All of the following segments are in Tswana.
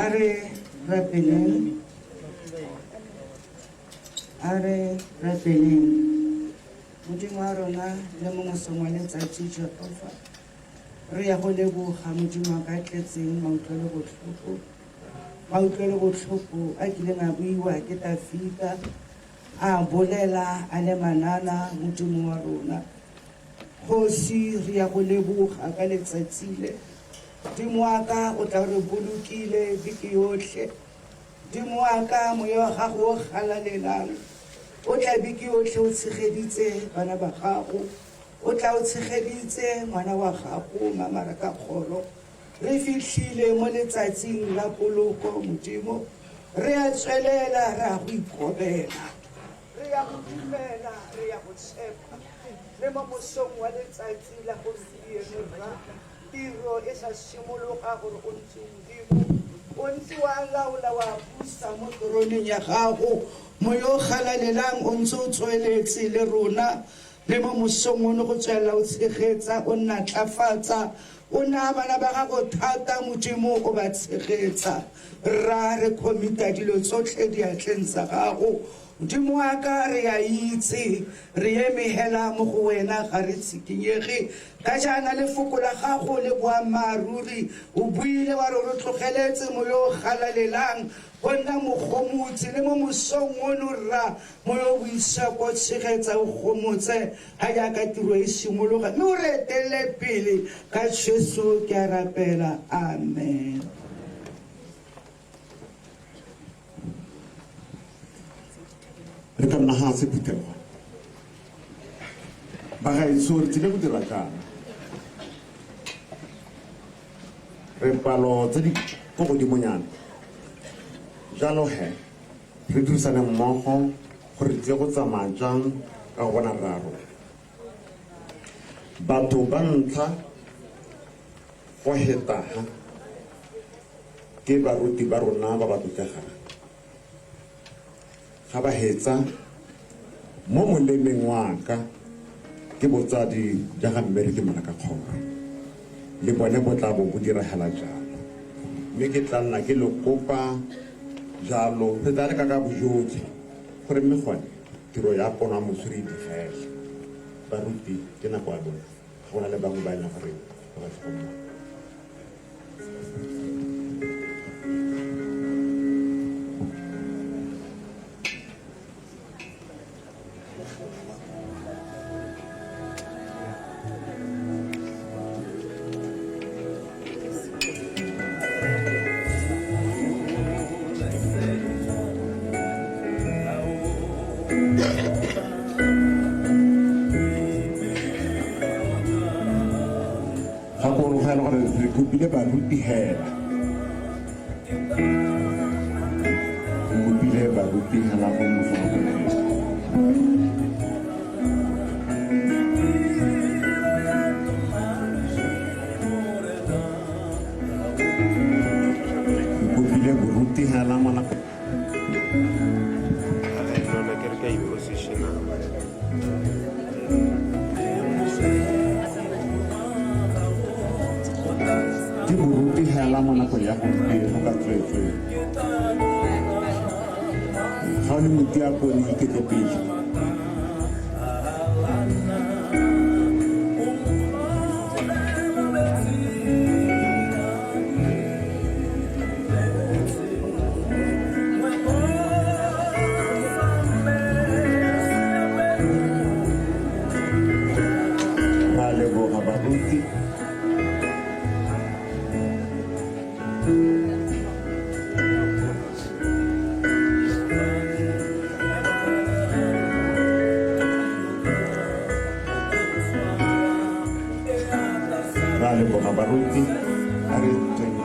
A re rapeleng. A re rapeleng. Modimo wa rona le mo mosong wa letsatsi Jehofa. Re ya go leboga Modimo wa ka tletseng mautlwelo botlhoko. Mautlwelo botlhoko a kileng a buiwa ke Tafita a bolela a le manana Modimo wa rona. Kgosi re ya go leboga ka letsatsi le. Modimo wa ka o tla re bolokile beke yotlhe. Modimo wa ka moya wa gago o galalelang o tla beke yotlhe o tshegeditse bana ba gago. O tla o tshegeditse ngwana wa gago Mama Rakakgoro. Re fitlhile mo letsatsing la poloko Modimo. Re a tswelela re a go ikobela. Re ya go dumela, re ya go tshepa. Le mo mosong wa letsatsi la gompieno rra, tiro e sa simologa gore o ntse Modimo, o ntse wa laola wa busa mo teroneng ya gago. Moya o galalelang o ntse o tsweletse le rona le mo mosong ono go tswelela o tshegetsa, o natlafatsa, o naya bana ba gago thata Modimo o ba tshegetsa. Rra re commita dilo tsotlhe diatleng tsa gago. Modimo wa ka re a itse, re eme hela mo go wena ga re tshikinyege. Ka jaana lefoko la gago le boammaaruri, o buile wa re re tlogeletse moya o galalelang go nna mogomotsi le mo mosong ono rra moya o boitshepo tshegetsa o gomotse ga jaaka tiro e simologa mme o re etelele pele ka Jesu ke a rapela, amen. Re ka nna ga se phuthego. Bagaetsho re tlile go dira jaana. Re palo tse di ko godimonyana. Jalo he, re dirisane mmogo gore re tlile go tsamaya jang ka go bona rraarona. Batho ba ntlha go heta ha ke baruti ba rona ba ba tlotlegang. Ga ba hetsa mo molemeng wa ka ke botsadi ja ga Mmereki Morakakgoro. Le bone bo tla bo bo diragala jalo. Mme ke tla nna ke le kopa jalo, re tla leka ka bojotlhe gore mme gone tiro ya pono ya moso re e digele. Baruti, ke nako ya lona. Ga go na le bangwe ba e leng gore ba batla go nna. Gakologela gore re kopile baruti hela. Re kopile baruti hela go moso wa gompieno. Re kopile boruti hela mo nakong. Ke boruti hela mo nakong ya gompieno ka tsweetswee. Ga o le motiakone iketle pele. Ra leboga baruti. Ra leboga baruti. A re tsweng.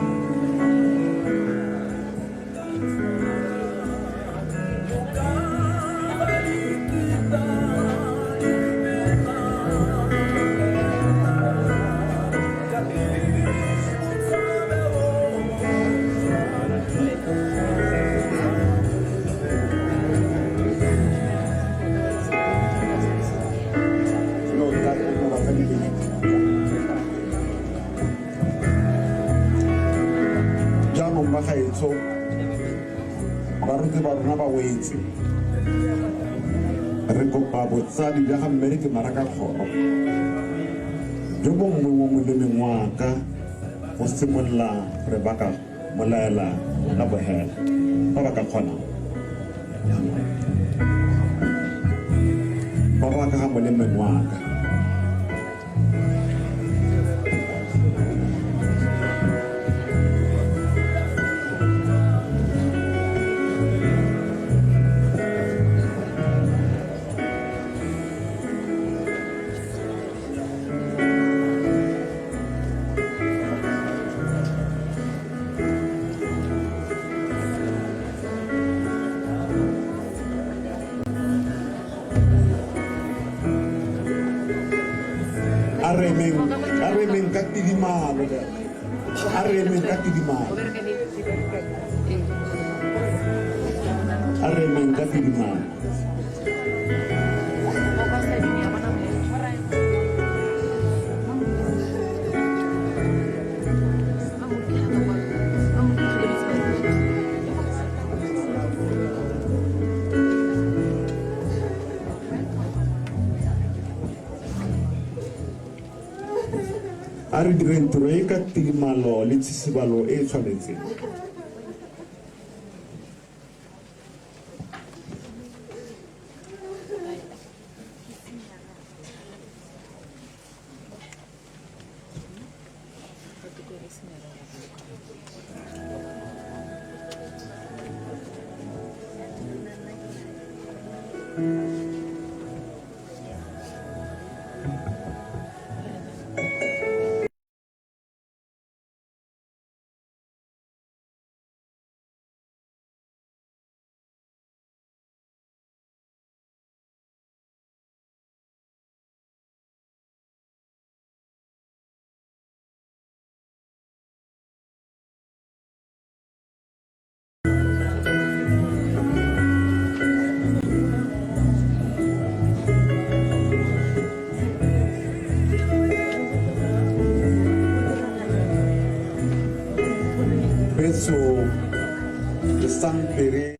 Bagaetsho, baruti ba rona ba wetse. Re kopa botsadi jwa ga Mmereki Marakakgoro jo bo nngwe mo molemeng wa ka go simolola gore ba ka molaela la bogela ba ba ka kgonang. Ba ba ka ga molemeng wa ka. A re emeng ka tidimalo, a re emeng ka tidimalo, a re emeng ka tidimalo. A re direng tiro e ka tidimalo le tshisibalo e e tshwanetseng. Petso le sampere.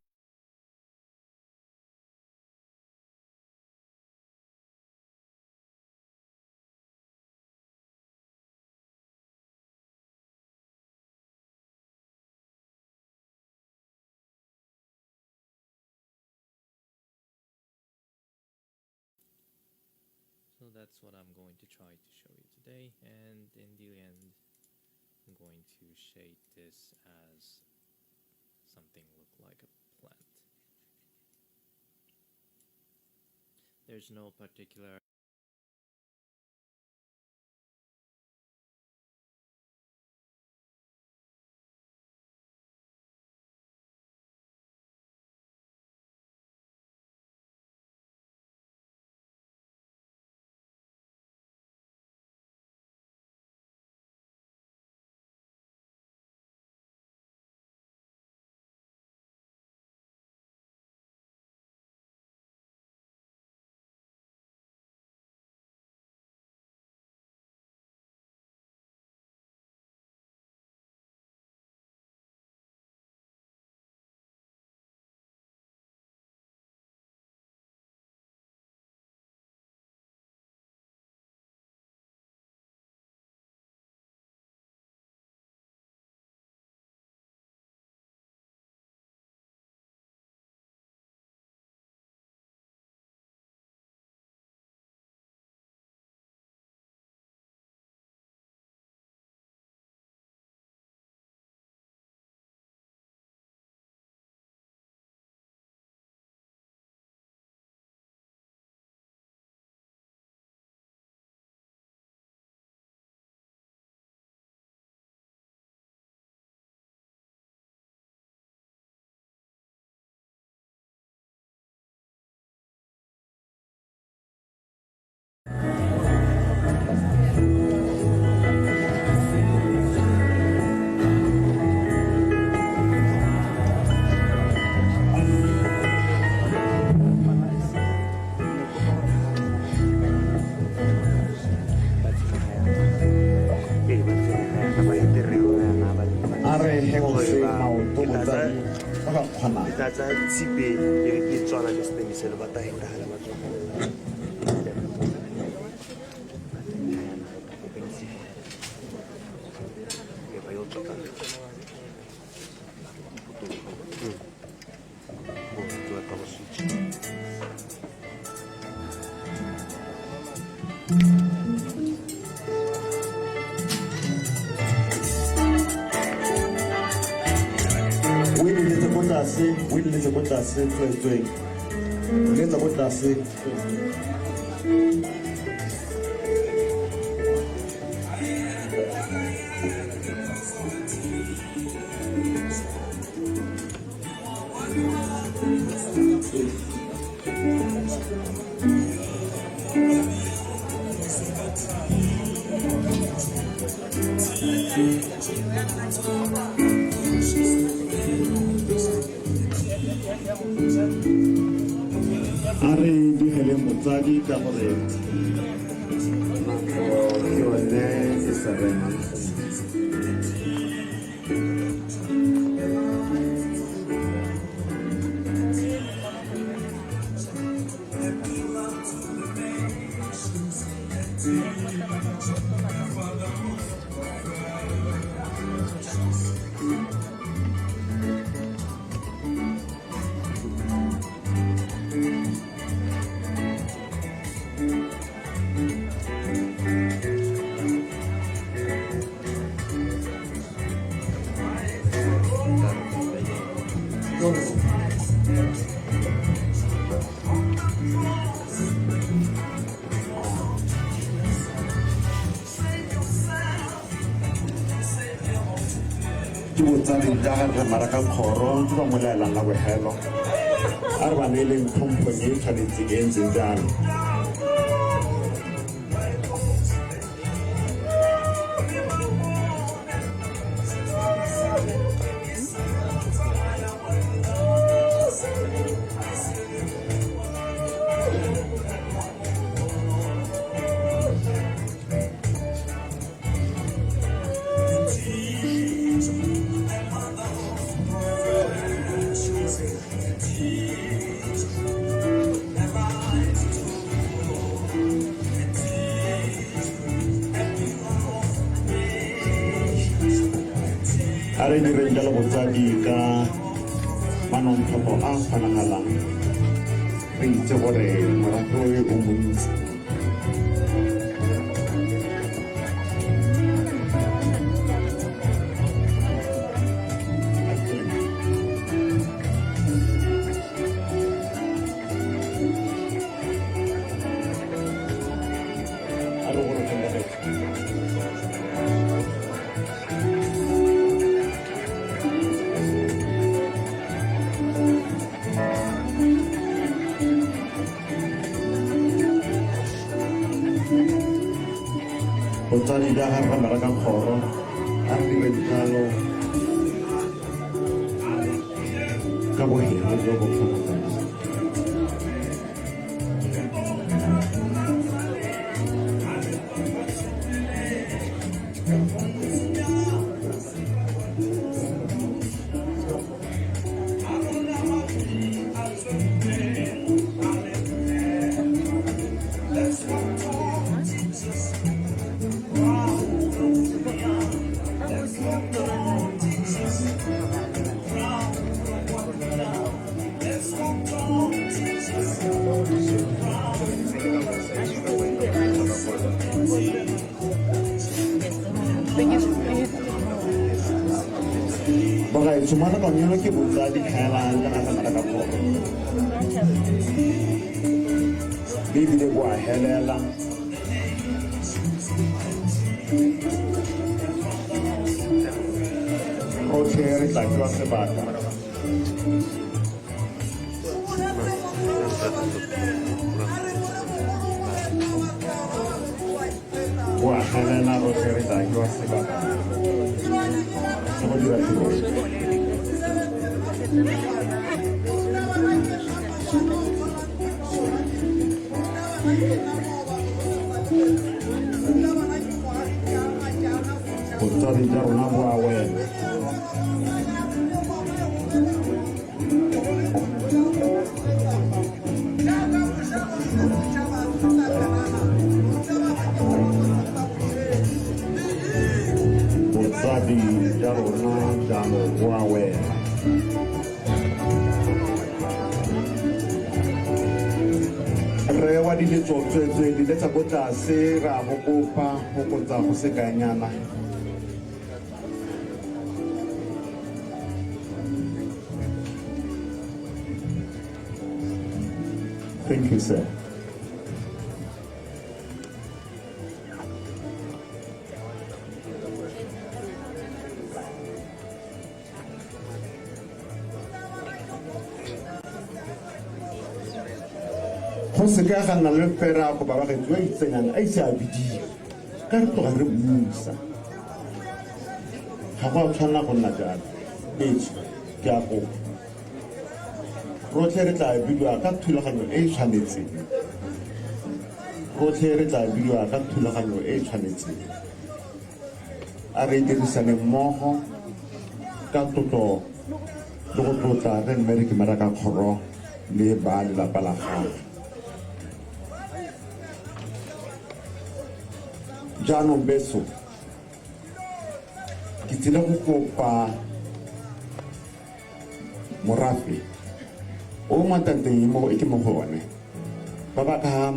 So that's what I'm going to try to show you today, and in the end I'm going to shade this as something look like a plant. There's no particular Bo botsadi ba ba kgonang. Ke tla tsaya tshipe e be ke tswala ke setemiselo ba ta hetagala ba tswa. O e leletse ko tlase, o e leletse ko tlase tsweetsweng, letsa ko tlase. A re digeleng botsadi ka gore nako ke yone e sa re emang sentle. Ke botsadi ja ga rre Maraka Kgoro ke ba mo laelang la bogelo, a re ba neeleng tlhomphong e e tshwanetseng e e ntseng jalo. A re direng jalo botsadi ka manontlhotlho a kgonagalang, re itse gore morafe o montsi. A re gorogeng bagaetsho. Botsadi ja ga rre Maraka Kgoro, a re direng jalo ka bohelo jo bo kgonagalang. Bagaetsho, mo nakong eno ke botsadi fela ja ga rre Maraka Kgoro, mme ebile bo a helela. Rotlhe re tla fiwa sebaka. Bo a helela, rotlhe re tla fiwa sebaka sa go dira tiro e. Botsadi jwa rona bo a wela. Botsadi ja rona jaanong bo a wela. Rre wa diletso tsweetswee diletsa ko tlase re a go kopa fokotsa go sekaenyana. Thank you, sir. Go seka ga nna le fera go ba bagetsi ba itsenyang a ise a bidiwe ka re tloga re busa ga go a tshwanela go nna jalo. Betsho, ke a kopa, rotlhe re tla bidiwa ka thulaganyo e e tshwanetseng. Rotlhe re tla bidiwa ka thulaganyo e e tshwanetseng. A re dirisane mmogo ka tlotlo le go tlotla re Mmereki Marakakgoro le ba lelapa la gagwe. Jaanong beso, ke tsile go kopa morafe o mo tanteng mo e ke mo go one ba ba ka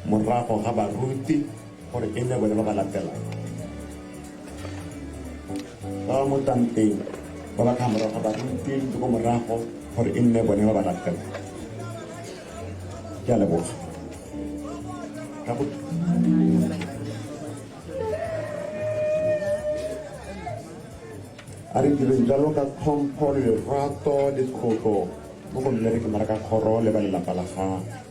morago ga baruti gore e nne bone ba ba latelang. Ba ba mo tanteng ba ba ka morago ga baruti le ko morago gore e nne bone ba ba latelang. Ke a leboga. Ka go A re direng jalo ka tlhompho le lerato le tlotlo mo go Mmereki Marakakgoro le ba lelapa la gagwe.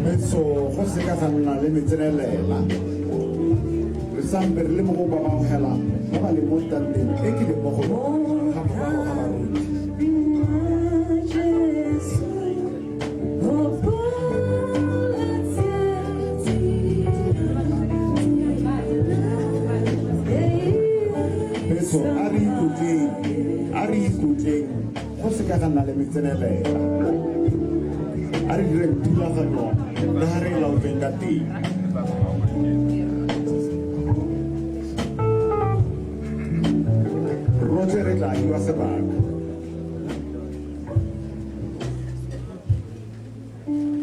Metso go seka ga nna le metsenelela. Re sampe re le mo go ba baogela ba ba leng mo tanteng e ke leng mo go yone ga morago ga baruti. Betso a re itlotleng, a re itlotleng go seka ga nna le metsenelela. A re direng thulaganyo le ga re e laotsweng ka teng. Rotlhe re tla hiwa sebaka.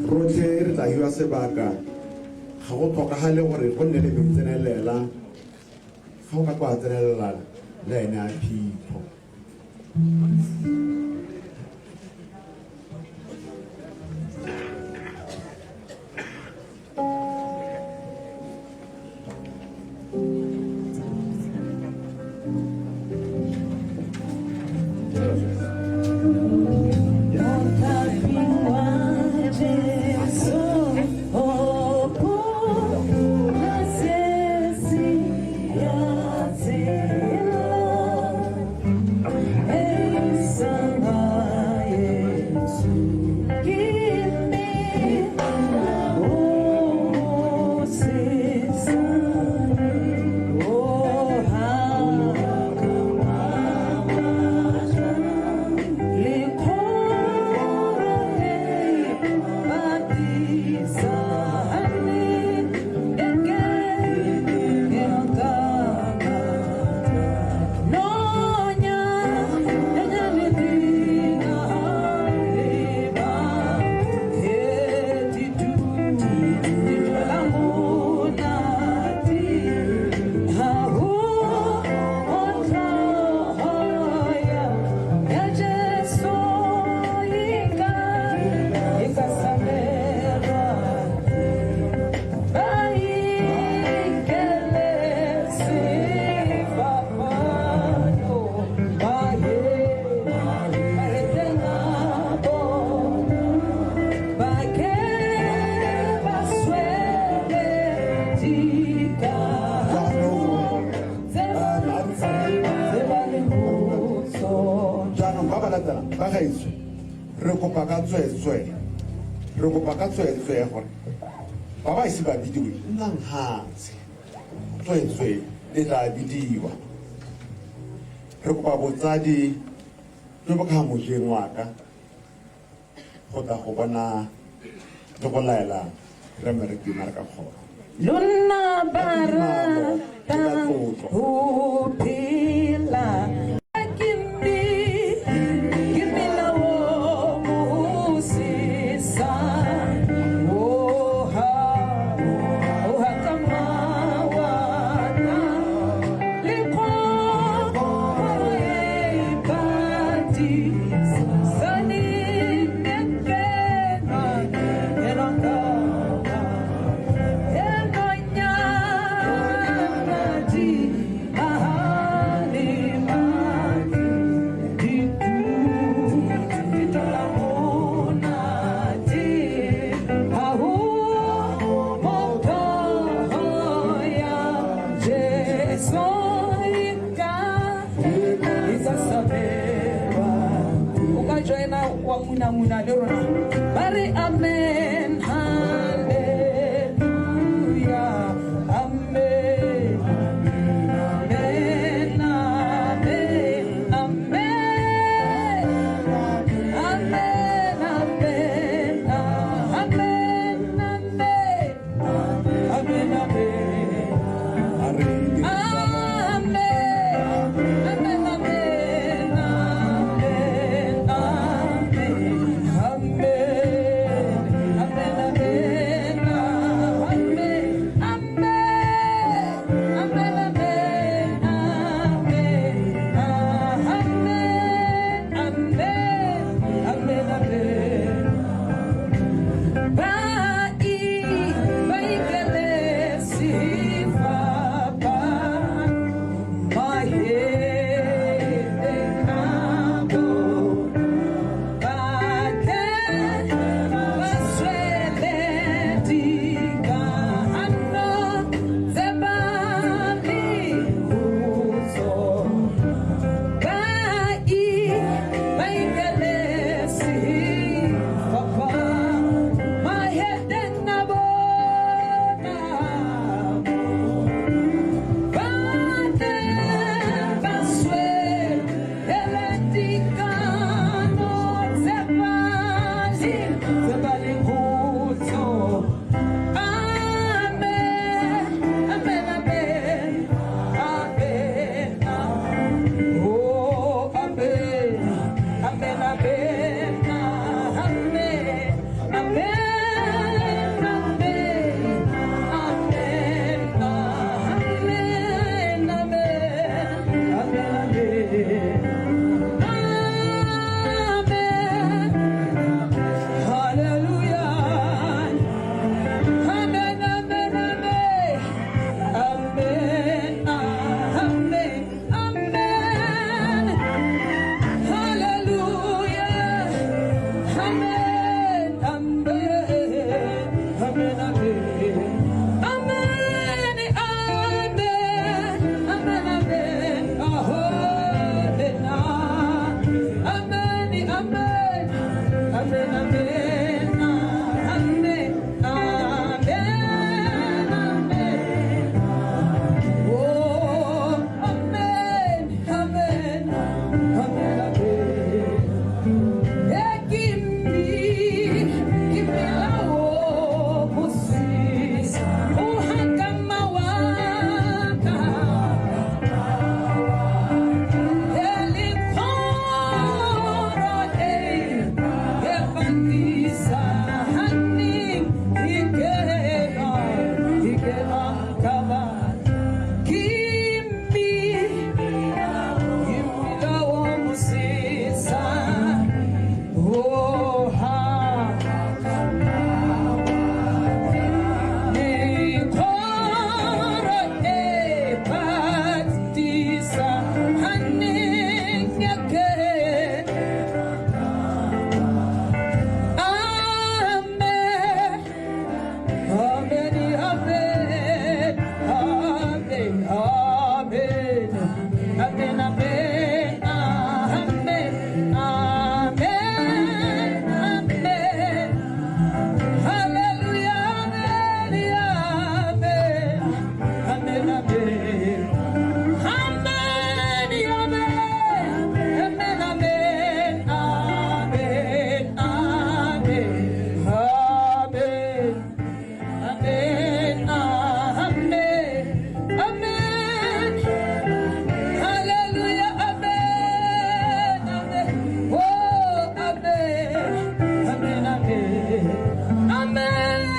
Rotlhe re tla hiwa sebaka. Ga go tlhokagale gore go nne le metsenelela. Ga o ka kwa tsenelela le ene a phitlho. Bagaetsho, re kopa ka tsweetswee, re kopa ka tsweetswee gore ba ba ise ba bidiwe, nnang hatshe. Tsweetswee le tla bidiwa. Re kopa botsadi jo bo ka mojeng wa ka go tla go bona le go laela Rre Mmereki Marakakgoro. Lona ba Ka tidimalo le ka ratang tlotlo. ho phela. Ke mme, ke mmila o mosesane. O ha, o ha ka mawata. Le kgoro e pati. Sane ne kenwa, kenwa ka.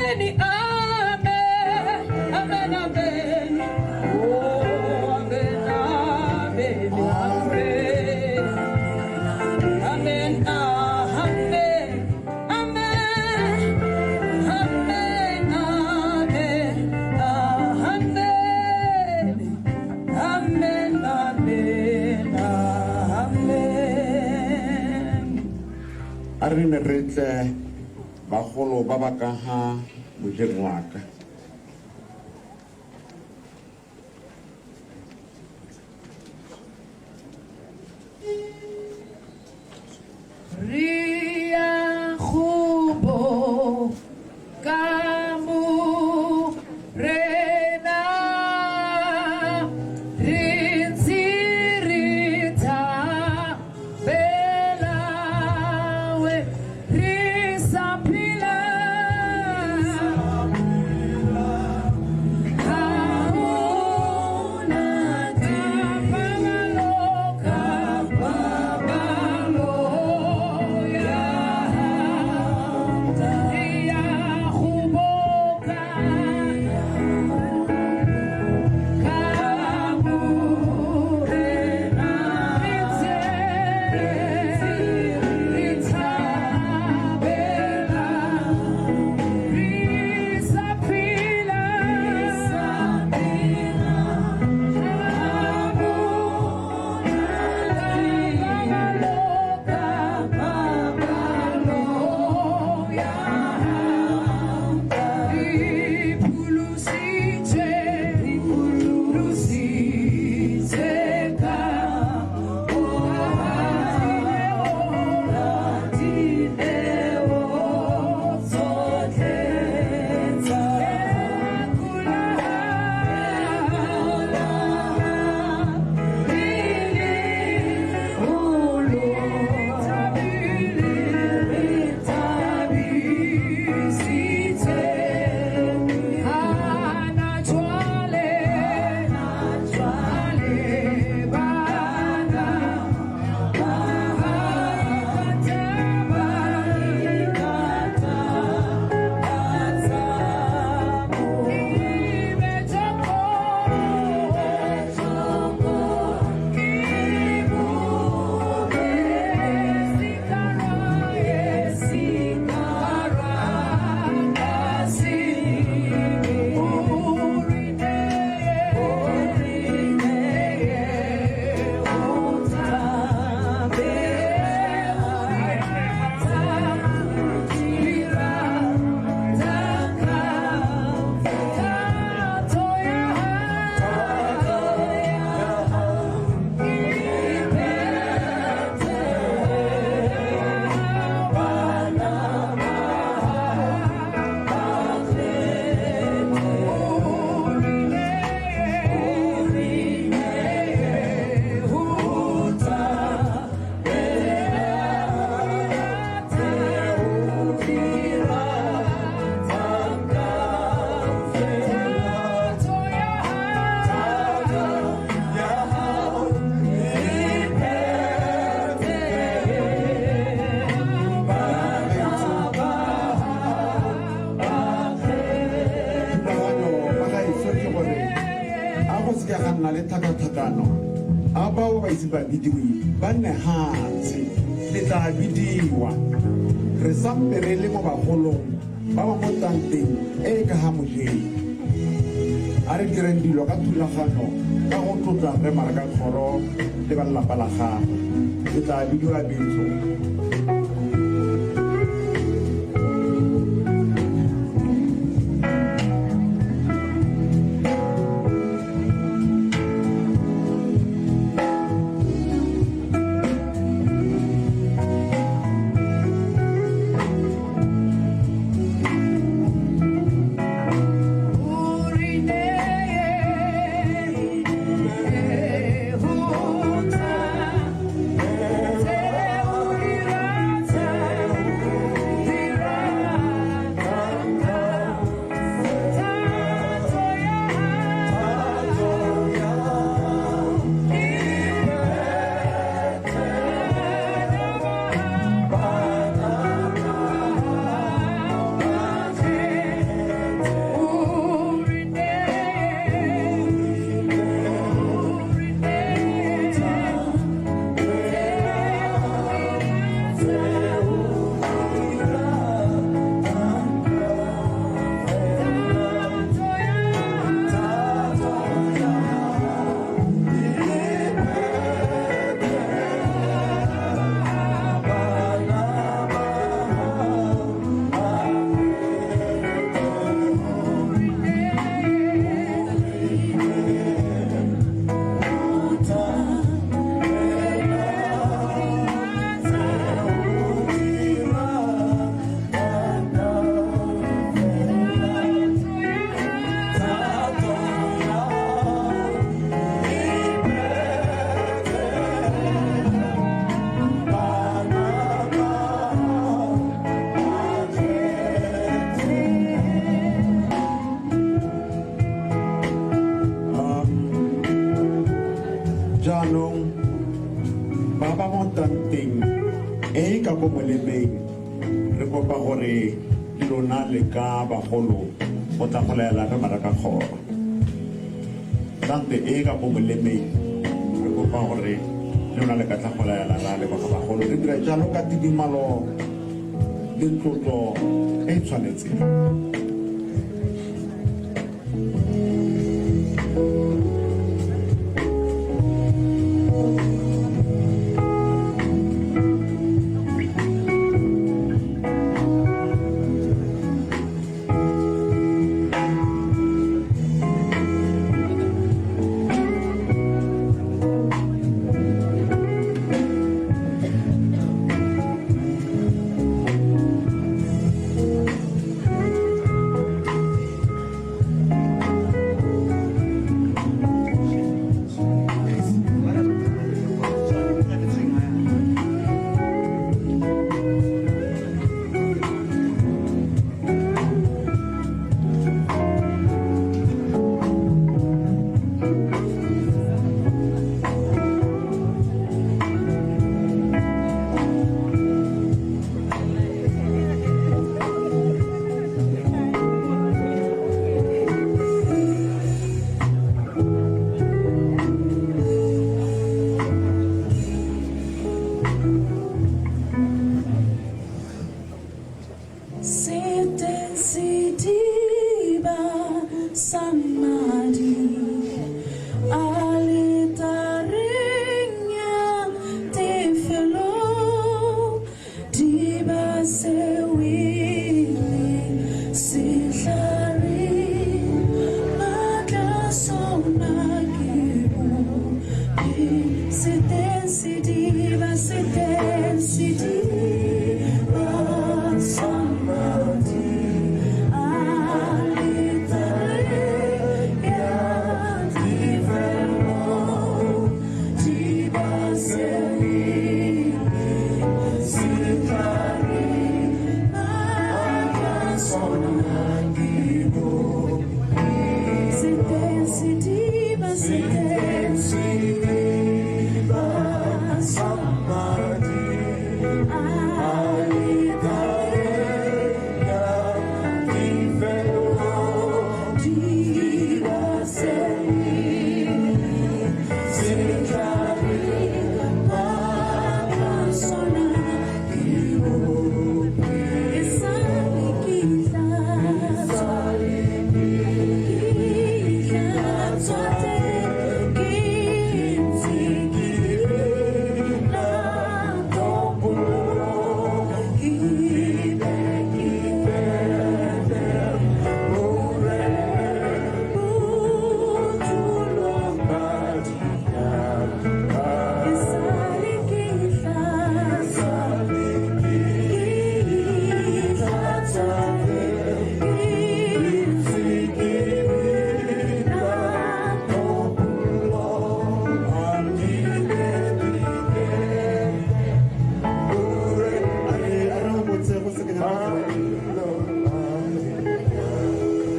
Amen, amen, amen, amen. Oh, amen, amen, amen. Amen, amen, amen, amen, amen, amen, amen, amen. A re ne re tle bagolo ba ba ka ga mojeng wa ka. Re ya go bo ka Morena, re ntse re thabela we, re sa phela. Ha hona kapabalo, kapabalo ya re ya go boka ka Morena, re ntse re thabela, re sa phela. Thulaganyo ba gaetsho ke gore a go seke ga nna le tlhakatlhakano, a bao ba ise ba bidiwe ba nne hatshe, le tla bidiwa. Re sampe re le mo bagolong ba ba mo tanteng e e ka ga mojeng. A re direng dilo ka thulaganyo ka go tlotla Rre Marakakgoro le ba lelapa la gagwe. Le tla bidiwa betso. Uri ko molemeng re kopa gore le lona le ka bagolo go tla go laela re Marakakgoro. Tante e ka ko molemeng re kopa gore le lona le ka tla go laela ra leboga bagolo. Re dira jalo ka tidimalo le tlotlo e e tshwanetseng.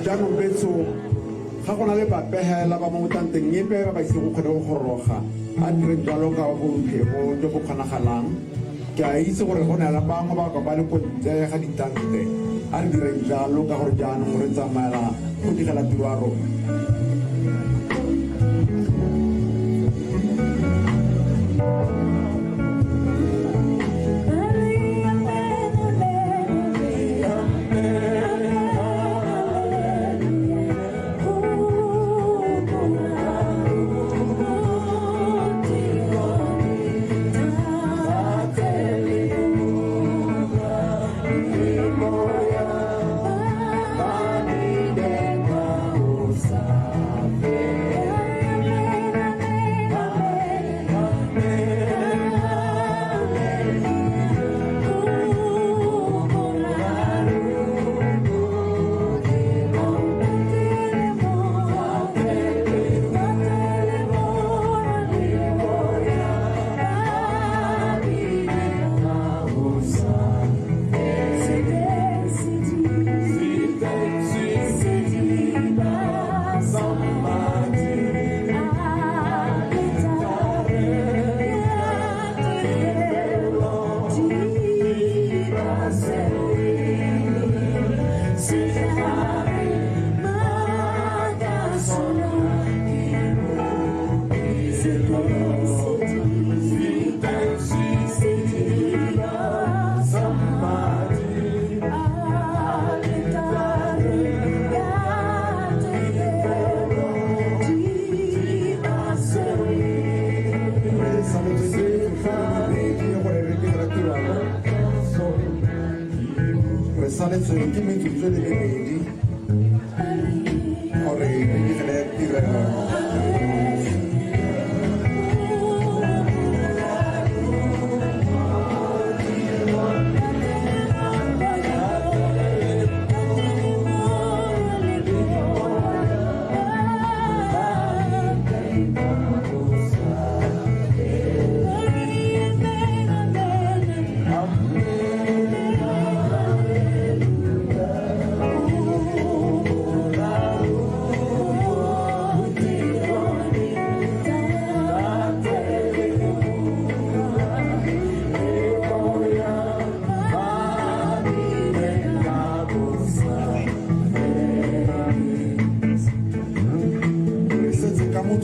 Jaanong betso ga go na le bapegela ba mo tanteng epe ba ba ise go kgone go goroga, a direng jalo ka botlhego jo bo kgonagalang. Ke a itse gore go na le bangwe ba ka ba le ko ntle ga ditante, a re direng jalo ka gore jaanong re tsamaela go digela tiro ya rona. Moya,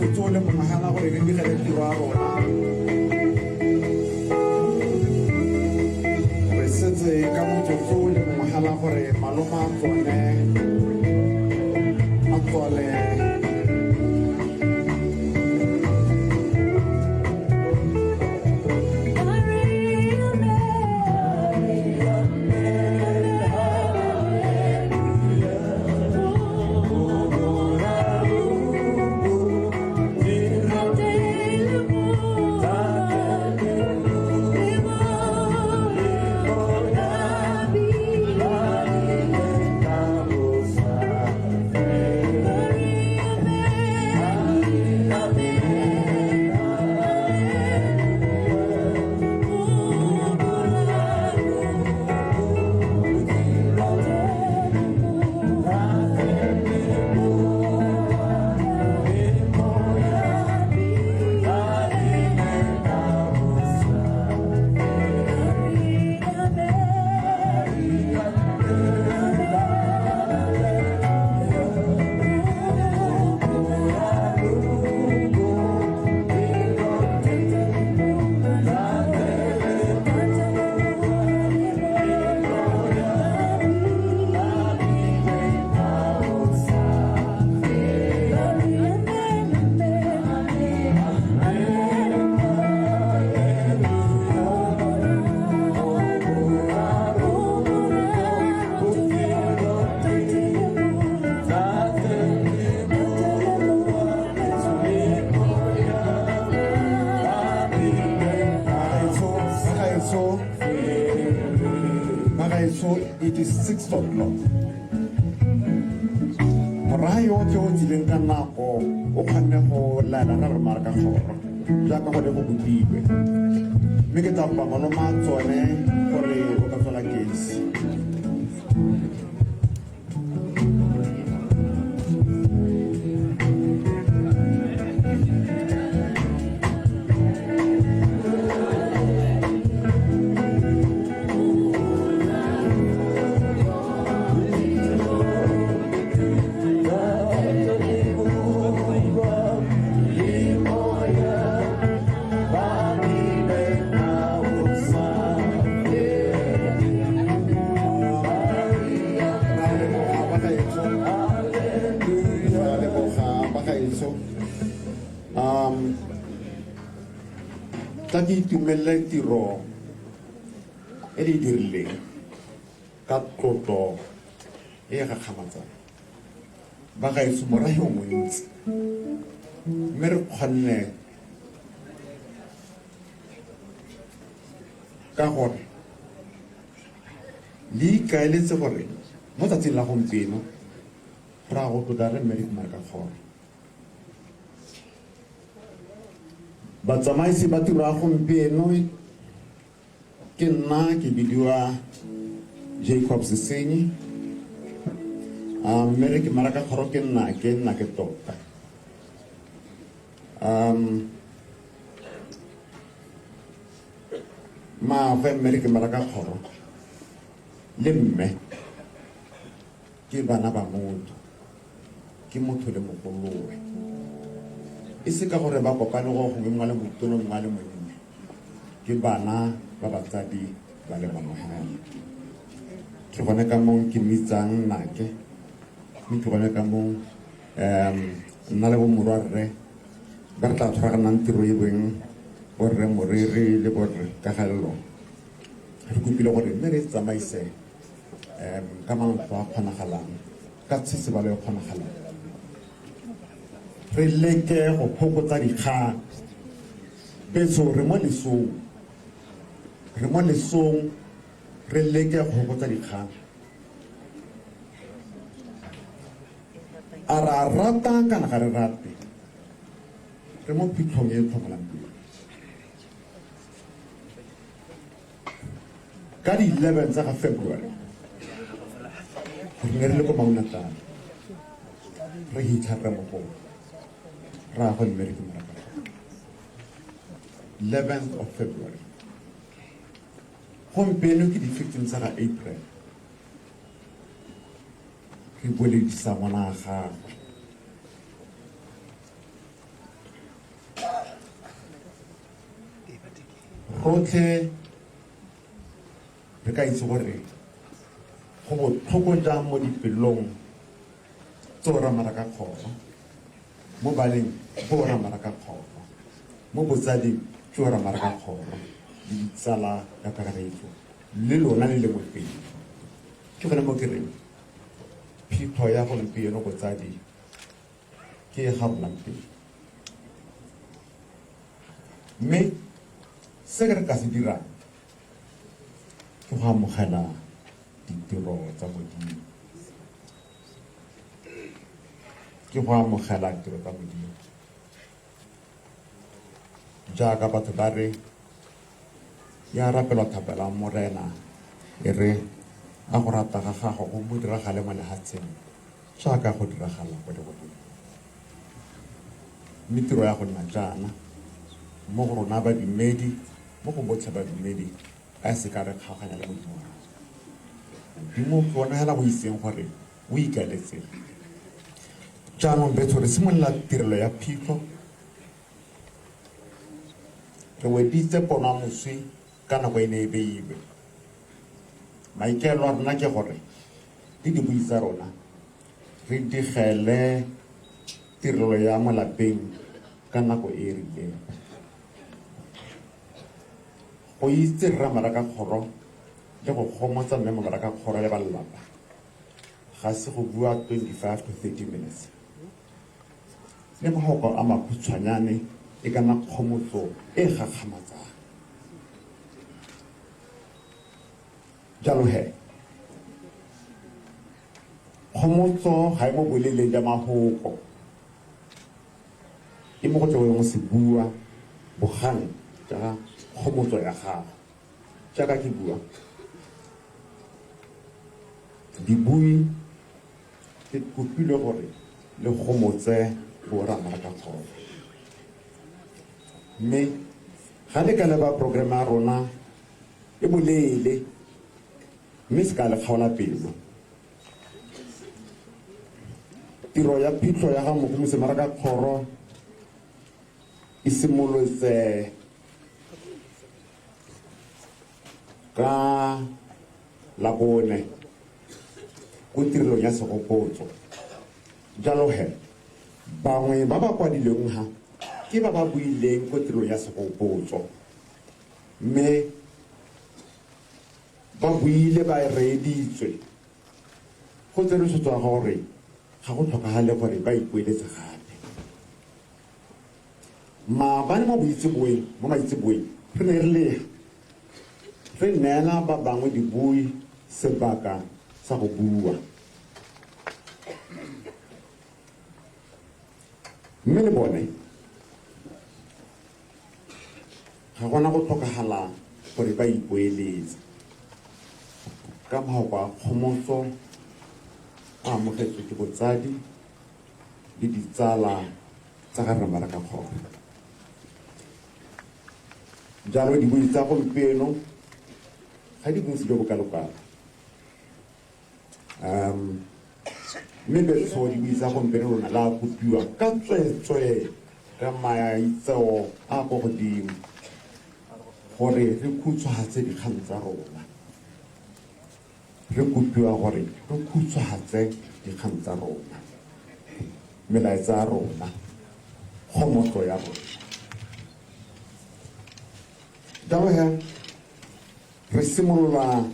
motsotso o le mongwe fela gore re digele tiro ya rona. Re setse ka motsotso o le mongwe fela gore malome a tsone a tswale. Bagaetsho, it is 6 o'clock. Morae otlhe o tsileng ka nako o kgonne go laela ra re mara ka kgoro jaaka go ne go kopilwe, mme ke tla kopa malome a tsone gore o ka tswela kesi. Tla ke itumelele tiro e le e dirileng ka tlotlo e e gakgamatsang. Bagaetsho, morahe o montsi, mme re kgonne ka gore le ikaeletse gore mo tsatsing la gompieno re a go tlotla re Mmereki Marakakgoro. Batsamaisi ba tiro ya gompieno ke nna, ke bidiwa Jacob Sesenyi. Mmereki Marakakgoro ke nna ke tota. Maagwe Mmereki Marakakgoro le mme ke bana ba motho, ke motho le mogolowe. E se ka gore ba kopane go gongwe mongwe le motona mongwe le monnye, ke bana ba batsadi ba le bangwe fela. Ke gone ka mong ke mmitsang nnake, mme ke gone ka mong nna le bomorwarre ba re tla tshwaraganang tiro e beng borre Moriri le borre Kagelelo. Re kopile gore mme re tsamaise ka mantlho a kgonagalang, ka tshisibalo e kgonagalang, re leke go phokotsa dikgang. Betso re mo lesong, re leke go fokotsa dikgang. A re a rata kana ga re rate, re mo phitlhong e e tlhomolang pelo. Ka di 11 tsa ga February re ne re le ko Maunatlala, re hitlha re mogolo ra go Mmereki Marakakgoro. 11th of February. Gompieno ke di 15 tsa ga April. Re boledisa ngwana wa gagwe. Rotlhe re ka itse gore go botlhoko jang mo dipelong tse o ramara ka kgoro, mo baneng bo o ramara ka kgoro, mo botsading tse o ramara ka kgoro, le ditsala ka kakaretso le lona le lengwe pele. Ke gone mo ke reng phitlho ya gompieno botsadi ke e garolang pele. Mme se re ka se dirang ke go amogela ditiro tsa Modimo. Ke go amogela ditiro tsa Modimo. Jaaka batho ba re ya rapelwa thapelo ya Morena e re a go rata ga gago go mo diragale mo lefatsheng jaaka go diragala ko legodimong. Mme tiro ya go nna jaana mo go rona badumedi, mo go botlhe badumedi, a se ka re kgaoganya le Modimo wa rona. Modimo ke ona hela go itseng gore o ikaeletseng. Jaanong betsho re simolola tirelo ya phitlho. Re weditse pono ya moswi ka nako e ne e beilwe. Maikaelelo a rona ke gore le dibui tsa rona re digele tirelo ya mo lapeng ka nako e e rileng. Go itse rra Marakakgoro le go gomotsa mme Marakakgoro le ba lelapa ga se go bua 25 to 30 minutes. Le mafoko a makhutshwanyane e ka nna kgomotso e gakgamatsang. Jalo he, kgomotso ga e mo boleleng jwa mafoko, e mo go tlogeng go se bua bogang jaaka kgomotso ya gago. Jaaka ke bua, dibui ke kopilwe gore le gomotse borra Marakakgoro. Mme ga le ka leba program ya rona e boleele, mme se ka le kgaola pelo. Tiro ya phitlho ya ga Mogomotsi Marakakgoro e simolotse ka Labone ko tirelong ya segopotso. Jalo he, bangwe ba ba kwadilweng ha ke ba ba buileng ko tirelong ya segopotso, mme ba buile ba reeditswe. Go tserwe tshwetso ya gore ga go tlhokagale gore ba ipoeletse gape. Maabane mo boitseboeng, mo maitseboeng, re ne re le re neela ba bangwe dibui sebaka sa go bua. Mme le bone ga gona go tlhokagala gore ba ipoeletse. Ka mafoko a kgomotso a amogetswe ke botsadi le ditsala tsa ga rre Marakakgoro. Jalo dibui tsa gompieno ga di bontsi jo bo kalokalo. Mme betsho dibui tsa gompieno lona la kopiwa ka tsweetswee ka maitseo a ko godimo gore re khutshwafatse dikgang tsa rona. Re kopiwa gore re khutshwafatse dikgang tsa rona, melaetsa ya rona, kgomotso ya rona. Jalo he, re simolola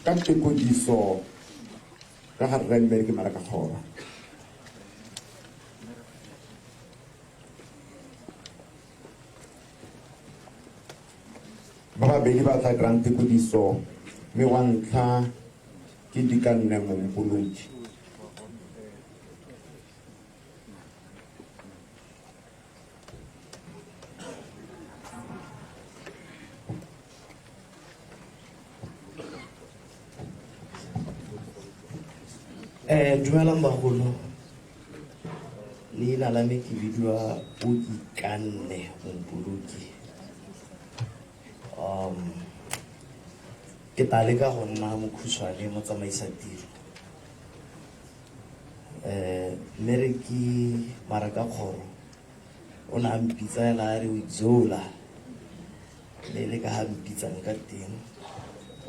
ka tekodiso ka ga rre Mmereki Marakakgoro. Ba babedi ba tla dirang tekodiso, mme wa ntlha ke Dikanne Mompoloki. Dumelang bagolo. Leina la me ke bidiwa Odikanne Mompoloki. Ke tla leka go nna mokhutshwane mo tsamaisa tiro. Mmereki Marakakgoro o ne a mpitsa ela a re o itsola. Le le ka ga mpitsang ka teng,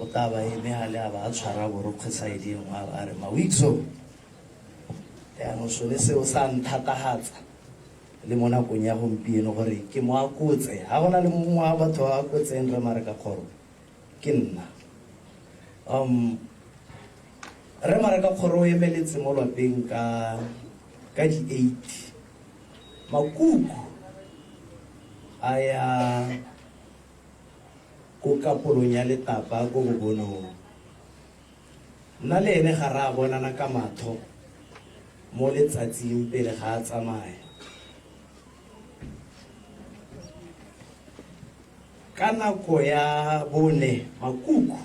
o tla ba eme gale a ba a tshwara borokgwe side e nngwe a ba a re mawitso. Jaanong sone seo sa nthatagatsa le mo nakong ya gompieno gore ke mo akotse. Ga go na le mongwe wa batho ba akotseng Rre Marekakgoro, ke nna. Rre Marekakgoro o emeletse mo lwapeng ka ka di-8 makuku a ya ko kapolong ya Letapa ko Bobonong. Nna le ene ga re a bonana ka matho mo letsatsing pele ga a tsamaya. Ka nako ya bone makuku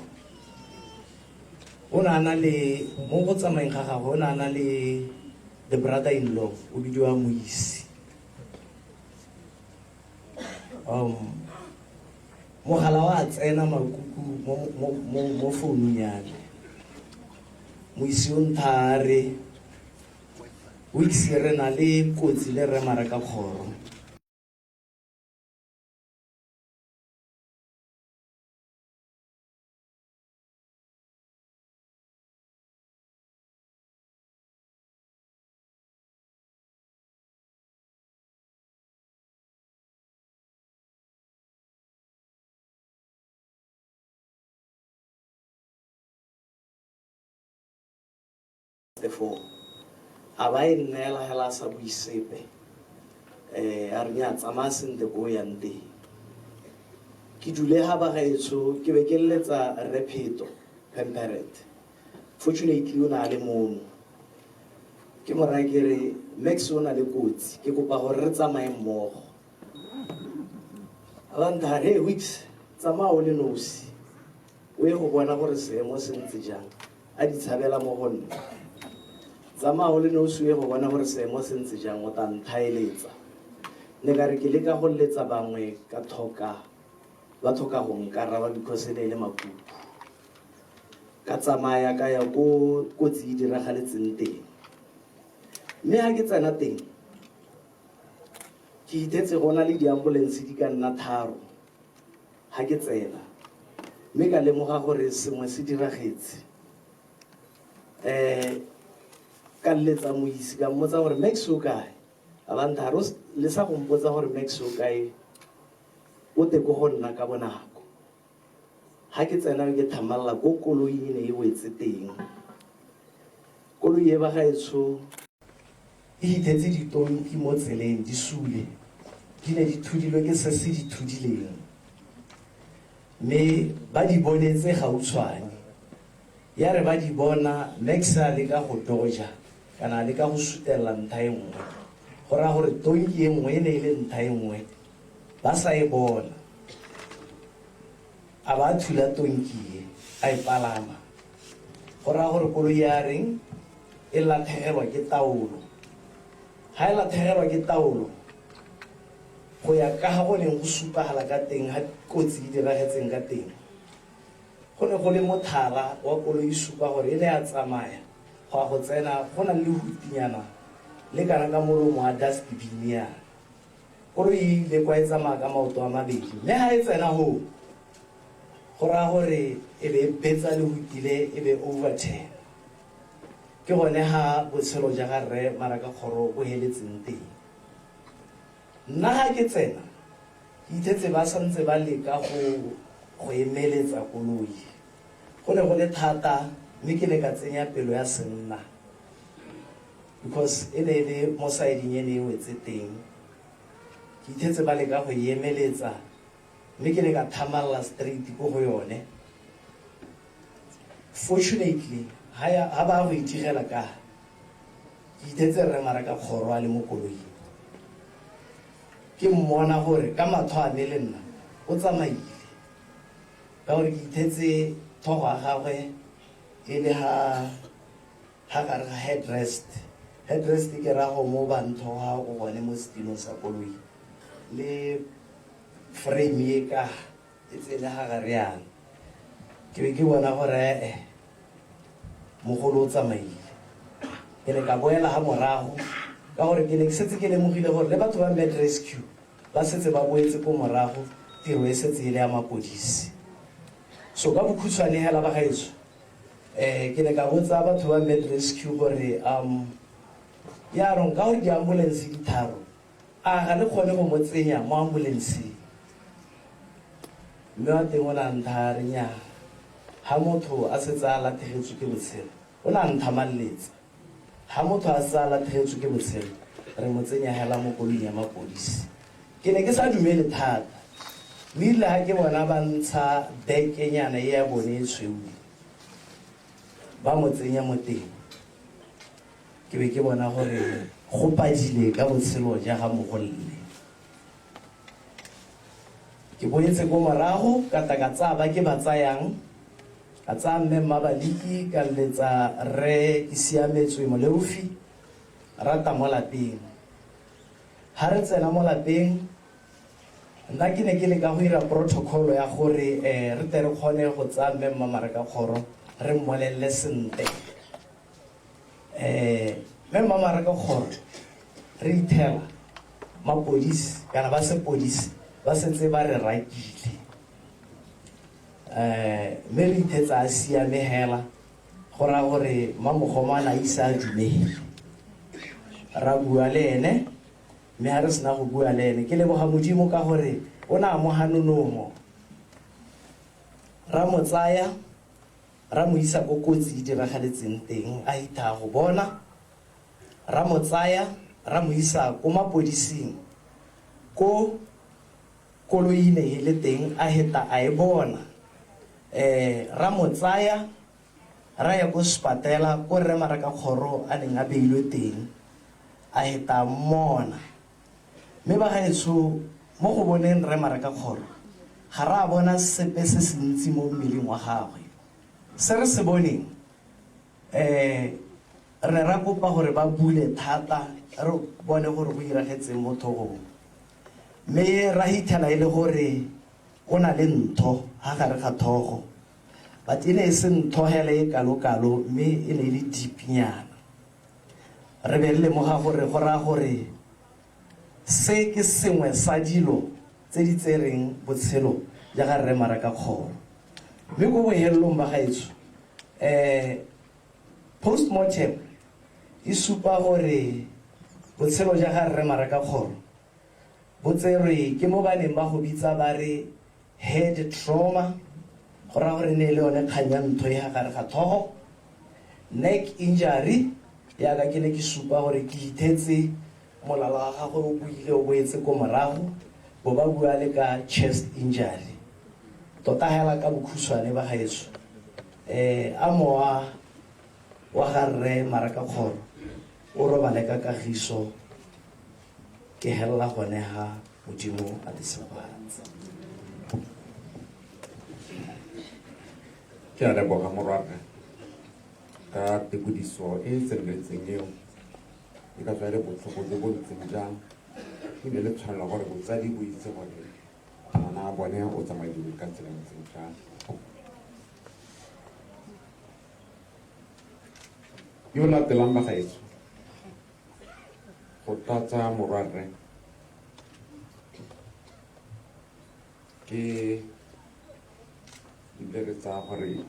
o ne a na le mo go tsamayeng ga gagwe o ne a na le the brother in law o bidiwa Moisi. Mogala wa tsena makuku mo founung ya me. Moisi o ntha a re, Wix re na le kotsi le Rre Marekakgoro. Foo a ba e nneela hela a sa bue sepe. A re nya tsamaya sentle ko o yang teng. Ke dule ga ba gaetsho ke be ke leletsa Rre Pheto Pemperet. Fortunately o ne a le mono. Ke mo raya ke re Max o na le kotsi ke kopa gore re tsamaye mmogo. A ba ntha re Wix tsamaya o le nosi o ye go bona gore seemo se ntse jang. A di tshabela mo go nna. Tsamaya o le nosi o ye go bona gore seemo se ntse jang o tla nthaeletsa. Ne ka re ke leka go letsa bangwe ka thoka ba tlhoka go nkaraba because e ne e le makuku. Ka tsamaya ka ya ko kotsi e diragaletseng teng. Mme ha ke tsena teng ke ithetse go na le di-ambulance di ka nna 3 ha ke tsena, mme ka lemoga gore sengwe se diragetse. Ka letsa Moisi ka mmotsa gore Max o kae, a ba ntha re le sa go mpotsa gore Max o kae o te ko go nna ka bonako. Ha ke tsena ke thamalla ko koloi e ne e wetse teng. Koloi e ba gaetsho e ithetse ditonki mo tseleng di sule, di ne di thudilwe ke se se di thudileng, mme ba di bonetse gautshwane. Ya re ba di bona Max a leka go doja kana a leka go sutelela ntlha e nngwe, go raya gore tonki e nngwe e ne e le ntlha e nngwe ba sa e bona. A ba thula tonki e a e palama, go raya gore koloi ya reng e latlhegelwa ke taolo. Ha e latlhegelwa ke taolo go ya ka ga go neng go supagala ka teng ha kotsi e diragetseng ka teng, go ne go le mothala wa koloi e supa gore e ne ya tsamaya go ya go tsena go na le lehutinyana le kana ka molomo wa dustbin yana. Koloi e ile kwa e tsamaya ka maoto a mabedi, mme ha e tsena hoo go raya gore e be e betsa lehutile e be overturn. Ke gone ha botshelo ja ga Rre Marakakgoro bo heletseng teng. Nna ha ke tsena ke ithetse ba santse ba leka go emeletsa koloi. Go ne go le thata mme ke ne ka tsenya pelo ya senna because e ne e le mo sideng e ne e wetse teng. Ke ithetse ba leka go e emeletsa mme ke ne ka thamalla straight ko go yone. Fortunately ha ba go itigela ka ke ithetse Rre Marakakgoro a le mo koloing. Ke mmona gore ka matho a me le nna o tsamaile, ka gore ke ithetse thogo ya gagwe e le ha gare ga headrest. Headrest ke ra go mo bang thogo ga o gone mo setilong sa koloi le frame e ka e tsene ga gare yana. Ke be ke bona gore mogolo o tsamaile. Ke ne ka boela ha morago ka gore ke ne ke setse ke lemogile gore le batho ba Med Rescue ba setse ba boetse ko morago tiro e setse e le ya mapodisi. So ka bokhutshwane hela bagaetsho, um ke ne ka botsa batho ba Med Rescue gore um yaanong ka gore di-ambulance di tharo, a ga le kgone go mo tsenya mo ambulanceng? Mme wa teng o ne a ntha a re nnyaa, ha motho a setse a lathegetswe ke botshelo, o ne a nthamalletsa, ha motho a setse a lathegetswe ke botshelo, re mo tsenya hela mo koloing ya mapodisi. Ke ne ke sa dumele thata, mme erile ha ke bona ba ntsha bekenyana e ya bone e tshweu e, ba mo tsenya mo teng, ke be ke bona gore go padile ka botshelo ja ga mogolle. Ke boetse ko morago ka tla ka tsaya ba ke ba tsayang, ka tsaya mme Mmabaliki, ka letsa rre Kesiametswe Moleofi, ra tla mo lapeng. Ha re tsena mo lapeng, nna ke ne ke leka go ira protocol ya gore re tle re kgone go tsaya mme Mmamarekakgoro re mmolelele sentle. Mme Mmamarekakgoro re ithela mapodisi kana ba sepodisi ba setse ba re rakile. Mme re ithetsa a siame hela, go raya gore Mmamogomana a ise a dumele. Ra bua le ene, mme ha re sena go bua le ene, ke leboga Modimo ka gore o ne a amoga nonomo. Ra mo tsaya, ra mo isa ko kotsi e diragaletseng teng, a ithaa go bona. Ra mo tsaya, ra mo isa ko mapodising, ko koloi e neng e le teng, a heta a e bona. Ra mo tsaya, ra ya ko sepatela, ko Rre Marakakgoro a neng a beilwe teng, a heta a mmona. Mme bagaetsho, mo go boneng Rre Marakakgoro, ga re a bona sepe se se ntsi mo mmeleng wa gagwe. Se re se boneng, re ne ra kopa gore ba bule thata, re bone gore go iragetseng mo thogong. Mme ra hithela e le gore o na le ntho ha gare ga thogo, but e ne e se ntho hela e kalo-kalo, mme e ne e le deep-nyana. Re be re lemoga gore go raya gore se ke sengwe sa dilo tse di tsereng botshelo ja ga Rre Marakakgoro. Mme ko bohelelong ba gaetsho, postmortem e supa gore botshelo ja ga Rre Marakakgoro bo tserwe ke mo ba neng ba go bitsa ba re head trauma, go raya gore e ne e le yone kgang ya ntho e ga gare ga thogo, neck injury, yaka ke ne ke supa gore ke ithetse molala wa gagwe o buile o boetse ko morago, bo ba bua le ka chest injury. Tota hela ka bokhutshwane ba gaetsho, a mowa wa ga Rre Marakakgoro o robale ka kagiso, ke hella gone ha Modimo a le segofatsa. Ke a leboga morwarre ka tekodiso e e tseneletseng eo, e ka tswa e le botlhoko jo bo ntseng jang, ebile le tshwanela gore botsadi bo itse gore ngwana wa bone o tsamaile ka tsela e ntseng jang. Yo latelang bagaetsho go tlatsa morwarre ke ebile re tsaya gore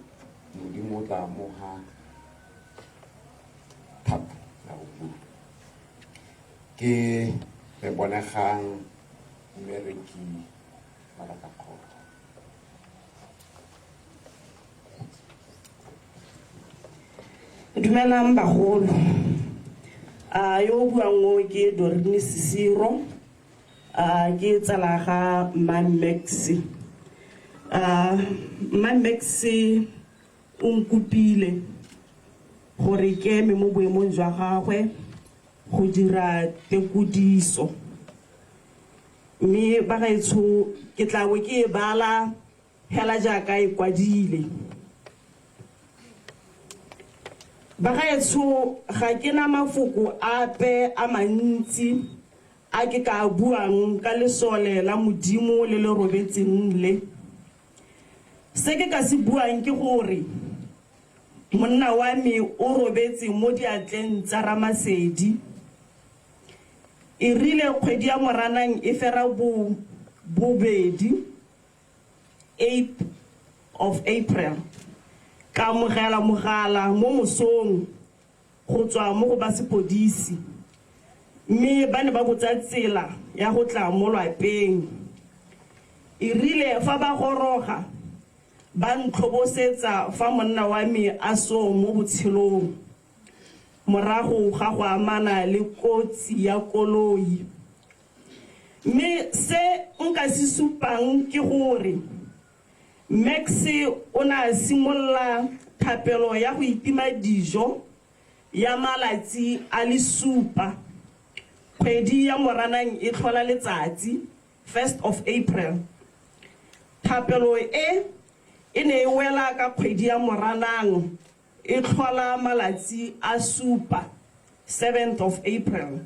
Modimo o tla amoga thata ya go bua. Ke re bonegang mmereki Marakakgoro. Dumelang bagolo. A yo o buang o ke Dorine Sisiro. A ke tsala ga Mma Max. A Mma Max o nkopile gore ke eme mo boemong jwa gagwe go dira tekodiso. Mme bagaetsho ke tla bo ke e bala hela jaaka e kwadile. Bagaetsho, ga ke na mafoko ape a mantsi a ke ka buang ka lesole la Modimo le le robetseng le. Se ke ka se buang ke gore monna wa me o robetse mo diatleng tsa Ramasedi. E rile kgwedi ya Moranang e fera bobedi, 8th of April, ka amogela mogala mo mosong go tswa mo go ba sepodisi, mme ba ne ba botsa tsela ya go tla mo lwapeng. E rile fa ba goroga, ba ntlhobosetsa fa monna wa me a seo mo botshelong morago ga go amana le kotsi ya koloi. Mme se nka se supang ke gore Max o ne a simolola thapelo ya go itima dijo ya malatsi a le supa kgwedi ya Moranang e tlhola letsatsi, 1st of April. Thapelo e e ne e wela ka kgwedi ya Moranang e tlhola malatsi a supa, 7th of April.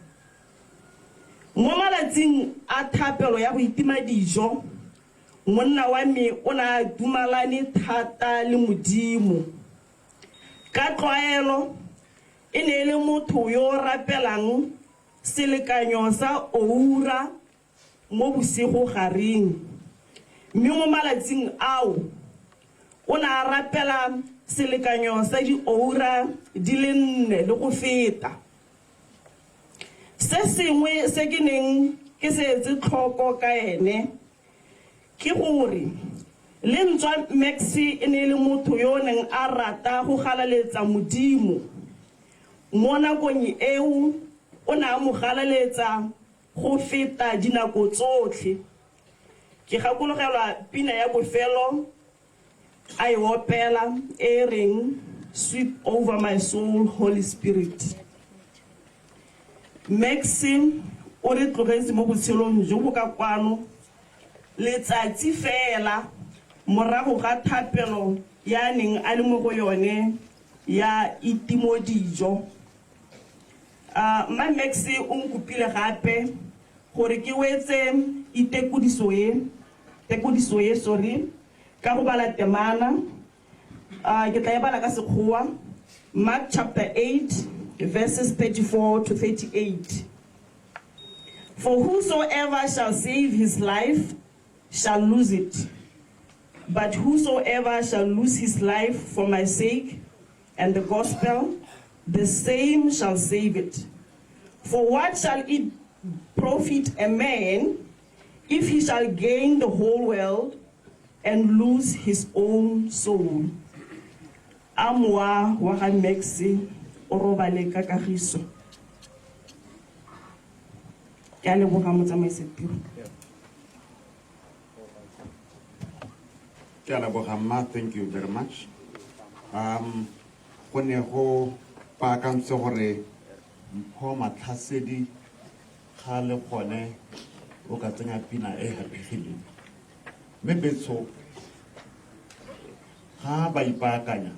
Mo malatsing a thapelo ya go itima dijo, monna wa me o ne a dumalane thata le Modimo. Ka tlwaelo e ne e le motho yo o rapelang selekanyo sa oura mo bosigogareng, mme mo malatsing ao o ne a rapela selekanyo sa dioura di le nne le go feta. Se sengwe se ke neng ke se etse tlhoko ka ene ke gore le ntswa Max e ne e le motho yo o neng a rata go galaletsa Modimo, mo nakong eo o ne a mo galaletsa go feta dinako tsotlhe. Ke gakologelwa pina ya bofelo a e opela e e reng, Sweep over my soul, Holy Spirit. Max o re tlogetse mo botshelong jo bo ka kwano letsatsi fela morago ga thapelo ya a neng a le mo go yone ya itimo dijo. Mma Max o nkopile gape gore ke wetse itekodiso e, tekodiso e, sorry, ka go bala temana. Ke tla e bala ka Sekgowa, Mark chapter 8 verses 34 to 38. For whosoever shall save his life shall lose it, but whosoever shall lose his life for my sake and the gospel, the same shall save it. For what shall it profit a man if he shall gain the whole world and lose his own soul? A mowa wa ga Max o robale ka kagiso. Ke a leboga, motsamaisatiro. Ke a leboga, mma, thank you very much. Go ne go baakantswe gore Mpho Matlhasedi ga le gone o ka tsenya pina e haphegileng. Mme betsho ga ba ipaakanya,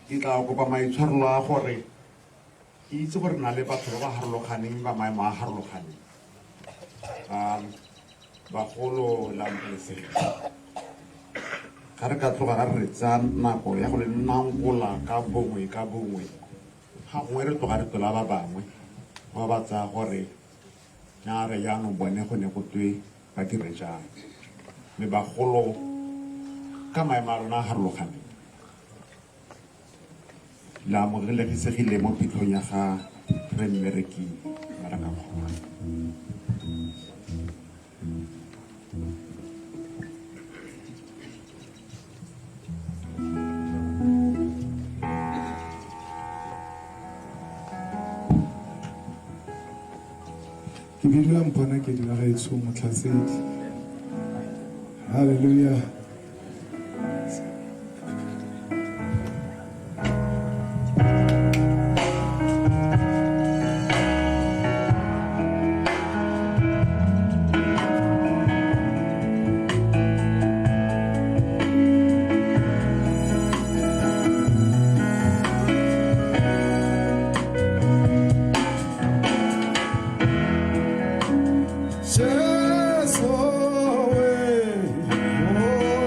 ke tla kopa maitshwarelo a gore ke itse gore na le batho ba ba harologaneng ba maemo a harologaneng. Bagolo la amogelesegile. Ga re ka tloga ra re tsaya nako ya go le nankola ka bongwe ka bongwe, ga gongwe re tloga re tlola ba bangwe ba ba tsaya gore na re jaanong bone go ne go twe ba dire jang. Mme bagolo ka maemo a rona a harologaneng, le amogelegisegile mo phitlhong ya ga Rre Mmereki Marakakgoro. Ke bidiwa Mphona Kedi wa gaetsho Motlhasedi. Hallelujah. Jesu, we, oh.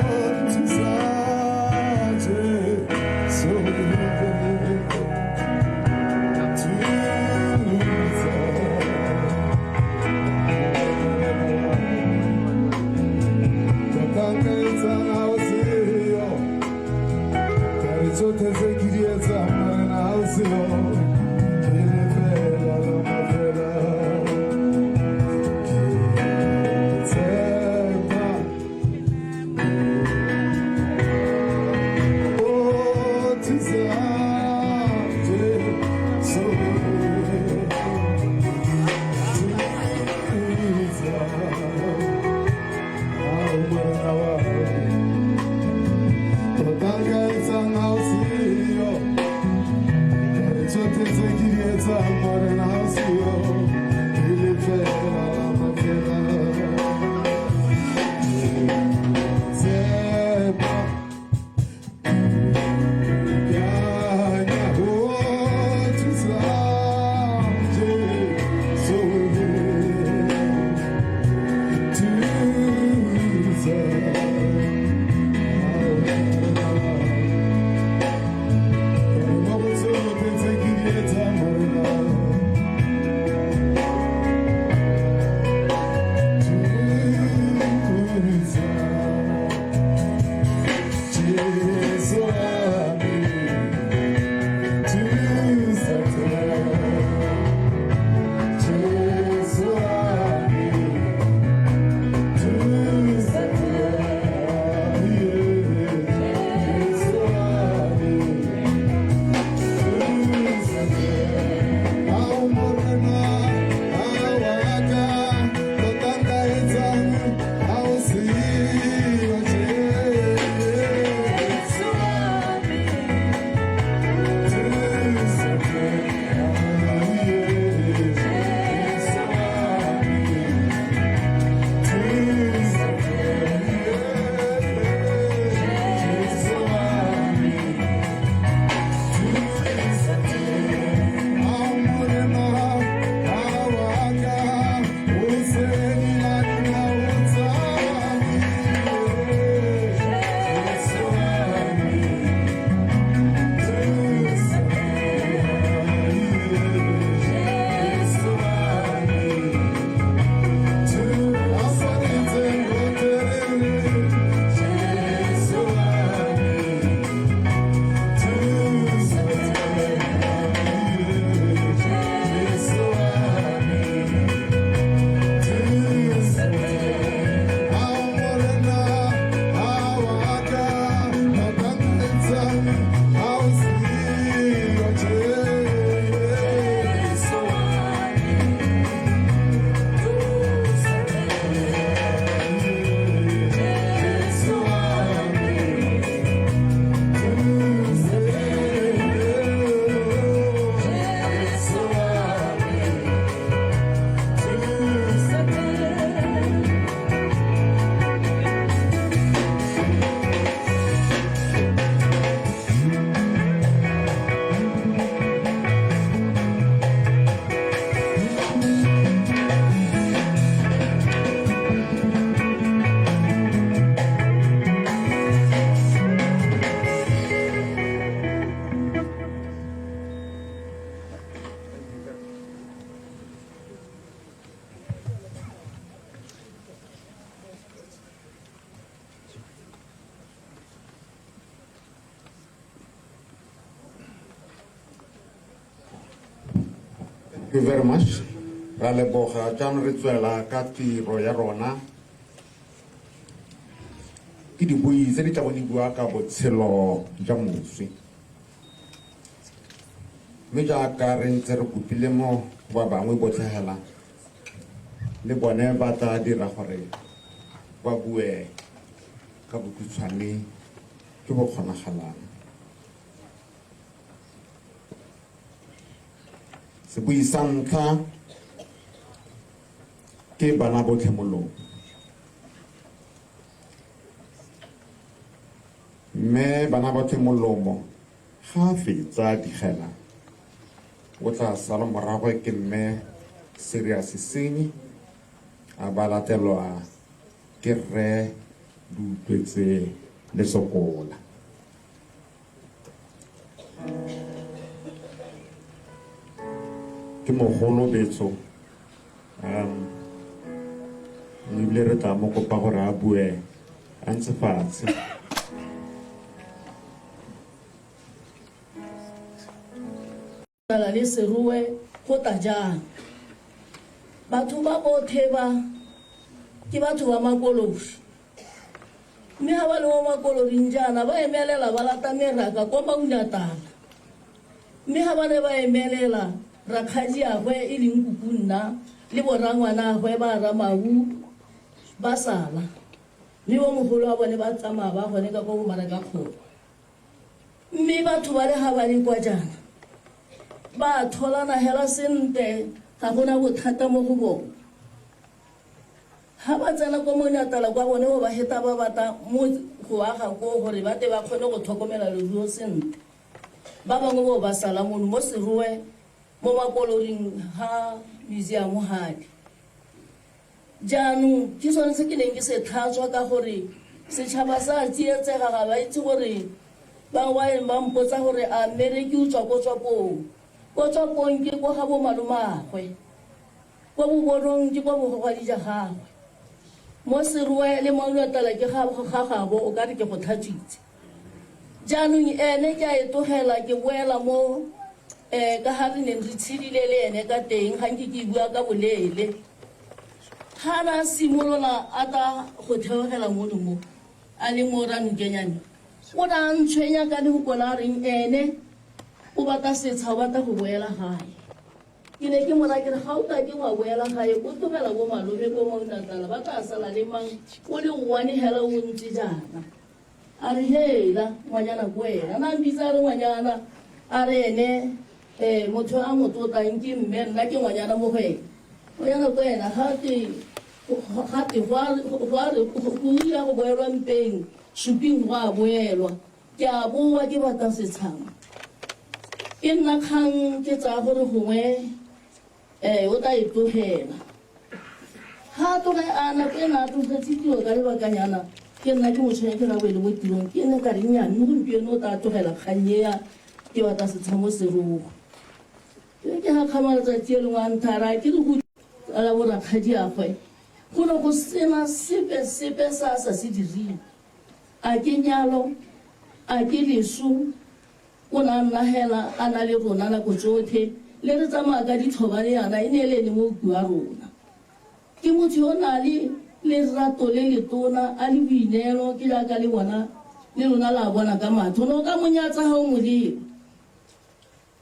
tse ke di etsang Morena ha o siyo, ke lefela la mafela. Tshepa, ikanya ho thusa Jesu. Thusa. Mo go tsotlhe tse ke di etsang Morena. Thusa. Jesu wa me, thusa tlhe. Jesu wa me, thusa tlhe. Jesu wa me, thusa tlhe. Ao Morena, ao wa ka, tota nka etsang ha o siyo Jesu wa me, thusa tlhe. Jesu wa me, thusa tlhe. Jesu wa me, thusa tlhe. Ao Morena, ao wa ka, o sedi la dinao tsa me. Jesu wa me, thusa tlhe. Jesu wa me, thusa Jesu wa me, thusa Jesu wa me, thusa Ao Morena, ao wa ka, tota nka etsang ha o siyo Jesu wa me, thusa Jesu wa me, thusa Jesu wa me, thusa. Thank you very much. Ra leboga jaanong re tswela ka tiro ya rona. Ke dibui tse di tla bong di bua ka botshelo jwa moswi. Mme jaaka re ntse re kopile mo go ba bangwe botlhe hela, le bone ba tla dira gore ba bue ka bokhutshwane jo bo kgonagalang. Sebui sa ntlha ke bana botlhe molomo. Mme bana botlhe molomo ga a fetsa digela o tla sala morago ke mme Serious Senyi a ba latelwa ke rre Dutlwetse le Sokola. Ke mogolo betso, ebile re tla mo kopa gore a bue a ntse fatshe. Le Serowe go tla jang? Batho ba botlhe ba ke batho ba Makolori. Mme ha ba le mo Makoloring jaana ba emelela ba lata meraka kwa Maunatala. Mme ha ba ne ba emelela rakgadiagwe e leng kuku nna le borangwanagwe ba Ramau ba sala. Mme bo mogolo wa bone ba tsamaya ba gone ka kwa bo Marakakgolo. Mme batho ba le ha ba le kwa jaana Ba tholana hela sentle, ga gona bothata mo go bone. Ga ba tsena ko Monnatala kwa bone bo ba heta ba batla mo go aga koo gore ba tle ba kgone go tlhokomela leruo sentle. Ba bangwe bo ba sala mono mo Serowe mo Makoloring ga museum gale. Jaanong ke sone se ke neng ke se tlhatswa ka gore setšhaba sa tsietsega, ga ba itse gore ba baeng ba mpotsa gore a mmereki o tswa ko Tswapong. Ko Tswapong ke ko ga bo malomagwe, ko Bobonong ke ko bogogadi ja gagwe, mo Serowe le Maulatala ke ga gabo, o ka re ke go tlhatswitse. Jaanong ene ke a e tlogela, ke boela mo ka ga re neng re tshedile le ene ka teng, ga nke ke bua ka boleele. Ga na simolola a ta go theogela mono mo a le mo Ranukenyane, o ne a ntshwenya ka lehoko la reng ene o batla setsha, o batla go boela gae. Ke ne ke mo raya ke re ga o ka ke wa boela gae, o tlogela bo malome ko Maulatala, ba tla sala le mang o le one hela o ntse jaana. A re hela ngwanyana ko wena, na mpitsa a re ngwanyana, a re ene motho a mo tlotlang ke mme, nna ke ngwanyana mo go ene. Ngwanyana ko wena ga te gape go a re go ile go boelwa mpeng suping, go a boelwa. Ke a boa ke batla setshama, ke nna kgang ke tsaya gore gongwe o tla e tlogela. Ga a tloge a nako e na a tlogetse tiro ka lebakanyana, ke nna ke mo tshwenya ke ra boele mo tirong, ke ne ka re nnyaa, mme gompieno o tla tlogela kgang e ya ke batla setshamo serogo. Ke ga kgama letsatsi e lengwe a nthara ke re go la borakgadiagwe, go ne go sena sepe sepe sa sa se dirile. A ke nyalo, a ke leso, o ne a nna hela a na le rona nako tsotlhe, le re tsamaya ka dithobane yana, e ne e le ene mooki wa rona. Ke motho yo o na le lerato le letona, a le boineelo, ke jaaka le bona le lona la bona ka matlho, ne o ka mo nyatsa ga o mo leba.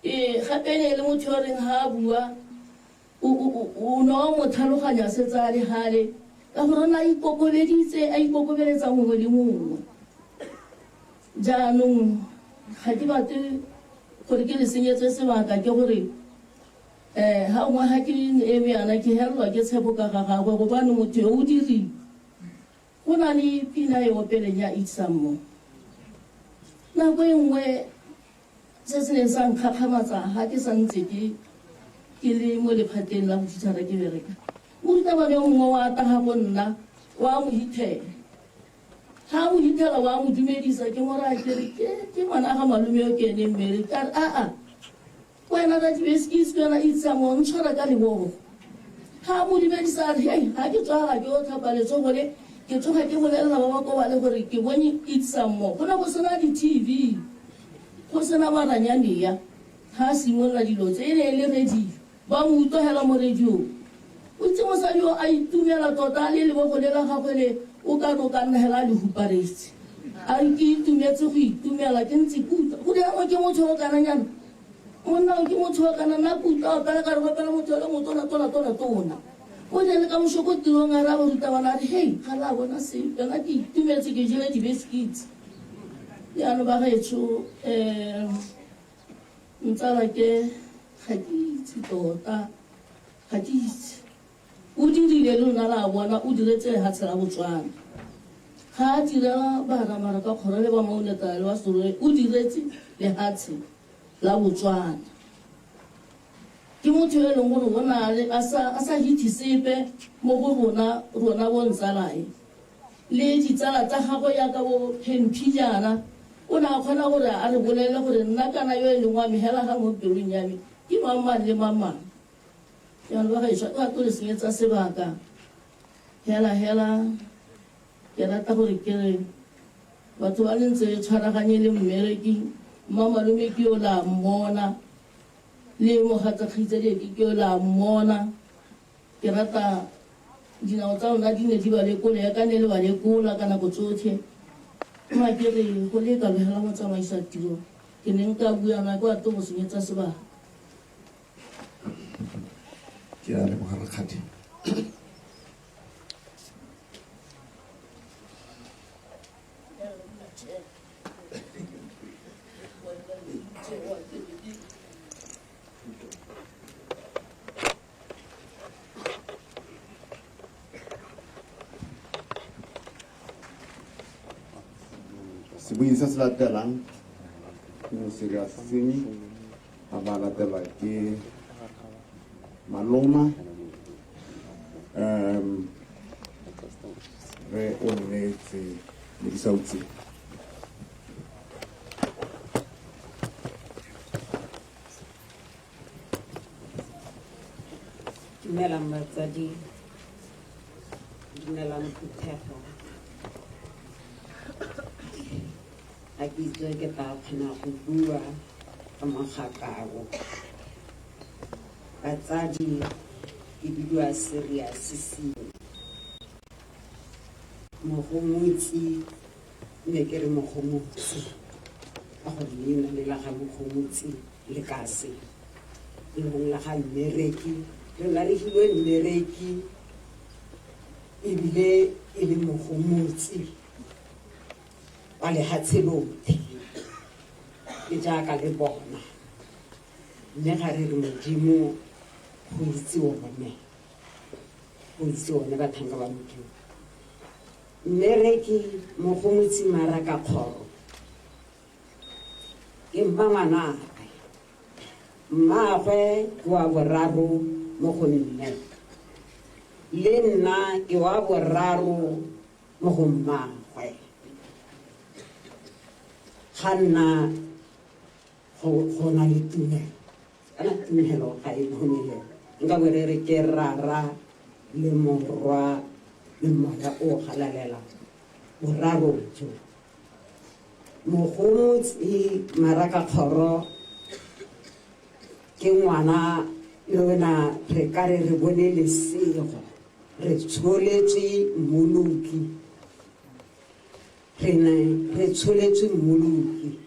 Gape ne e le motho yo reng ga a bua o ne wa mo tlhaloganya setse a le gale, ka gore o ne a ikokobeditse, a ikokobeletsa mongwe le mongwe. Jaanong ga ke batle gore ke le senyetse sebaka, ke gore ga nngwe ga ke eme yana ke helelwa ke tshepo ka ga gagwe, gobane motho yo o dirile. Go na le pina e opeleng ya Itsammo. Nako e nngwe se se neng sa nkgakgamatsa ga ke santse ke le mo lephateng la botitshara ke bereka, morutabana yo mongwe wa taga go nna wa mo hithela. Ga mo hithela wa mo dumedisa, ke mo raya ke re ke ngwana ga malome yo ke ene mmereki. Ka re aa wena Radibeski ke wena Itsammo, ntshwara ka lebogo. Ga mo dumedisa a re hei, ga ke tswa ga ke o tlhapa letsogo le, ke tsoga ke bolelela ba ba ko bale gore ke bone Itsammo. Go ne go sena di-TV, go sena maranyane ya. Ga a simolola dilo tse e ne e le radio, ba mo utlwagela mo radiong. O itse mosadi yo a itumela tota le lebogo le la gagwe le o ka re o ka nna hela a le huparetse. A re ke itumetse go itumela ke ntse ke utlwa. Go dira ke motho yo o kananyana, monna o ke motho yo o kana, nna ke utlwa o kana ka re gopela motho yo le motona tona tona tona. O ne le ka moso ko tirong a re a barutabana a re hei, ga la bona sepe, nna ke itumetse ke jele di-biscuits. Jaanong ba gaetsho, ntsala ke ga ke itse tota, ga ke itse. O dirile le lona la bona, o diretse lehatshe la Botswana. Ga a direla bana mara ka kgoro le ba Maulatala le ba Serowe, o diretse lehatshe la Botswana. Ke motho yo e leng gore o na le a sa hithe sepe mo go rona, rona bo ntsalae. Le ditsala tsa gagwe jaaka bo Phemphi jaana, o ne a kgona gore a re bolelele gore nna kana yo e leng wa me hela ga mo pelong ya me ke mang mang le mang mang. Jaanong ba gaetsho, ba tlo le senyetsa sebaka. Hela hela ke rata gore ke re batho ba le ntse le tshwaraganye le mmereki, mma malome ke yo la mmona, le mogatsa kgaitsadi ke yo la mmona. Ke rata dinao tsa lona di ne di ba lekola, ya ka ne le ba lekola ka nako tsotlhe. Mma ke re go le ka logela motsamaisa tiro, ke ne nka buana kwa to go senyetsa sebaka. Ke a leboga rakgadi. Sebui se se latelang ke Moserious Senyi, a ba latelwa ke Maloma, um re o nnetse Modisautse. Dumelang batsadi, dumelang phuthego. Ga ke itse ke tla kgona go bua ka mogakabo. Batsadi, ke bidiwa Serious Senyi. Mogomotsi, ne ke re mogomotsi ka gore leina le la ga mogomotsi le ka se e leng la ga mmereki, re na re filwe mmereki ebile e le mogomotsi wa lehatshe lotlhe, ke jaaka le bona. Mme ga re re Modimo go itse one, go itse one batlhanka ba Modimo. Mmereki mogomotsi Maraka Kgoro ke mmangwanagwe, mmaagwe ke wa boraro mo go nne, le nna ke wa boraro mo go mmaagwe. Ga nna go na le tumelo, kana tumelo ga e bonele, nka bo re re ke rara le morwa le moya o galalela, boraro jo. Mogomotsi Maraka Kgoro ke ngwana yona re ka re re bone lesego, re tsholetswe mmoloki, re ne re tsholetswe mmoloki.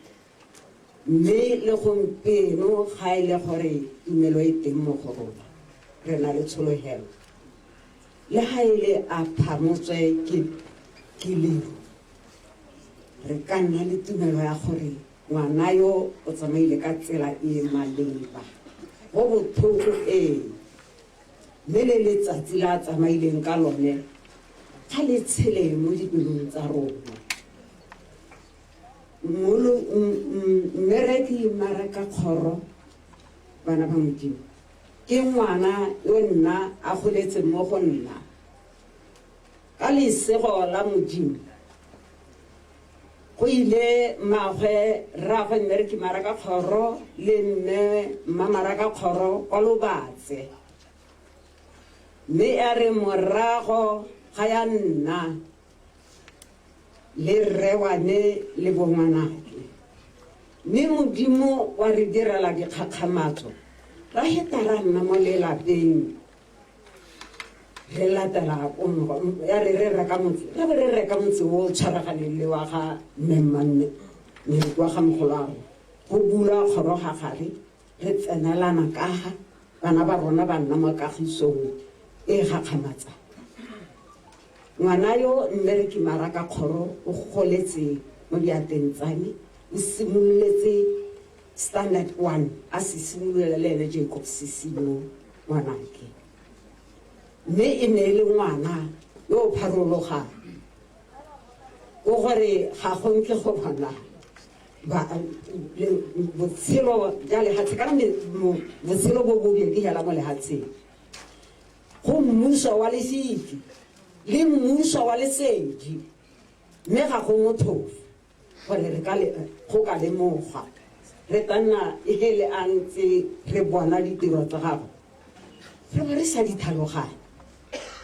Mme le gompieno ga e le gore tumelo e teng mo go rona, re na le tshologelo. Le ga e le a phamotswe ke leru, re ka nna le tumelo ya gore ngwana yo o tsamaile ka tsela e maleba. Go botlhoko ee, mme le letsatsi la a tsamaileng ka lone ga le tshele mo dipelong tsa rona. Mmereki Maraka Kgoro, bana ba Modimo, ke ngwana yo nna a goletseng mo go nna. Ka lesego la Modimo, go ile mmaagwe rraagwe Mmereki Maraka Kgoro le mme mma Maraka Kgoro kwa Lobatse. Mme ya re morago ga ya nna le rre wa me le bongwanake, mme Modimo wa re direla dikgakgamatso, ra heta ra nna mo lelapeng, re latela ya re re reka motse, ra be re reka motse o tshwaraganeng le wa ga mme mmanne, mmereki wa ga mogolwagwe. Go bulwa kgoro ga gare, re tsenelana ka ga bana ba rona ba nna mo kagisong e gakgamatsang. Ngwana yo Mmereki Maraka Kgoro o goletse mo diateng tsa me, o simololetse standard 1, a se simolola le ene Jacob Sisino ngwanake. Mme e ne e le ngwana yo o pharologang, o gore ga go nke go bona botshelo ja lehatshe, kana botshelo bo bobedi hela mo lehatsheng. Go mmuso wa lefifi le mmuso wa lesedi, mme ga go motlhofo gore re ka go ka lemoga. Re tla nna e hele a ntse re bona ditiro tsa gagwe, re bo re sa di tlhaloganye,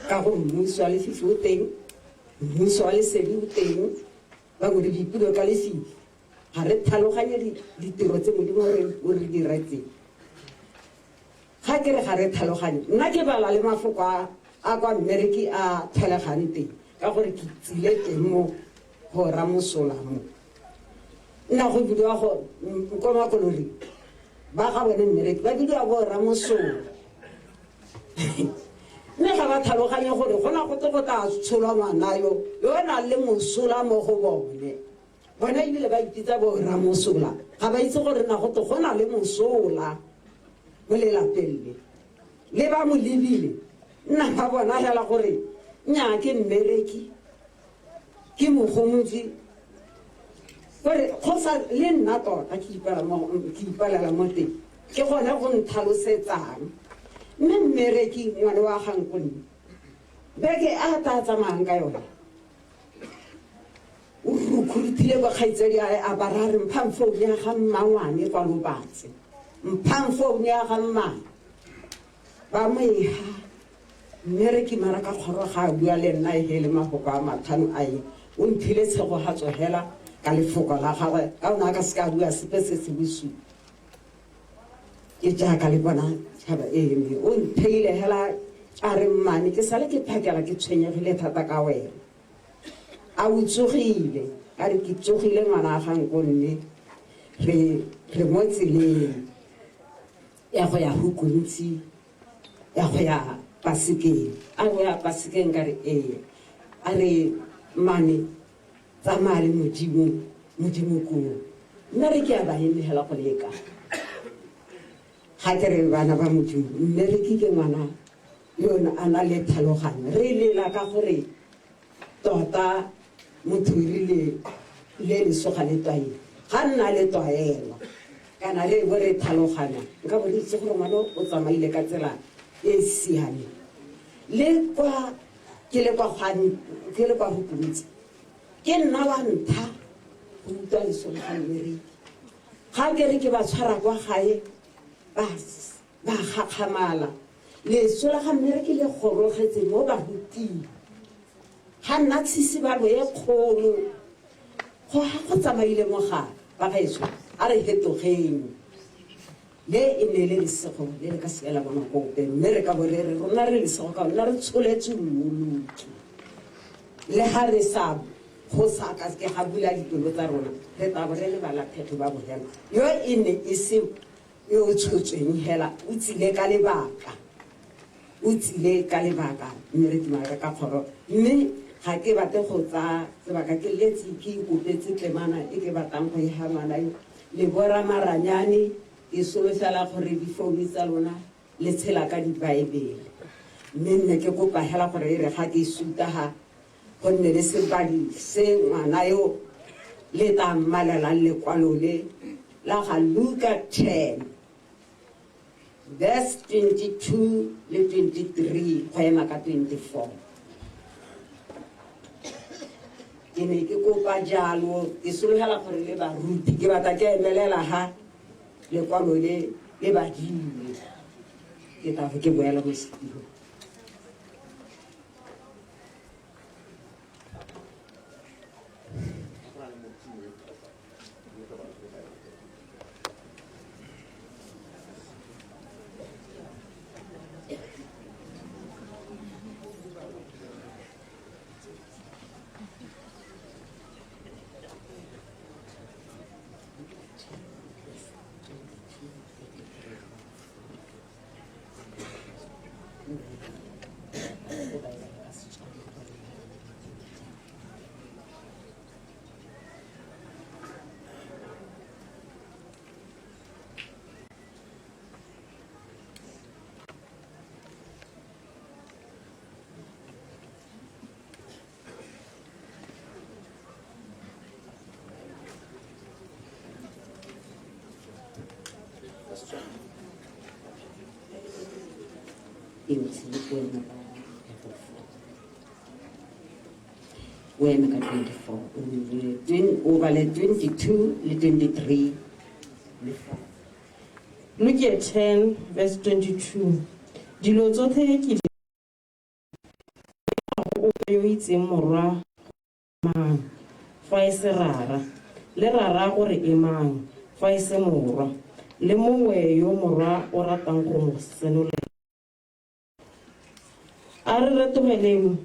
ka gore mmuso wa lefifi o teng, mmuso wa lesedi o teng, bangwe re dipulo ka lefifi, ga re tlhaloganye ditiro tse Modimo o re diretseng. Ga ke re ga re tlhaloganye, nna ke bala le mafoko a kwa mmereki a tlholegang teng, ka gore ke tsile teng mo go ramosola mo. Nna go bidiwa go kwa makolori ba ga bone mmereki ba bidiwa bo ramosola. Mme ga ba tlhaloganye gore go na go tle go tla tsholwa ngwana yo yo o nang le mosola mo go bone. Bone ebile ba ipitsa bo ramosola, ga ba itse gore na go tle go na le mosola mo lelapeng le. Le ba mo lebile, nna ba bona hela gore nnyaa ke mmereki, ke mogomotsi. Kore go sa le nna tota ke ipala mo ke ipalela mo teng ke gone go ntlhalosetsang mme mmereki ngwane wa gankonne beke a tla tsamayang ka yone o recruitile bokgaitsadi a ba ra re mphang founu ya ga mmangwane kwa lobatse mphang founu ya ga mmane ba mo eha mme re ke mara ka kgoro ga a bua le nna e hele mafoko a matlhano a e o mphile tshego ga tsogela ka lefoko la gagwe ka o ne a ka se ka bua sepe se se bosula ke jaaka le bona tšhaba e eme o ntheile hela a re mmane ke sale ke phakela ke tshwenyegile thata ka wena a o tsogile ka re ke tsogile ngwana a gankonne re re mo tseleng ya go ya hukuntsi ya go ya pasekeng a go ya pasekeng ka re ee a re mane tsamaya le modimo modimo koo nna re ke a ba emegela go leka ga ke re bana ba modimo mme re ke ke ngwana yone a na le tlhaloganyo re lela ka gore tota motho e rile le lesoga le twaile ga nna le tlwaelo kana re bo re tlhaloganya nka bo re itse gore ngwana o tsamaile ka tsela e e siameng le kwa ke le kwa ke le kwa Hukuntsi ke nna wa ntlha go utlwa leso la ga mmereki ga ke re ke ba tshwara kwa gae ba ba gakgamala leso la ga mmereki le gorogetse mo baruting ga nna tshisibalo e kgolo go ga go tsamaile mogala ba gaetsho a re hetogeng le e ne le lesego le le ka seke la bona kope mme re ka bo re re rona re lesego ka nna re tsholetswe mmoloki le ga re sa go sa ka ke ga bula dipelo tsa rona re tla bo re le balathegi ba bogelo yo e ne e se yo o tshotsweng hela o tsile ka lebaka o tsile ka lebaka mme re tumela ka kgoro mme ga ke batle go tsaya sebaka ke letse ke ikopetse tlemana e ke batlang go e ga ngwana yo le bora maranyane ke solofela gore difounu tsa lona le tshela ka dibaebele mme nne ke kopa hela gore e re ga ke suta ga go nne le sebadi se ngwana yo le tla mmalelang lekwalo le la ga Luka 10 verse 22 le 23 go ema ka 24 ke ne ke kopa jalo ke sologela gore le baruti ke batla ke emelela ga lekwalo le le badilwe ke tla ke boela mo setirong. O eme ka 24 o bale 22 le 23 le 4. Luke 10 verse 22 dilo tsotlhe ke di ga go ope yo itseng morwa mang fa e se rara le rara gore e mang fa e se morwa le mongwe yo morwa o ratang go mo senolela. A re retogeleng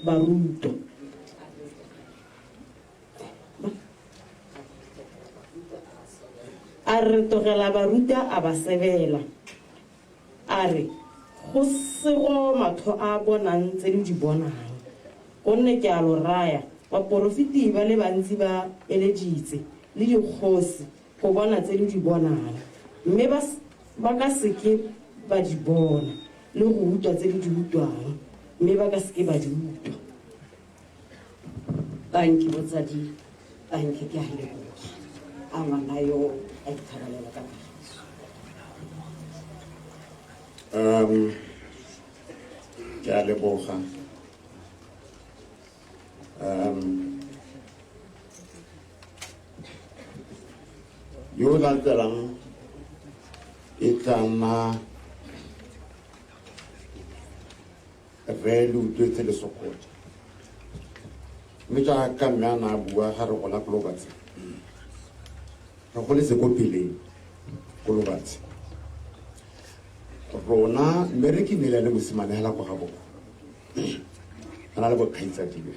barutwa. A re retogela barutwa a ba sebela. A re, Go sego matlho a bonang tse lo di bonang. Gonne ke a lo raya, baporofeti ba le bantsi ba eleditse, le dikgosi, go bona tse lo di bonang, mme ba ba ka se ke ba di bona, le go utlwa tse lo di utlwang, mme ba ka se ke ba di utlwa. Tanki botsadi. Tanki ke a leboga. A ngwana yo a ithabalela ka kagiso. Ke a leboga. Yo o latelang e tla nna Rre Leutlwetse Lesokolo. Mme jaaka mme a ne a bua ga re gola ko Lobatse, re goletse ko peleng ko Lobatse. Rona mme re ke nnile le mosimane hela ko ga bone, a na le bokgaitsadiwe.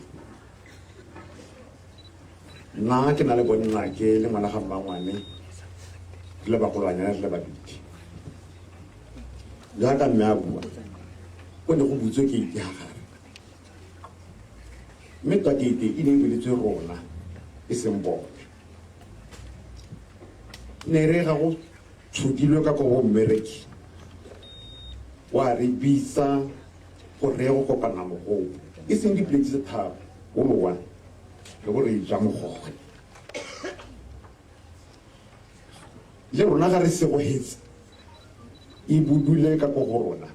Nna ke na le bonna ke le ngwana ga mmangwane, re le bagolwanyana re le babedi. Jaaka mme a bua, go ne go butswe keite ga gare, mme twa keite e ne e buletswe rona e seng bone. Ne re ga go tshodilwe ka ko bo mmereki, wa re bitsa go re go kopana mogolo, e seng diplate tse tharo, o le one, re bo re ja mogoge. Le rona ga re segogetse, e budule ka ko go rona,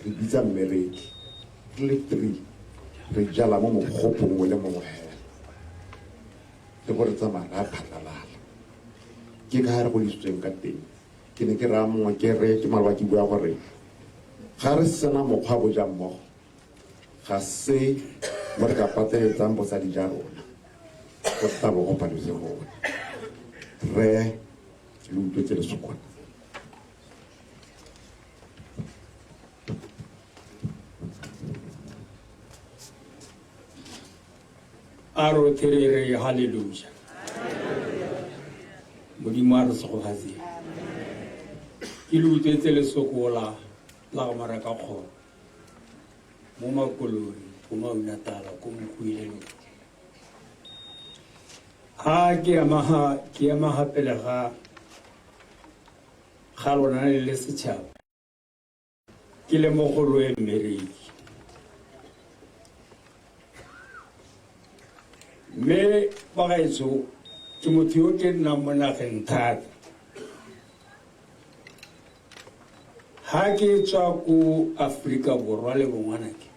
re bitsa mmereki, re le 3, re jala mo mogopong o le mongwe hela, le gore tsamaya re a phatlalala. Ke ka ga re godisitsweng ka teng. Ke ne ke raya mongwe ke re ke maloba ke bua gore ga re sena mokgwa bo ja mmogo, ga se mo re ka pateletsang bosadi ja rona, go tla bo go paletse rona. Rre Leutlwetse Lesokolo. A rotlhe re re haleluja. Modimo a re segofatse. Ke le utlwetse Lesokola la go maraka kgoro mo Makoloi, ko Maunatala, ko Mokwileng. Ha ke ema ke ema ha pele ga ga lona le le setšhaba, ke le mogolo e mmereki. Mme bagaetsho, ke motho yo ke nnang mo nageng thata. Ha ke tswa ko Aforika Borwa le bongwanake,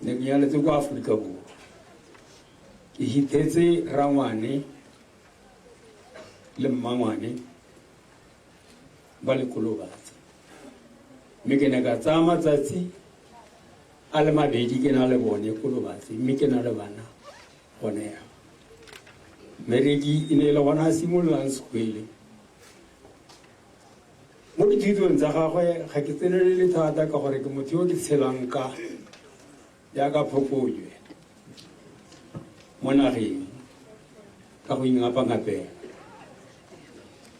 ne ke nyaletse ko Aforika Borwa. Ke hithetse rangwane le mmangwane ba le Kolobatse. Mme ke ne ka tsaya matsatsi a le mabedi ke na le bone Kolobatse, mme ke na le bana gone ya. Mmereki e ne e le gona a simololang sekgwele. Mo dithutong tsa gagwe ga ke tsenelele thata ka gore ke motho yo ke tshelang ka jaaka phokojwe mo nageng ka go ingapangapela.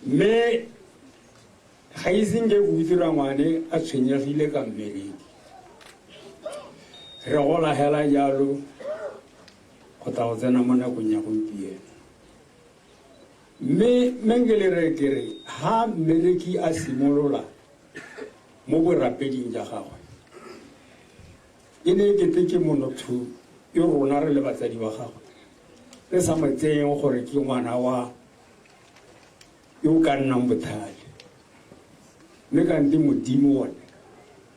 Mme ga ise nke ke utlwe rangwane a tshwenyegile ka mmereki. Re gola hela jalo go tla go tsena mo nakong ya gompieno. Mme mengele re ke re ha mmereki a simolola mo borapeding ja gagwe, e ne e kete ke monotho yo rona re le batsadi ba gagwe re sa mo tseyeng gore ke ngwana wa yo o ka nnang botlhale. Mme kante Modimo one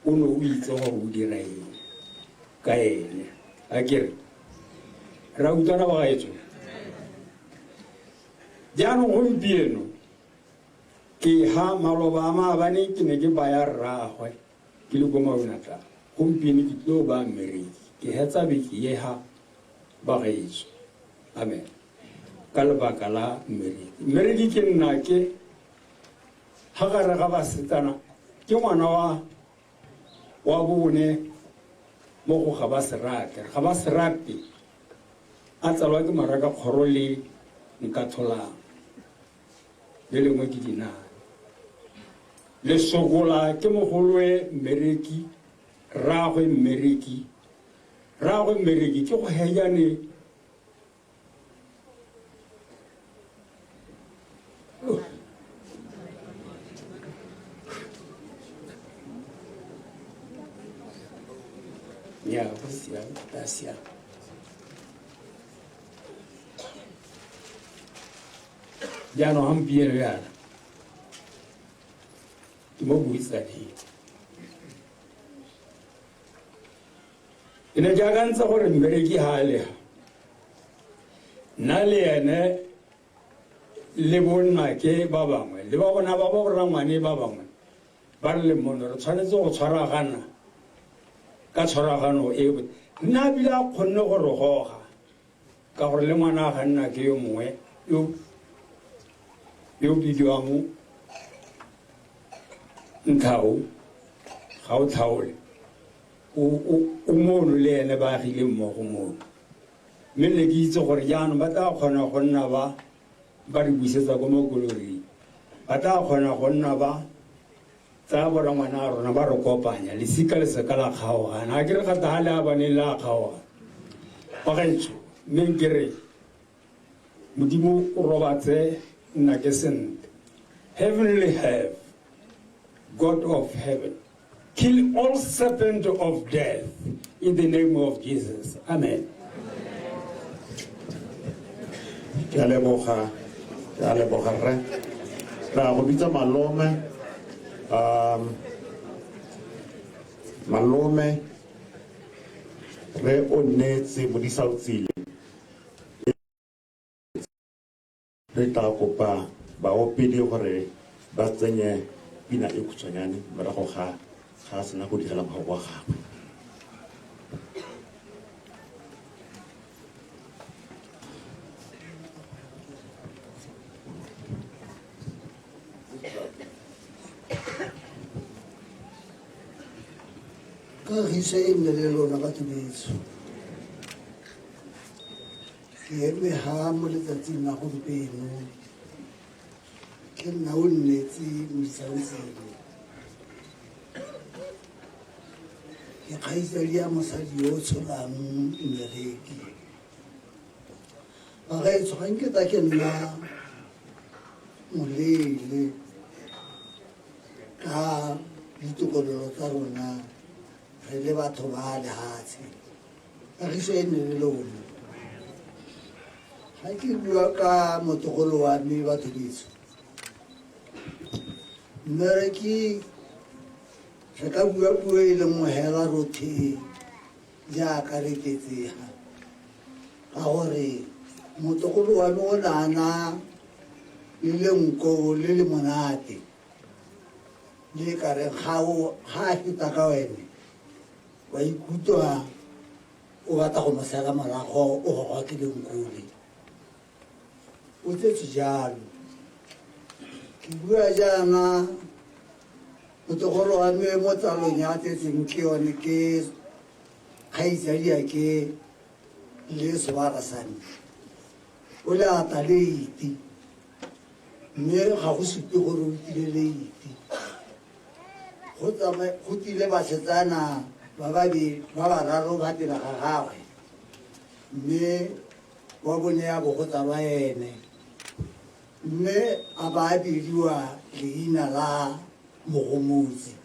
o ne o itse gore o dira eng ka ene. A ke re ra utlwana bagaetsho? Jaanong gompieno ke ha maloba a maabane ke ne ke baya rraagwe ke le ko Maunatala. Gompieno ke tlo ba mmereki, ke hetsa beke ye ha bagaetsho. Amen. Ka lebaka la mmereki. Mmereki ke nna ke ha gare ga basetsana, ke ngwana wa bone mo go ga ba se rate. Ga ba se rate a tsalwa ke maraka kgoro le Nkatholang, le lengwe ke Dinane. Lesokola ke mogolowe mmereki, rraagwe mmereki. Rraagwe mmereki ke go hejane Ya, go siame, ba siame. Jaanong gompieno jaana ke mo buisaneng. Ke ne ke akantse gore mmereki ga a lega nna le ene le bonnake ba bangwe le ba bona ba ba borangwane ba bangwe ba re le mono re tshwanetse go tshwaragana ka tshwaragano e nna ebile a kgonne go re goga ka gore le ngwana ga nna ke yo mongwe yo bidiwang Ntlhao ga o tlhaole o mono le ene ba agile mmogo mono mme ne ke itse gore jaanong ba tla kgona go nna ba ba re busetsa ko makoloring ba tla kgona go nna ba tsaya borangwana a rona ba re kopanya lesika le seka la kgaogana ga ke re gata ga le a bane le a kgaogana bagaetsho mme ke re Modimo o robatse nna ke sentle. Heavenly have God of heaven kill all serpent of death in the name of Jesus. Amen. Ke a leboga, ke a leboga rre. Ra go bitsa malome. Malome re o nnetse modisa o tsile. Re tla kopa baopedi gore ba tsenye pina e khutshwanyane morago ga ga a sena go digela mogago wa gagwe. Kagiso e nne le lona batho betsho. Ke eme ha mo letsatsing la gompieno ke nna o nnetse Modisautsile. Ke kgaitsadi ya mosadi yo o tsholang mmereki. Bagaetsho ga nketa ke nna moleele ka ditokololo tsa rona re le batho ba lehatshe. Kagiso e nne le lona. Ga ke bua ka motogolo wa me batho betsho, mmereki re ka bua puo e le nngwe hela rotlhe jaaka re ketsega, ka gore motogolo wa me o ne a na le lenko le le monate le ka reng ga a feta ka wene wa ikutlwa o batla go mo sala morago o gogwa ke lenkole. O tsetswe jalo. Ke bua jaana motogolo wa me mo tsalong ya tsetseng ke yone ke kgaitsadi ke le sebara sa me. O le ata leiti mme ga go supe gore o tile leiti. Go tile basetsana ba babedi ba bararo ba pele ga gagwe mme wa bone ya bo go tsalwa ene mme a ba bidiwa leina la Mogomotsi.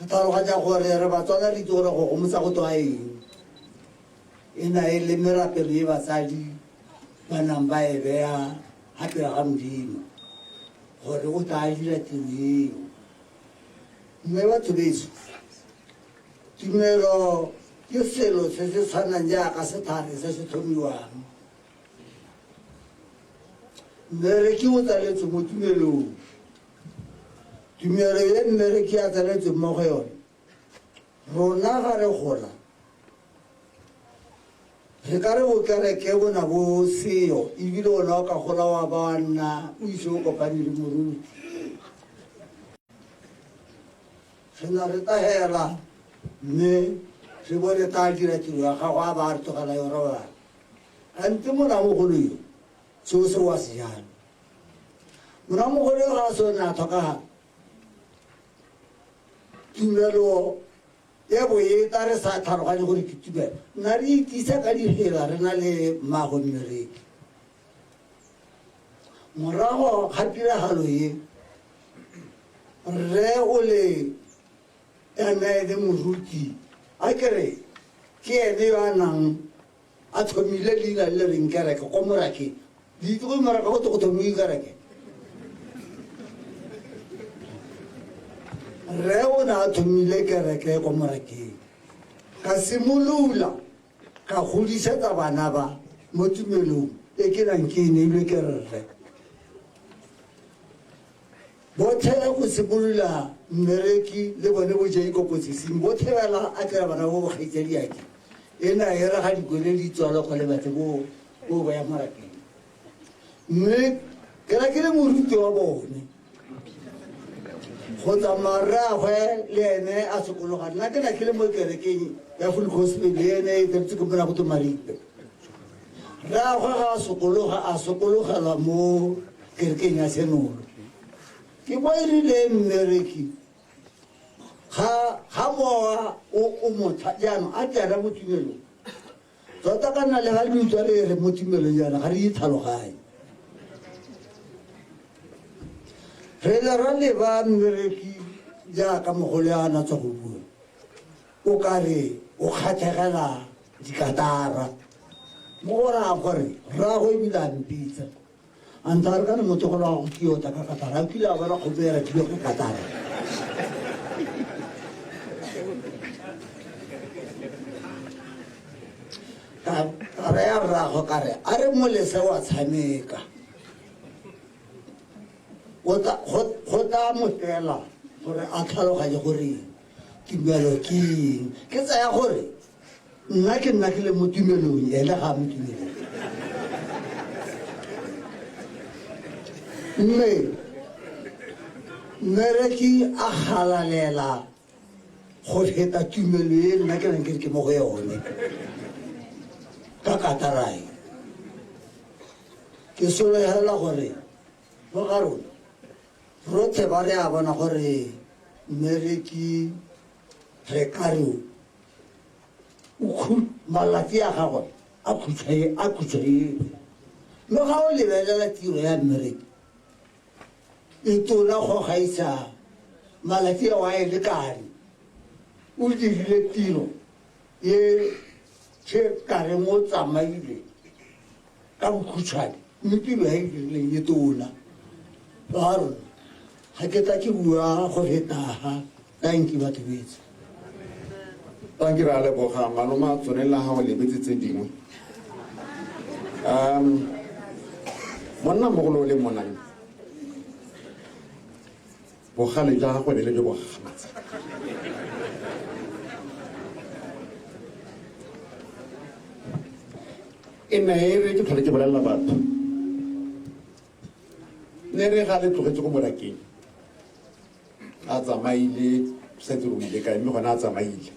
Re tlhaloganya gore re Batswana re itse gore go gomotsa go twa eng. E na e le merapelo e batsadi ba nang ba e beya ga pele ga Modimo gore o tla dira tiro eo. Mme batho betsho, tumelo ke selo se se tshwanang jaaka setlhare se se tlhomiwang. Mmereki o tsaletswe mo tumelong. Tumelo e mmereki a tsaletsweng mo go yone, rona ga re gola re ka re bokereke bo na bo seo, ebile ona o ka gola wa ba wa nna o ise o kopane le moruti. Re na re tahela mme re bo re tla dira tiro ya gago a ba a re tlogela yo robala. Kante monamogolo yo seo se wa se jalo. Monamogolo yo ga a se o ne a tlhokagala. Tumelo e bo e tla re sa tlhaloganye gore ke tumelo. Nna re itisa ka difela re na le mmago mmereki. Morago ga tiragalo e, rre o le ene e le moruti, a kere ke ene yo a nang a tlhomile leina le le reng kereke ko morakeng Le itse go maraka go go thomiwe kereke. Rre o ne a thomile kereke ko morakeng. Ka simolola ka godisetsa bana ba mo tumelong e ke nang ke e neilwe ke rre. Botlhe go simolola mmereki le bone bo Jacob Sesing, botlhe fela a kry-a bana bo bokgaitsadiake. E na e re ga dikole di tswalwa go le batle bo ba ya morakeng. Mme ke na ke le moruti wa bone. Go tsamaya rraagwe le ene a sokologa. Nna ke na ke le mo kerekeng ya Full Gospel, le ene e tshwanetse ke mona go twe Maripe. Rraagwe ga a sokologa, a sokologelwa mo kerekeng ya Senolo. Ke mo e rileng mmereki ga mowa o motha jaanong a tsena mo tumelong. Tota ka nna le ga re utlwa re re mo tumelong jaana ga re itlhaloganye. Re le ra leba mmereki jaaka mogolo ya na tswa go bua. O ka re o kgatlhegela dikatara. Mo go raya gore rraagwe ebile a mpitsa. A ntse a re kana motho go la go ke ota ka katara. A kile a bona kgomo e rekilwe go katara. Ka raya rraagwe ka re, a re molese wa tshameka. Go tla mo fela gore a tlhaloganye gore tumelo ke eng. Ke tsaya gore nna ke nna ke le mo tumelong, ene ga a mo tumelong. Mme mmereki a galalela go feta tumelo e nna ke nang ke re ke mo go yone ka katarae. Ke sologela gore mo ga rona rotlhe ba re a bona gore mmereki re ka re malatsi a gagwe a khutshwae. Mme ga o lebelela tiro ya mmereki e tona go gaisa malatsi ao a e lekane. O dirile tiro e ka reng o tsamaile ka bokhutshwane, mme tiro ya e dirileng e tona. Ba rona ga ke tla ke bua go feta ga. Thank you, batho betsho. Thank you, ra leboga. Malome a tswelela ga o lebetse tse dingwe. Monna mogolo o le monang, bogale jwa gagwe ne le jo bo gakgamatsa. E ne e re ke tlhole ke bolelela batho, ne re ga le tlogetse ko morakeng, a tsamaile, setse o ile kae, mme gone a tsamaile.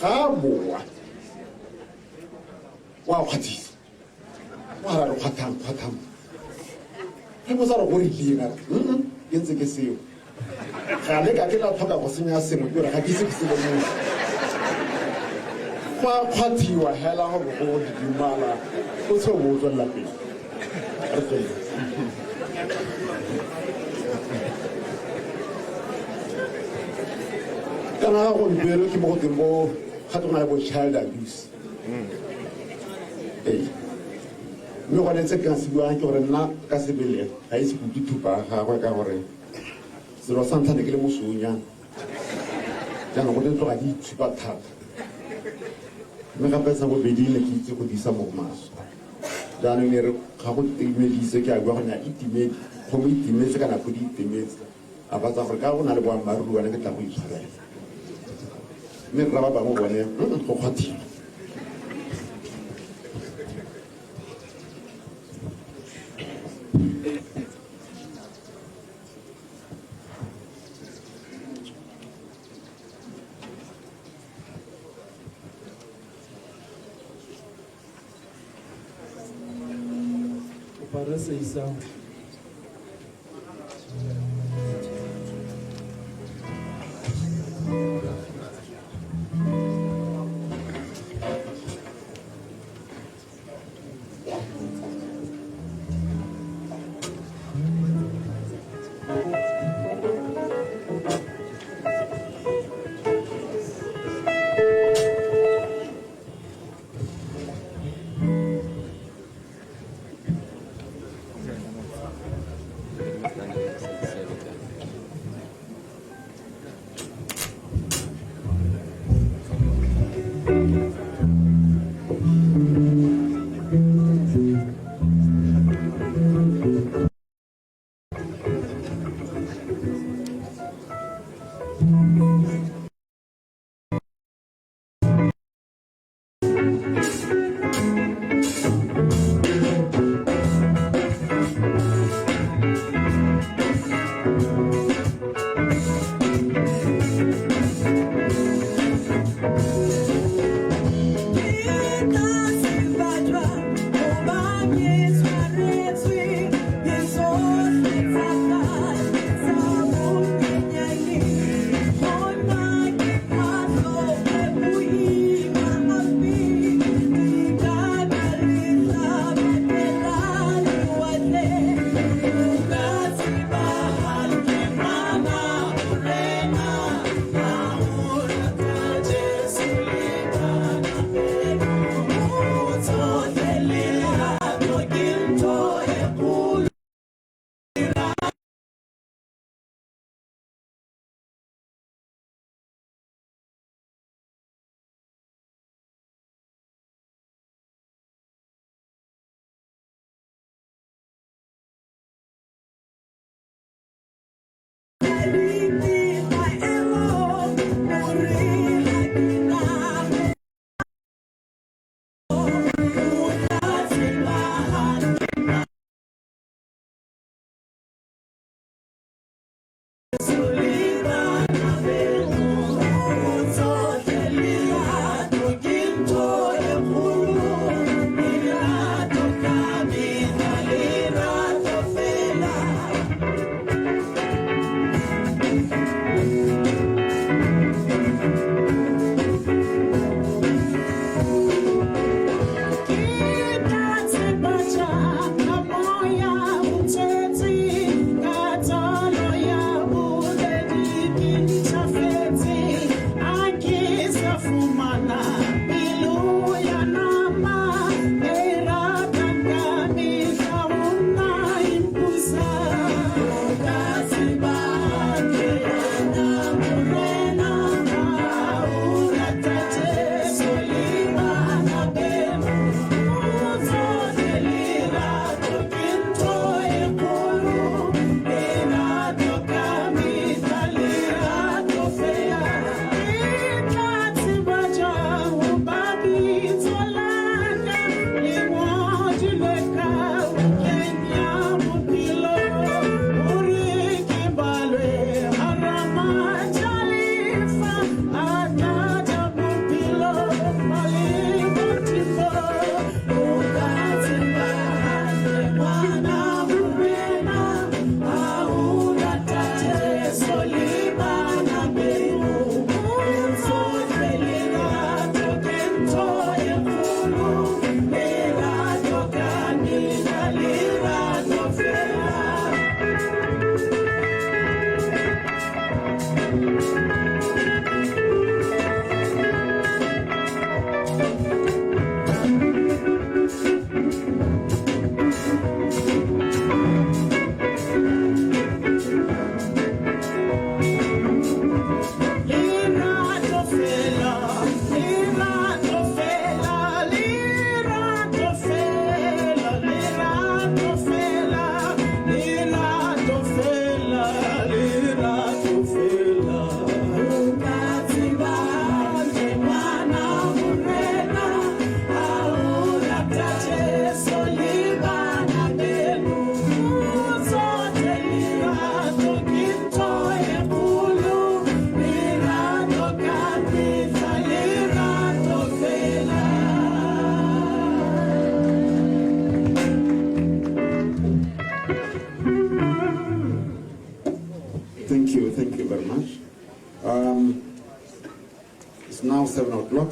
Ga a boa, wa kgwathisa, wa ra re kgwathang, kgwathang. Ge botsa re go rileng, a re, ke ntse ke seo. Ga le ka ke la tlhoka go senya sengwe, ke gore ga ke ise ke se lemoge. Go a kgwathiwa hela gore go didimala, o tshe o bo o tswelela pele. Re tswelele. Kana ga gompieno ke mo go teng bo ga tona le bo child abuse. Ee. Mme gone tse ke ka se buang ke gore nna ka sebele ga ise ke utlwe thupa ya gagwe ka gore selo sa ntlha ne ke le mosweunyana. Jaanong go tloga ke itshupa thata. Mme gape sa bobedi ne ke itse go disa mo go maswe. Jaanong e re ga go timedise ke a bua go nya itimedi, kgomo e timetse kana podi e timetse. A batla gore ka go na le boammaaruri wena ke tla go itshwarela. Mme rra ba bangwe bone, go kgwathile. Kopa re se isang. you, thank you very much. It's now 7 o'clock.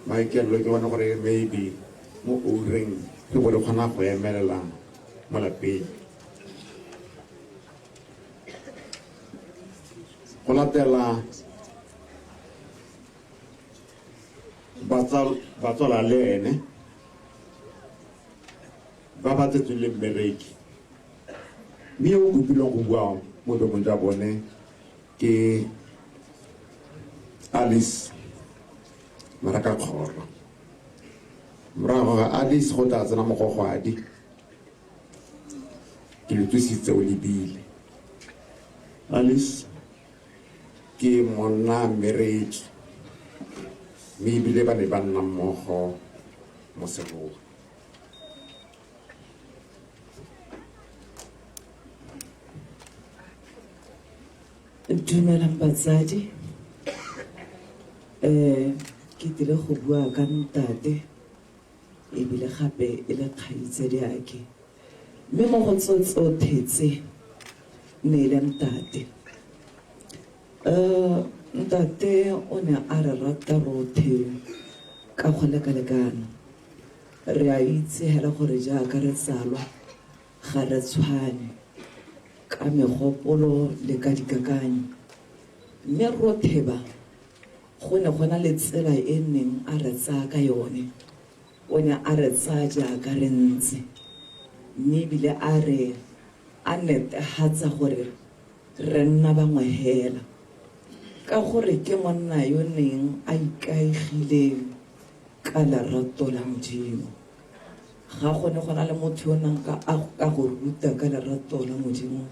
Maikaelelo ke bona gore maybe mo oureng re bo re kgona go emelela mo lapeng. Go latela batswala le ene ba ba tsetsweng le mmereki, mme yo o kopileng go bua mo boemong jwa bone ke Alice Marakakgoro. Morago ga Alice go tla tsena mogogwadi ke le tsositse o lebile. Alice ke monna mmereki, mme ebile ba ne ba nna mmogo mo Serowe. Dumelang batsadi. Ke tlile go bua ka ntate, ebile gape e le kgaitsedi ake, mme mo go tso tsotlhe tse ne e le ntate. Ntate o ne a re rata rotlhe ka go lekalekana. Re a itse hela gore jaaka re tsalwa ga re tshwane ka megopolo le ka dikakanyo, mme rotlhe ba go ne go na le tsela e neng a re tsaya ka yone. O ne a re tsaya jaaka re ntse, mme ebile a re a netefatsa gore re nna bangwe hela, ka gore ke monna yo neng a ikaegile ka lerato la Modimo. Ga gone go na le motho yo nang ka a ka go ruta ka lerato la Modimo,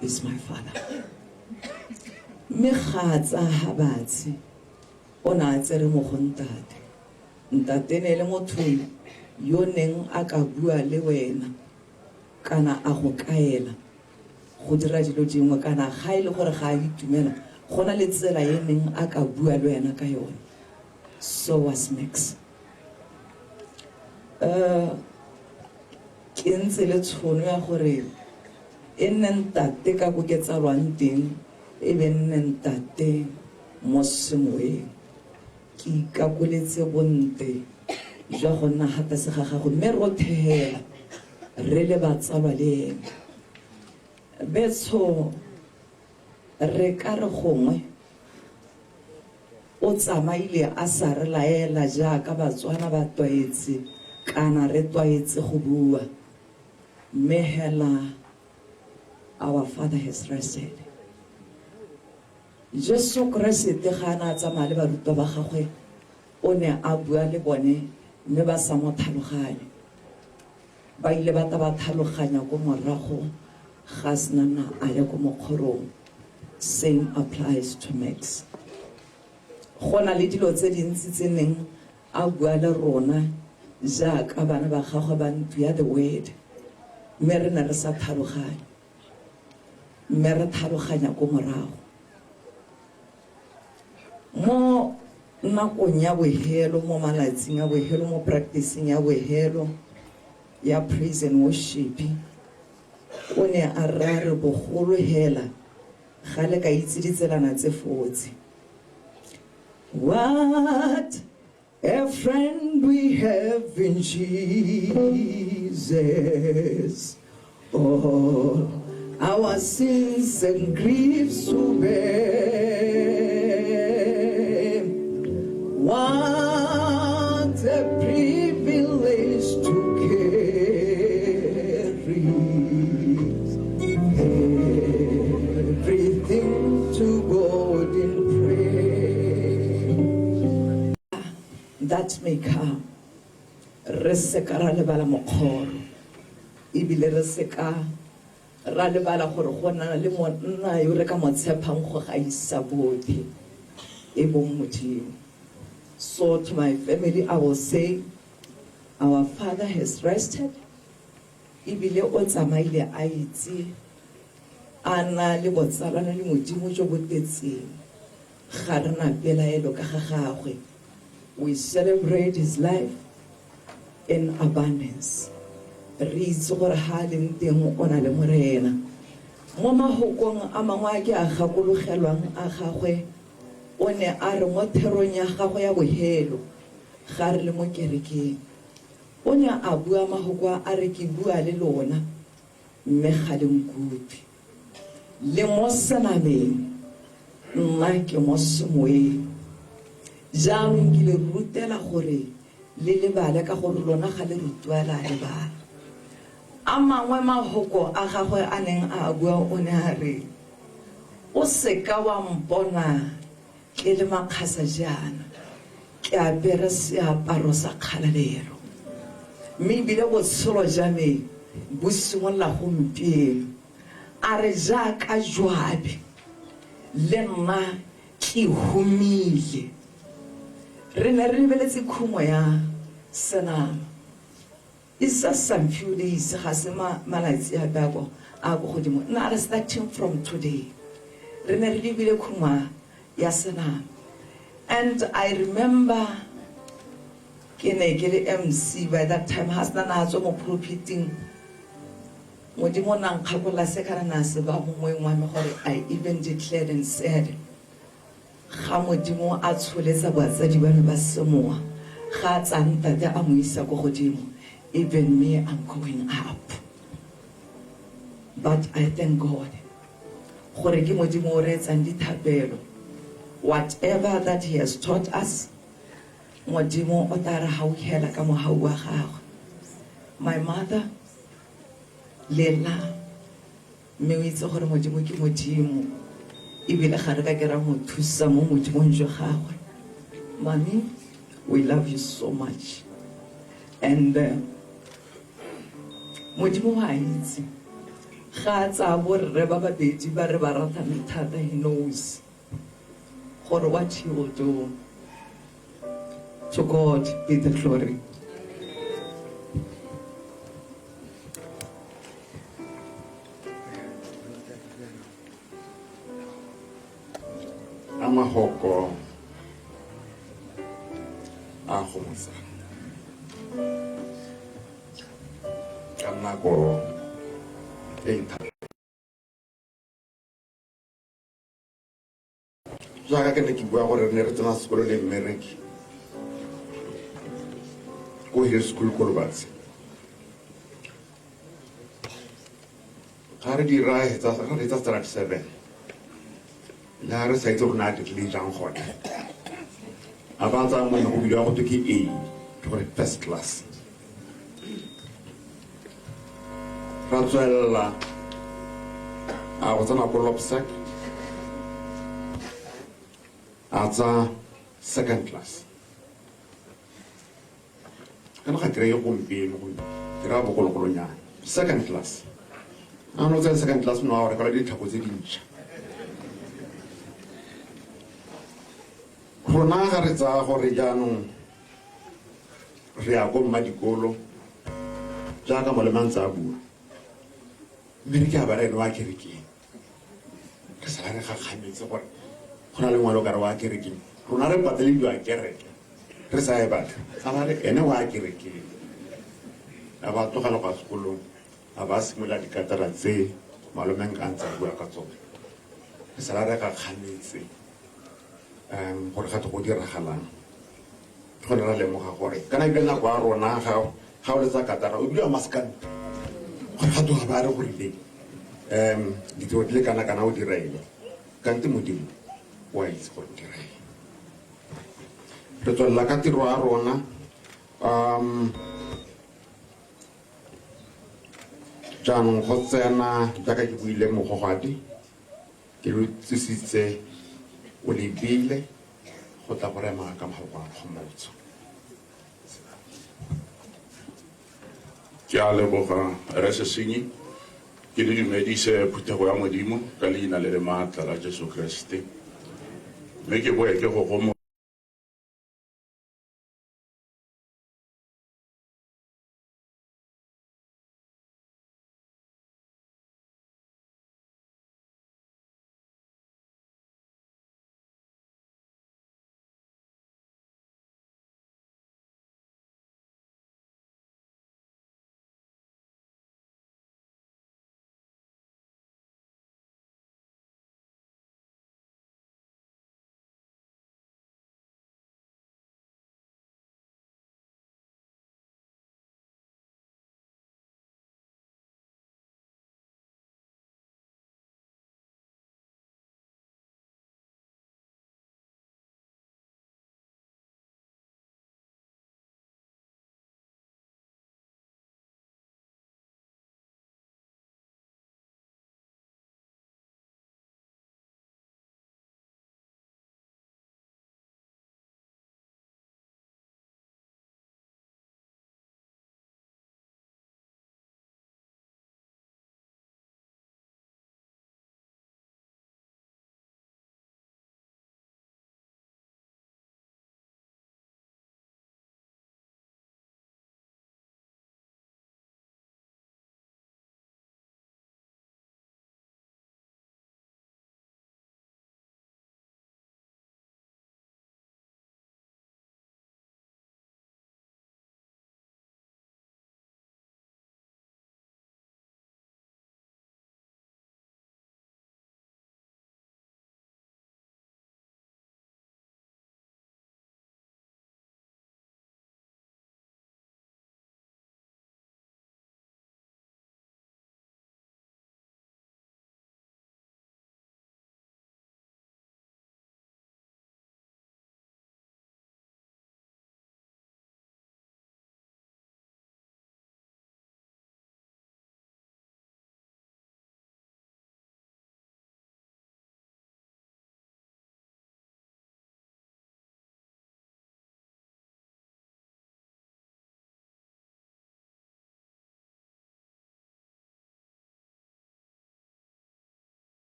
is my father. Mme ga a tsaya batse, o ne a tsere mo go ntate. Ntate ne e le motho yo neng a ka bua le wena kana a go kaela go dira dilo dingwe, kana ga e le gore ga a itumela, go na le tsela e neng a ka bua le wena ka yone. So was Max. Ke ntse le tshono ya gore e nne ntate ka ko ke tsalwang teng, e be nne ntate mo semoyeng. Ke ikakoletse bonte jwa go nna ga tlase ga gago, mme rotlhe hela re le batsalwa le ene. Betsho, re ka re gongwe o tsamaile a sa re laela jaaka Batswana ba tlwaetse kana re tlwaetse go bua, mme hela our father has rested. Jesu Keresete ga a ne a tsamaya le barutwa ba gagwe, o ne a bua le bone mme ba sa mo tlhaloganye. Ba ile ba tla ba tlhaloganya ko morago ga senana a ya ko mokgorong. Same applies to Max. Go na le dilo tse dintsi tse neng a bua le rona jaaka bana ba gagwe ba ntlo ya the word, mme re ne re sa tlhaloganye, mme re tlhaloganya ko morago mo nakong ya bohelo, mo malatsing a bohelo, mo practicing ya bohelo ya praise and worship. O ne a ra re bogolo hela ga le ka itse ditselana tse fotse. What a friend we have in Jesus, all our sins and griefs to bear. What a privilege to carry everything to God in prayer. That may come. Re seka ra lebala mokgoro, ebile re seka ra lebala gore go na le monna yo re ka mo tshepang go gaisa botlhe, e bong Modimo. So to my family I will say, our father has rested, ebile o tsamaile a itse a na le botsalano le Modimo jo bo tletseng. Ga re na pelaelo ka ga gagwe. We celebrate his life in abundance. Re itse gore ha a leng teng o na le Morena. Mo mahokong a mangwe a ke a gakologelwang a gagwe, o ne a re mo therong ya gagwe ya bohelo, ga re le mo kerekeng, o ne a bua mahoko a re ke bua le lona, mme ga le nkutlwe. Le mo senameng, nna ke mo semoyeng. Jaanong ke le rutela gore le lebale, ka gore lona ga le rutiwa la lebala. A mangwe mahoko a gagwe a neng a bua o ne a re, O seka wa mpona ke le makgasa jaana, ke apere seaparo sa kgalalelo. Mme ebile botshelo jwa me bo simolola gompieno. A re jaaka Joabe, le nna ke humile. Re ne re lebeletse khumo ya senama. It's just some few days, ga se malatsi ape a ko a ko godimo. Nna re starting from today. Re ne re lebile khumo ya senama. And I remember ke ne ke le MC by that time, ha sena na tswa mo pulpiting. Modimo o na nkgakolola se kana na se ba mo moyeng wa me gore I even declared and said, ga Modimo a tsholetsa batsadi ba me ba semowa, ga a tsaya ntate a mo isa ko godimo, even me, I'm going up. But I thank God gore ke Modimo o reetsang dithapelo. Whatever that he has taught us, Modimo o tla re hauhela ka mohau wa gagwe. My mother, lela, mme o itse gore Modimo ke Modimo, ebile ga re ka ke ra mo thusa mo Modimong jwa gagwe. Mami, we love you so much. And Modimo wa itse, ga a tsaya borre ba babedi ba re ba ratang thata, he knows gore what he will do. To God be the glory. A mahoko a gomotsang ka nako e e thata. Jaaka ke ne ke bua gore re ne re tsena sekolo le mmereki ko Hill School ko Lobatse. Ga re dira hetsa, ga re etsa standard 7, le ga re sa itse gore na dirile jang gone, a ba tsaya mone go bidiwa go twe ke A, ke gore first class. Ra tswelela a go tsena ko Lopsec, a tsa second class. Kana ga kry-e gompieno, ke raya bogologolonyana, second class. A no tsaya second class, no a go rekelwa ditlhako tse dintšha. Rona ga re tsaya gore jaanong re ya ko mma dikolo, jaaka molema ntse a bua, mme re ke a ba re ene wa kerekeng, re sala re gakgametse gore go na le ngwana o kare wa kerekeng. Rona re patelediwa kereke re sa e batla, a ba re ene wa kerekeng. A ba tlogela kwa sekolong, a ba simolola dikatara tse malomeng a ntse a bua ka tsone. Re sala re gakgametse gore gate go diragalang. Ke gone ra lemoga gore kana ebile nako ya rona ga o letsa katara o bidiwa maskante, gore ga tloga ba re go rileng ditiro di le kana kana o dira eng, kante Modimo o a itse gore o dira eng. Re tswelela ka tiro ya rona. Jaanong go tsena jaaka ke buile mogogadi, ke lo tsisitse o lebile go tla go rema ka mafoko a kgomotso. Ke a leboga re Sesenyi, ke le dumedise phuthego ya Modimo ka leina le le maatla la Jesu Kriste. Mme ke boe ke go gomo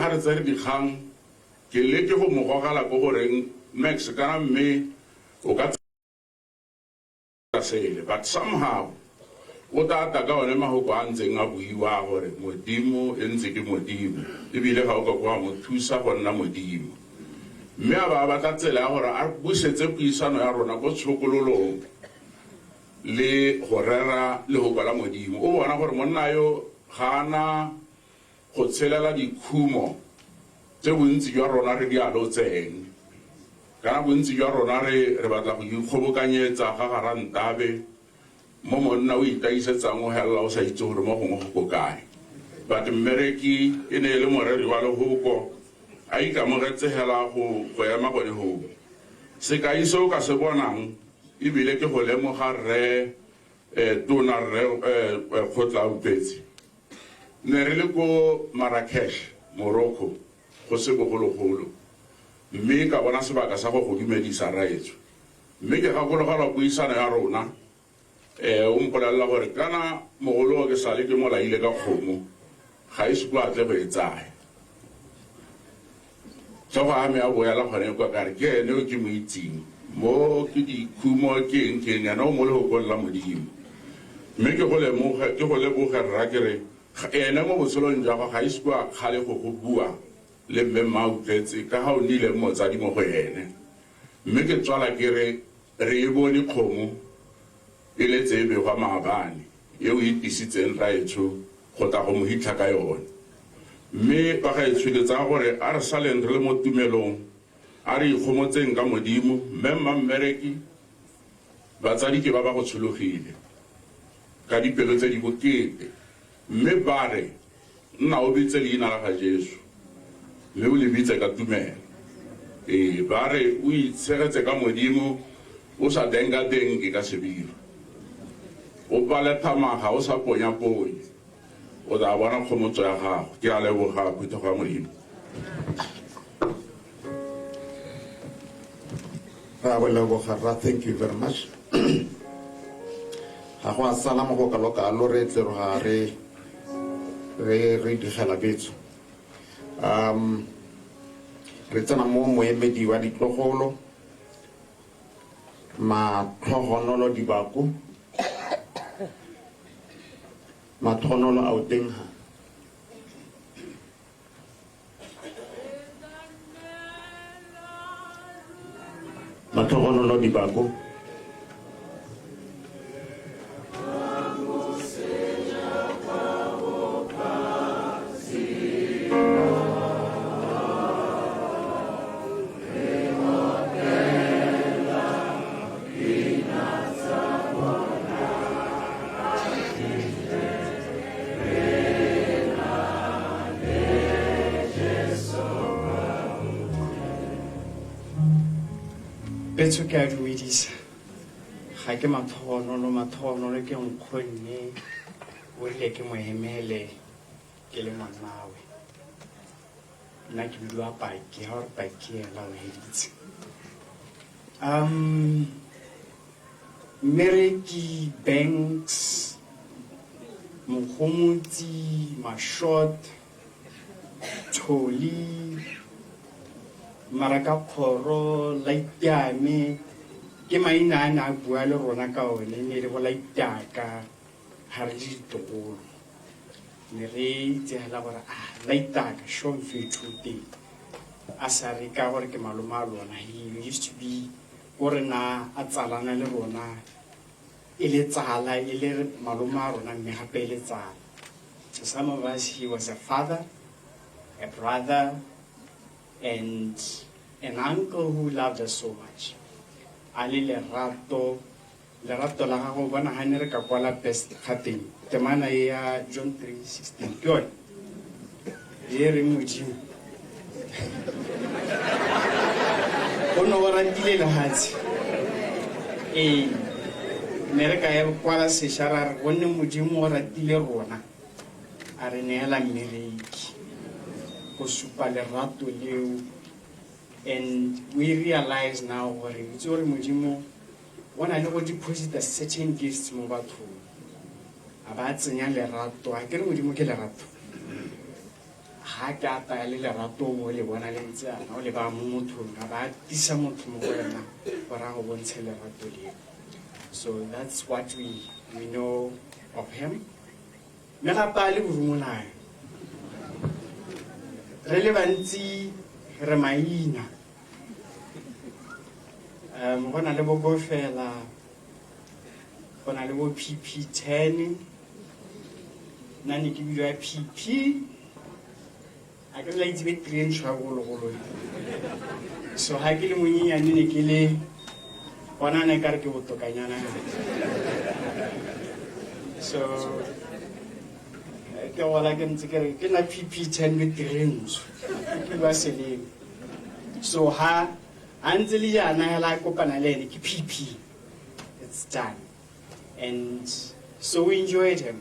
ga re tsere dikgang ke leke go mo gogela ko goreng Max kana mme o ka sele, but somehow o tata ka one mahoko a ntseng a buiwa gore modimo e ntse ke modimo, ebile ga o ka kwa mo thusa go nna modimo. Mme a ba batla tsela ya gore a busetse puisano ya rona ko tshokololong le go rera lehoko la modimo. O bona gore monna yo ga ana go tshelela dikhumo tse bontsi jwa rona re di alotseng. Kana bontsi jwa rona re batla go ikgobokanyetsa ga ga rantabe mo monna o itaisetsang o hella o sa itse gore mo gongwe go ko kae. But mmereki e ne e le moreri wa lehoko, a ikamogetse hela go ema gone hoo. Sekai se o ka se bonang ebile ke go lemoga rre tona rre Kgotla Upetse. Ne re le ko Marrakesh, Morocco, go se bogologolo, mme ka bona sebaka sa go go dumedisa rraetsho. Mme ke gakologelwa puisano ya rona, o mpolelela gore kana mogolo ke sale ke molaile ka kgomo, ga e se kwa tle go e tsaya. Tlhogo ya me ya boela gone kwa ka re ke ene o ke mo itseng, mo ke dikhumo ke eng ke eng, ene o mo lehokong la modimo. Mme ke go lemoge, ke go leboge rra ke re ene mo botshelong jwa gagwe ga ise kwa kgale go go bua le mme mma utlwetse ka ga o nnile motsadi mo go ene. Mme ke tswala ke re re e bone kgomo e letse e begwa maabane e o e tisitseng raetsho go tla go mo hitlha ka yone. Mme ba gaetsho ke tsaya gore a re saleng re le mo tumelong, a re ikgomotseng ka modimo. Mme mma mmereki, batsadi ke ba ba go tshologile ka dipelo tse di bokete, mme ba re nna o bitse leina la ga Jesu, mme o le bitse ka tumelo. Ee, ba re o itshegetse ka modimo, o sa denga-denke ka sebiro, o pale thamaga o sa ponya-ponye, o tla bona kgomotso ya gago. Ke a leboga phuthego ya modimo. Ra go leboga rra, thank you very much. Ga go a sala mo go kalo-kalo re tle roga re re digela betso. Re tsena mo moemedi wa ditlogolo Matlhogonolo Dibako. Matlhogonolo a o teng ha? Matlhogonolo Dibako. Betso ke a dumedisa. Ga ke matlhogonolo, matlhogonolo ke nkgonne, o rile ke mo emele ke le ngwanawe. Nna ke bidiwa Paki, ha o re Paki ela o heditse. Mmereki, Banks, Mogomotsi, Mashot, Tholi, Marakakgoro, Laitiame, ke maina a ne a bua le rona ka one, ne le bo Laitiaka ga re le ditlogolo. Ne re itse hela gore Laitiaka sure mfethu o teng. A sa re ka gore ke malome a lona, he used to be o re na a tsalana le rona e le tsala, e le malome a rona mme gape e le tsala. To some of us he was a father, a brother, and an uncle who loved us so much. A le lerato, lerato la gago bona ha ne re ka kwala best gateng temana e ya John 3:16 ke yone e reng modimo o ne o ratile lehatshe. Ee, ne re ka e kwala sešwa ra re gonne modimo o ratile rona a re neela mmereki go supa lerato leo. And we realize now gore itse gore modimo o na le go deposita certain gifts mo bathong, a ba tsenya lerato. A ke re modimo ke lerato, Ga ke a taya le lerato mo le bona le ntse ana o le ba mo mothong a ba tisa motho mo go wena gore a go bontshe lerato leo. So that's what we know of him. Mme gape a le borumolane, re le bantsi re maina, go na le bo Bofela, go na le bo PP 10, nna ne ke bidiwa PP. A ke la itse be three ntsho ya bogologolo. So ga ke le monyenyane ne ke le gona, ne ka re ke botokanyana. So ke gola ke ntse ke re ke nna PP 10 be three ntsho, ke bua seleng. So ha a ntse le jaana hela a kopana le ene ke PP, it's done. And so we enjoyed him.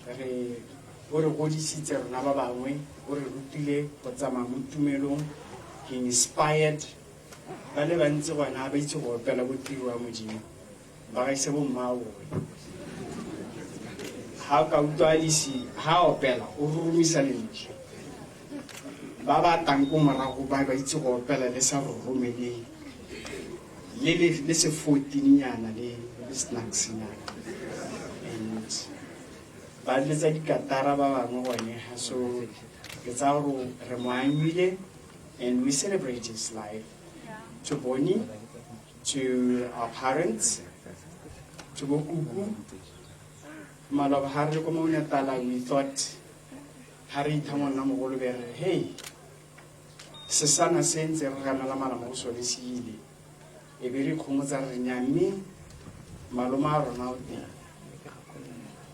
Re o re godisitse rona ba bangwe, o re rutile go tsamaya mo tumelong. He inspired ba le bantsi gona ba itse go opela bo tiro ya Modimo ba gaise bo mma bone. Ha o ka utlwa Lisi ha opela, o roromisa lentswe, ba ba tang ko morago ba ba itse go opela le sa roromeleng le se 14 nyana le snacks-nyana and ba letsa dikatara ba bangwe gone. So ke tsaya gore re mo amile and we celebrate his life. To Bonnie, to our parents, to bokuku, maloba ha re le ko Maunatala, we thought ha re itha monna mogolo be re hey, sesana se ntse re ramela mala mo go sone se ile, e be re ikgomotsa re re nya, mme malome a rona o teng.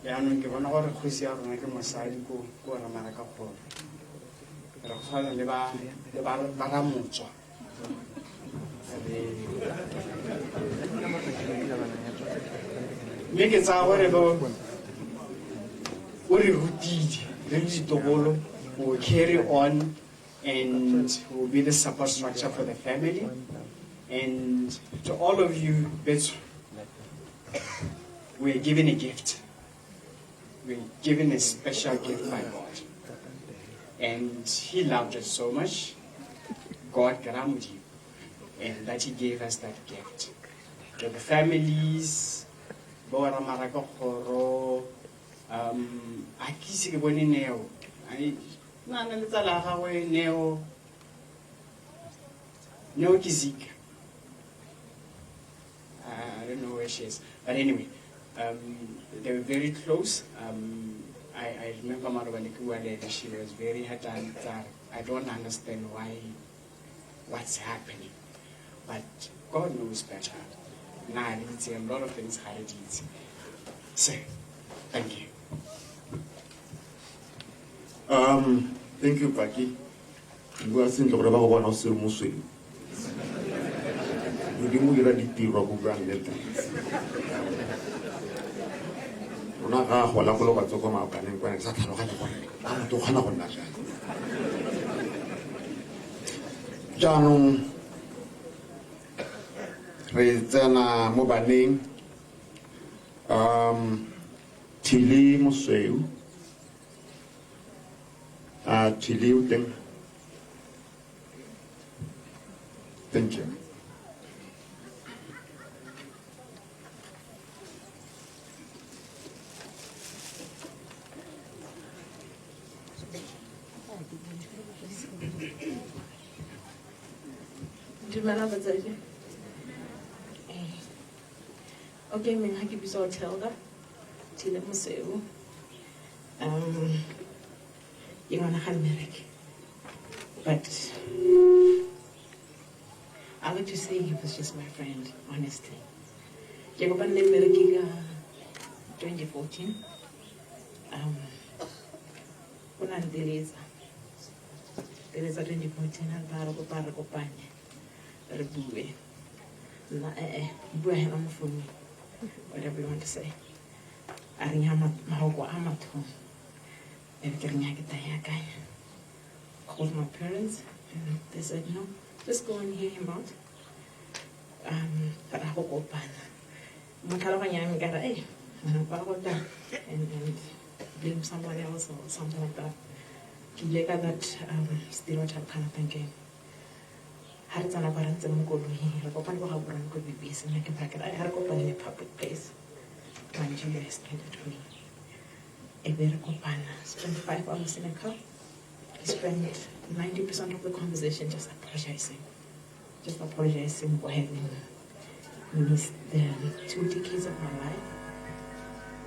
Jaanong ke bona gore kgosi ya rona ke mosadi ko ramara ka kgoro, re go tshwana le ba ramotswa re. Mme ke tsaya gore bo o re rutile re le ditogolo, will carry on and will be the support structure for the family. And to all of you, Betso, we're given a gift. We're given a special gift by God. And He loved us so much, God Gramudi, and that He gave us that gift. To the families, bo Ramaraka Kgoro, a ke ise ke bone Neo. Na na le tsala ya gagwe Neo. Neo ke Zika. I don't know where she is. But anyway, they were very close. I remember maloba ne ke bua le ene, she was very hurt and I don't understand why, what's happening. But God knows better. Na re itse a lot of things ga re di itse. So, thank you. Thank you, Paki. Bua sentle gore ba go bona o se mosweu. Modimo o dira ditiro go buang le teng. Rona ga a gola go le kwa ko maokaneng kwane ke sa tlhaloganye gore a motho o kgona go nna jang. Jaanong re tsena mo baneng, Thile Mosweu. A Thile o teng? Thank you. Dumela batsadi. Okay, mina ke bitswa Tilda. Thile Mosweu. Ke ngwana ga mmereke. But I like to say he was just my friend, honestly. Ke kopane le mmereke ka 2014. O na nteletsa. Teletsa 2014 a ntha re kopa re kopanye re bue. Nna bua hela mo founung, whatever you want to say. A re nya mahoko a mathomo. E be ke re nya ke tla akanya. Called my parents and they said no, just go and hear him out. Ra go kopana. Mo tlhaloganyang ya me ka re ba go tla and blame somebody else or something like that. Ke ile ka that stereotype kind of thinking. Ha re tsena kwa re ntse mo koloing, re kopane kwa Gaborone ko BBS, nna ke phakela, ha re kopane in a public place. Mind you, I explained it to me. E be re kopana, spent 5 hours in a car. He spent 90% of the conversation just apologizing. Just apologizing for having missed the 2 decades of my life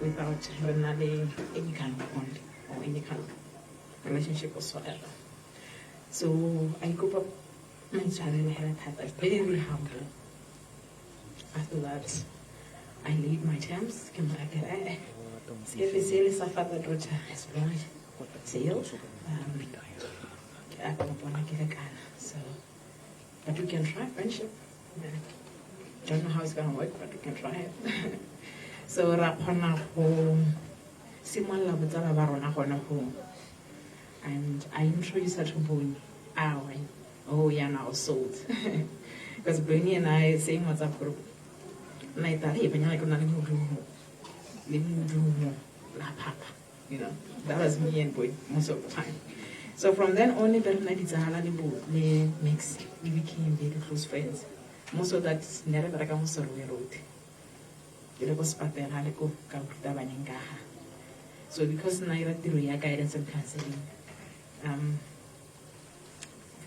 without having any kind of bond or any kind of relationship whatsoever. So I grew up very humble. After that, I laid my terms. Father daughter has sailed. So, but we can try friendship. Don't know how it's gonna work, but we can try it. So ra kgona go simolola botsala ba rona gone go. And I introduced her to Boni. Oh yeah, now sold. Because Boni and I same WhatsApp group. Nna e tla, "Hey, banyana ke na le modumo. Le modumo la papa." That was me and Boni most of the time. So from then on, be re nna ditsala le bo le Max. We became very close friends. Most of that ne re bereka mo Serowe Road. Ke le ko sepatela le ko ka ruta baneng ka ga. So because nna ira tiro ya guidance and counseling, of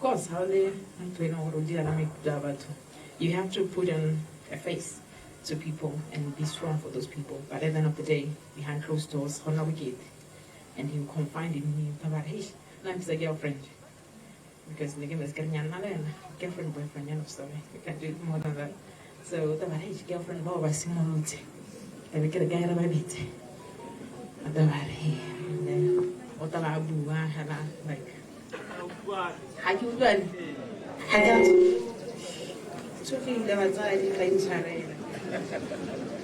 course, how le motho e leng gore o dira le maikutlo a batho, you have to put on a face to people and be strong for those people. But at the end of the day, behind closed doors, go nna bokete. And he will confide in me about, hey, nna mpitsa girlfriend. Because ne ke me se ke re nyanna le ena, girlfriend, boyfriend, end of story. You can't do more than that. So o taba, hey, girlfriend, bao ba simolotse. E be ke re kae re ba bitse. O taba re, hey, and then o taba a bua hela, like, ha ke utlwane. Ha ke a tshogile batsadi tla intshwarela.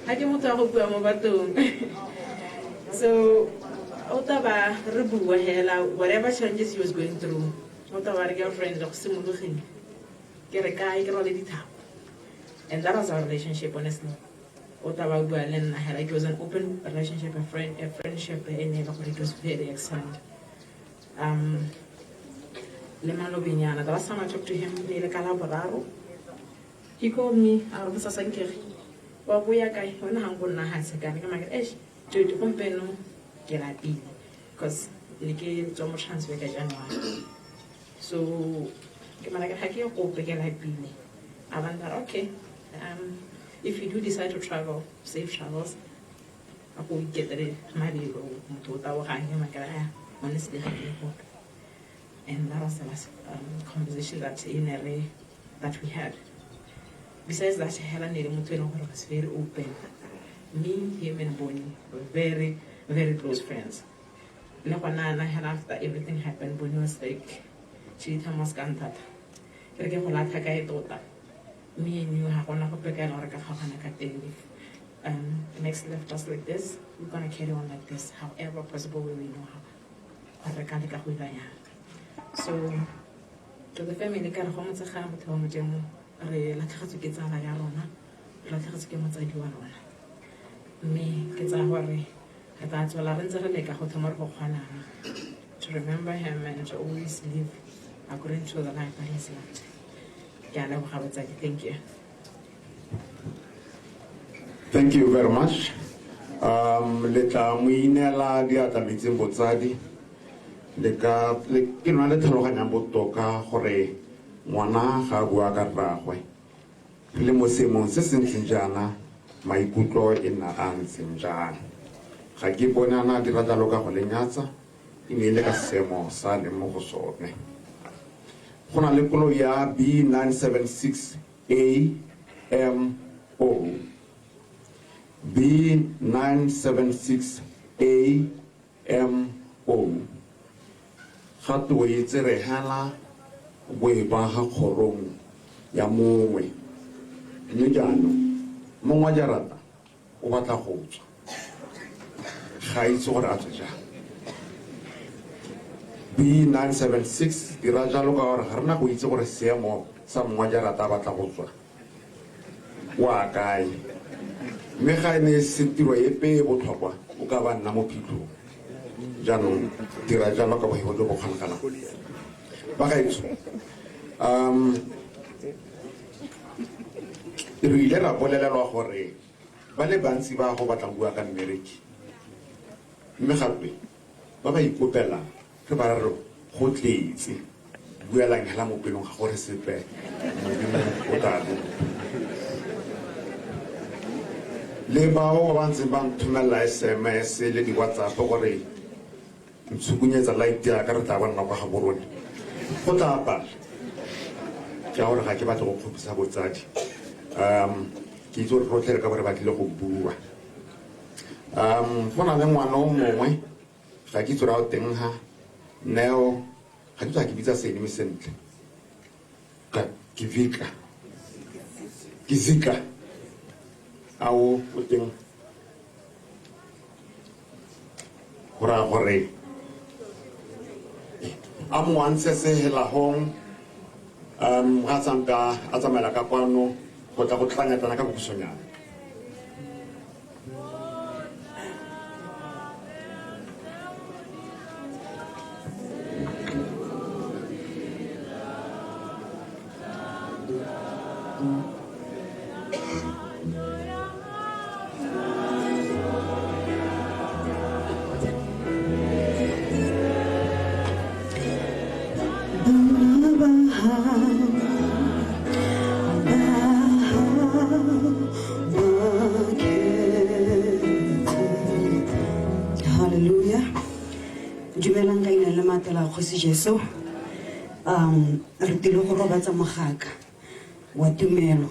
Ha ke motho wa go bua mo bathong. So o taba re bua hela whatever challenges he was going through. O taba re girlfriend go simologile. Ke re kae ke rwale dithapo. And that was our relationship, honestly. O taba bua le nna hela, it was an open relationship, a friendship e ne e le gore it was very excellent. Le malobenyana, the last time I talked to him, ne le ka la boraro. He called me, a re botsa sankere. Wa boya kae? Wena ha nko nna hatshe kana ke maka, eish, dude, gompieno ke lapile. Because ne ke tswa mo transfer ka January. So ke mara ke ga ke ye gope ke lapile. A ba ntha, okay. If you do decide to travel, safe travels. A go iketlele mabelo, motho o tabogang ke maka, ah, honestly ga ke ye gope. And that was the last conversation that in a that we had. Besides that, hela ne le motho e leng gore was very open. Me, him and Bonnie were very, very close friends. Le gona na hela after everything happened, Bonnie was like, Chidita mo ska nthata. Ke re ke go latlha kae tota. Me and you ha gona gope ka e leng gore ka kgaogana ka teng. If Max left us like this, we're gonna carry on like this, however possible way we know how. Gore re ka leka go ira yang. So, to the family, ka re go motsega motho wa Modimo, re latlhegetswe ke tsala ya rona, re latlhegetswe ke motsadi wa rona. Mme ke tsaya gore re tla tswela re ntse re leka go thoma re go kgonang to remember him and to always live according to the life that he's lived. Ke a leboga batsadi, thank you. Thank you very much. Le tla mo inela diatla metsing botsadi. Le ka le ke nna le tlhaloganyang botoka gore ngwana ga a bua ka rragwe. Re le mo seemong se se ntseng jaana, maikutlo e nna a ntseng jang. Ga ke bone a na dira jalo ka go le nyatsa, e ne e le ka seemo sa leng mo go sone. Go na le koloi ya B976 AMO. B976 AMO. Ga twe e tsere hela bo e ba ga kgorong ya mongwe. Mme jaanong mongwe wa jarata o batla go tswa. Ga itse gore a tswe jang. B976 dira jalo ka gore ga rena go itse gore seemo sa mongwe wa jarata a batla go tswa wa kae. Mme ga e ne e se tiro epe e botlhokwa, o ka ba nna mo phitlhong. Jaanong dira jalo ka bohego jo bo kgonagalang. Bagaetsho, re ile ra bolelelwa gore ba le bantsi ba go batlang bua ka mmereki, mme gape ba ba ikopelang re ba re go tletse, buelang hela mo pelong ga gore sepe, Modimo o tla lo. Le bao ba ba ntseng ba nthomelela SMS le di-WhatsApp gore ntshukunyetsa light ya ka re tla bona kwa Gaborone, go tla pala ke a gore ga ke batle go kgopisa botsadi. Ke itse gore rotlhe re ka bo re batlile go bua. Go na le ngwana o mongwe, ga ke itse gore a o teng ha, Neo, ga ke itse ga ke bitsa seno sentle, ke Vika, ke Zika, a o teng? Go raya gore a mo antshe sehelahong, ga tsampa a tsamaela ka kwano go tla go tlanya-tlanya ka bokhutshwanyane. Hallelujah. Dumelang ka ina le matela kgosi Jesu. Re tlile go robatsa mogaka wa tumelo.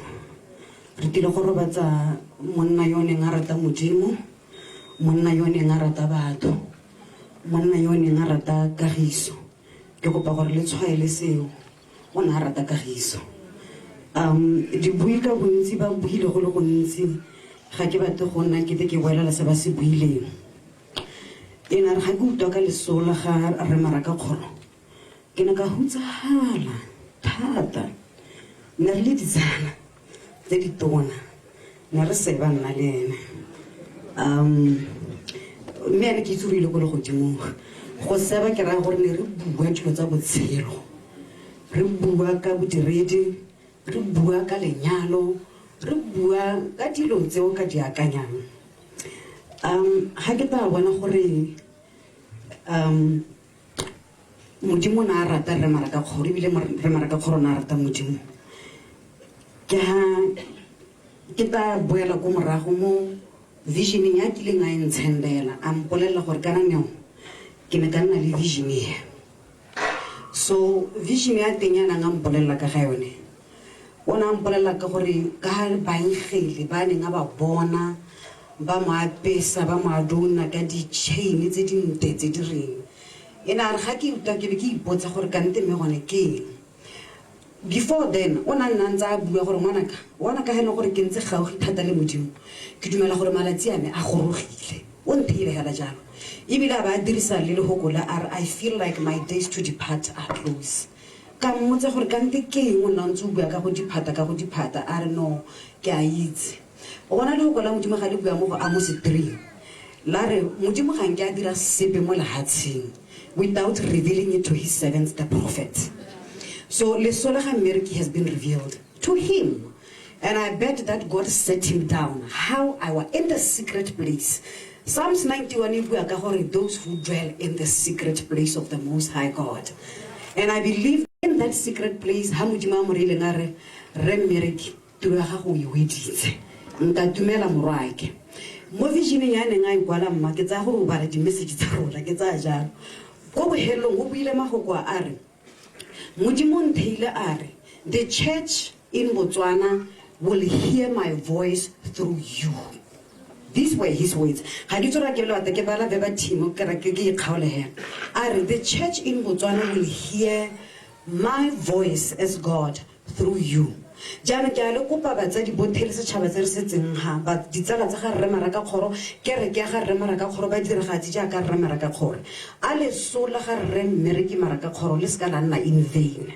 Re tlile go robatsa monna yo neng a rata Modimo, monna yo neng a rata batho, monna yo neng a rata kagiso. Ke kopa gore le tshwaele seo, o ne a rata kagiso. Dibui ka bontsi ba buile go le gontsi, ga ke batle go nna kete ke boelela se ba se buileng. E na re ga ke utlwa ka leso la ga Rre Marakakgoro, ke ne ka hutsafala thata. Ne re le ditsala tse ditona, ne re seba nna le ene. Mme ene ke itse gore ile ko legodimong. Go seba ke raya gore ne re bua dilo tsa botshelo, re bua ka bodiredi, re bua ka lenyalo, re bua ka dilo tse o ka di akanyang. Ga ke tla bona gore Modimo o ne a rata Rre Marakakgoro, ebile Rre Marakakgoro o ne a rata Modimo. Ke ha ke tla boela ko morago mo visioneng ya kileng a e ntshendela, a mpolelela gore kana neo ke ne ka nna le vision e. So vision ya teng ya nang a mpolelela ka ga yone, o ne a mpolelela ka gore ka baengele ba neng a ba bona ba mo apesa, ba mo adona ka di-chain tse dintle tse di reng. E ne a re ga ke utlwa ke be ke ipotsa gore kante mme gone ke eng. Before then o ne a nna ntse a bua gore ngwanaka, ngwanaka ha e le gore ke ntse gaufi thata le Modimo, ke dumela gore malatsi a me a gorogile. O ntheile hela jalo. Ebile a ba a dirisa le lehoko la a re I feel like my days to depart are close. Ka mmotsa gore kante ke eng o nna o ntse o bua ka go diphata ka go diphata, a re no ke a itse. O bona lehoko la Modimo ga le bua mo go Amos 3 la re Modimo ga nke a dira sepe mo lehatsheng without revealing it to his servants the prophets. So leso la ga Mmereki has been revealed to him, and I bet that God set him down how I were in the secret place. Psalms 91 e bua ka gore those who dwell in the secret place of the Most High God. And I believe in that secret place ha Modimo a mo reileng a re Rre Mmereki tiro ya gago o e weditse, nka dumela morwake. Mo visioneng ya neng a e kwala mma, ke tsaya gore o bala di-message tsa rona, ke tsaya jalo. Ko bohelong o buile mahoko a re Modimo o ntheile a re the church in Botswana will hear my voice through you. These were his words. Ga ke tsora ke le ke bala verbatim ke ra ke ke ikgaole hela. A re the church in Botswana will hear my voice as God through you. Jaanong ke a le kopa batsadi botlhe le setšhaba tse re setseng ha, ba ditsala tsa ga Rre Marakakgoro, kereke ya ga Rre Marakakgoro, badiragatsi jaaka Rre Marakakgoro. A leso la ga Rre Mmereki Marakakgoro le seka la nna in vain.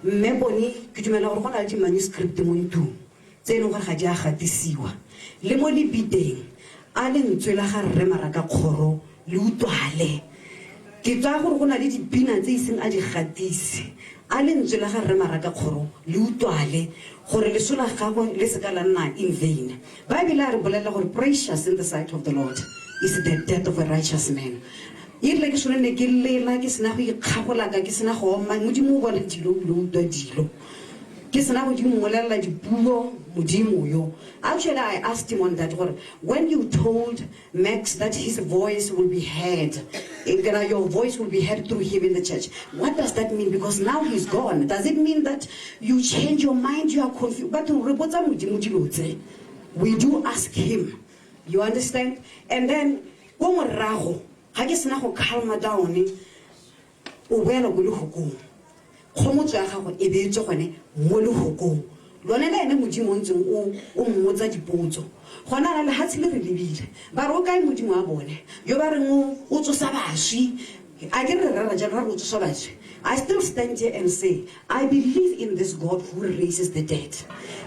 Mme bone ke dumela gore go na le di-manuscript mo ntlong tse e leng gore ga di a gatisiwa. Le mo lebiteng, a lentswe la ga Rre Marakakgoro le utlwale. Ke tsaya gore go na le dipina tse iseng a di gatise, a lentswe la ga rre Marakakgoro le utlwale, gore leso la gagwe le seka la nna in vain. Bible a re bolelela gore precious in the sight of the Lord is the death of a righteous man. E rile ke sone ne ke lela, ke sena go ikgagolaka, ke sena go oma. Modimo o bona dilo, o bile o utlwa dilo. Ke sena go di mmolelela dipuo Modimo yo. Actually, I asked him on that gore when you told Max that his voice will be heard, your voice will be heard through him in the church, what does that mean? Because now he's gone. Does it mean that you change your mind, you are confused? But re botsa Modimo dilo tse. We do ask him. You understand? And then ko morago ga ke sena go calma down, o boela ko lehokong. Kgomotso ya gago e beetswe gone mo lehokong lone le ene Modimo o ntseng o mmotsa dipotso. Gona ra lehatshe le re lebile, ba re o kae Modimo wa bone yo ba reng o tsosa baswi? A ke re rera jalo, ra re o tsosa baswi. I still stand here and say I believe in this God who raises the dead.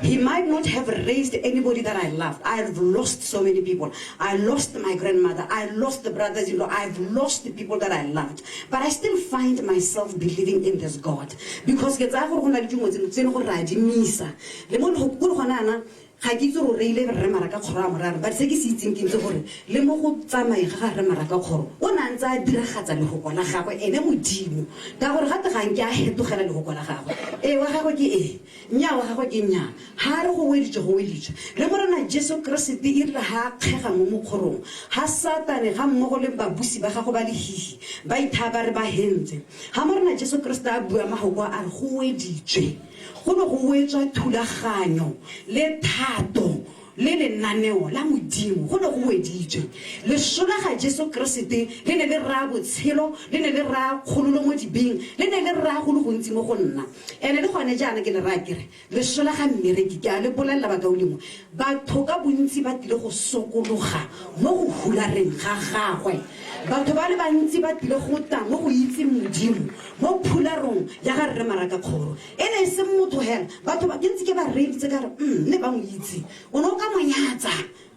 He might not have raised anybody that I loved. I've lost so many people. I lost my grandmother. I lost the brothers-in-law. I've lost the people that I loved. But I still find myself believing in this God. Because ke tsaya gore go na le dingwe tse e leng gore re a di misa. Le mo ko le gona yana, ga ke itse gore o reile rre Marakakgoro a mo raya, but se ke se itseng ke itse gore le mo go tsamaeng ga ga rre Marakakgoro, o ne a ntse a diragatsa lehoko la gagwe ene Modimo, ka gore gate ga nke a hetogela lehoko la gagwe. Ee wa gagwe ke ee, nnyaa wa gagwe ke nnyaa. Ha a re go weditswe, go weditswe. Le Morena Jesu Keresete e rile ha a kgega mo mokgorong, ha Satane ga mmogo le babusi ba gagwe ba lehihi ba ithaya ba re ba hentswe, ha Morena Jesu Keresete a bua mahoko a, a re go weditswe, go ne go wetswa thulaganyo le thato le lenaneo la Modimo. Go ne go weditswe. Leso la ga Jesu Keresete le ne le raya botshelo, le ne le raya kgololo mo dibeng, le ne le raya go le gontsi mo go nna. Ene le gone jaana ke le raya ke re, leso la ga mmereki, ke a le bolelela bakaulengwe, batho ka bontsi ba tlile go sokologa mo go hulareng ga gagwe. Batho ba le bantsi ba tlile go tla mo go itseng Modimo mo phularong ya ga rre Marakakgoro. E ne e se motho hela, batho ba ke ntse ke ba reeditse ka re, ne ba mo itse. O ne o ka mo nyatsa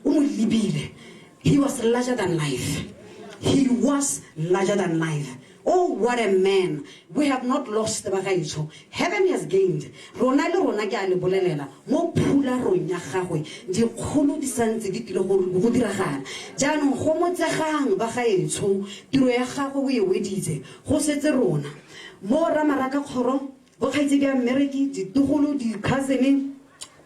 o mo lebile. He was larger than life. He was larger than life. Oh, what a man. We have not lost, bagaetsho. Heaven has gained. Rona le rona ke a le bolelela, mo phularong ya gagwe, dikgolo di santse di tlile go diragala. Jaanong gomotsegang, bagaetsho, tiro ya gagwe o e weditse, go setse rona. Mo Ramarakakgoro, bokgaitsedi a mmereki, ditogolo, di-cousin,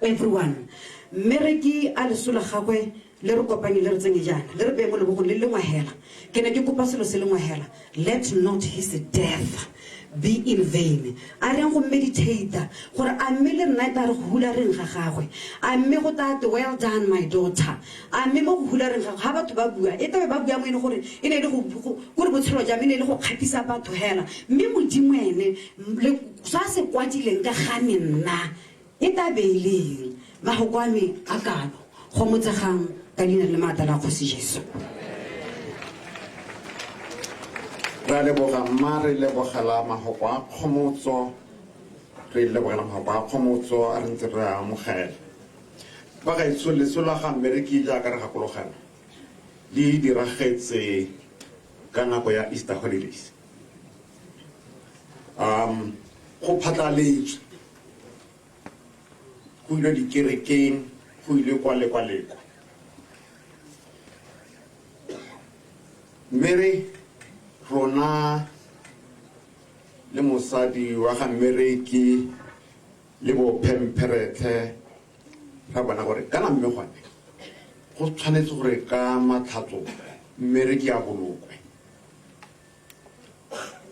everyone. Mmereki a leso la gagwe le re kopanye, le re tsenye jaana, le re beye mo lebogong le lengwe hela. Ke ne ke kopa selo se lengwe hela, let not his death be in vain. A reng go meditate gore a mme le nna e tla re go hulareng ga gagwe, a mme go tla te well done my daughter, a mme mo go hulareng ga gagwe, ha batho ba bua e tlabe ba bua mo e le gore e ne e le go, go, kore botshelo jwa me e ne e le go kgatlhisa batho hela, mme Modimo ene le se a se kwadileng ka ga me nna e tla be e le eng? Mahoko a me a kalo, gomotsegang ka leina le maatla la Kgosi Jesu. Ra leboga mma, re lebogela mahoko a kgomotso, re lebogela mahoko a kgomotso a re ntse re a amogela. Bagaetsho, leso la ga mmereki jaaka re gakologela le diragetse ka nako ya Easter holidays. Go phatlaletswe, go ile dikerekeng, go ile kwa le kwa le kwa. Mme re rona le mosadi wa ga mmereki le bo phempheretlhe ra bona gore kana mme gone go tshwanetse gore ka matlhatso mmereki a bolokwe.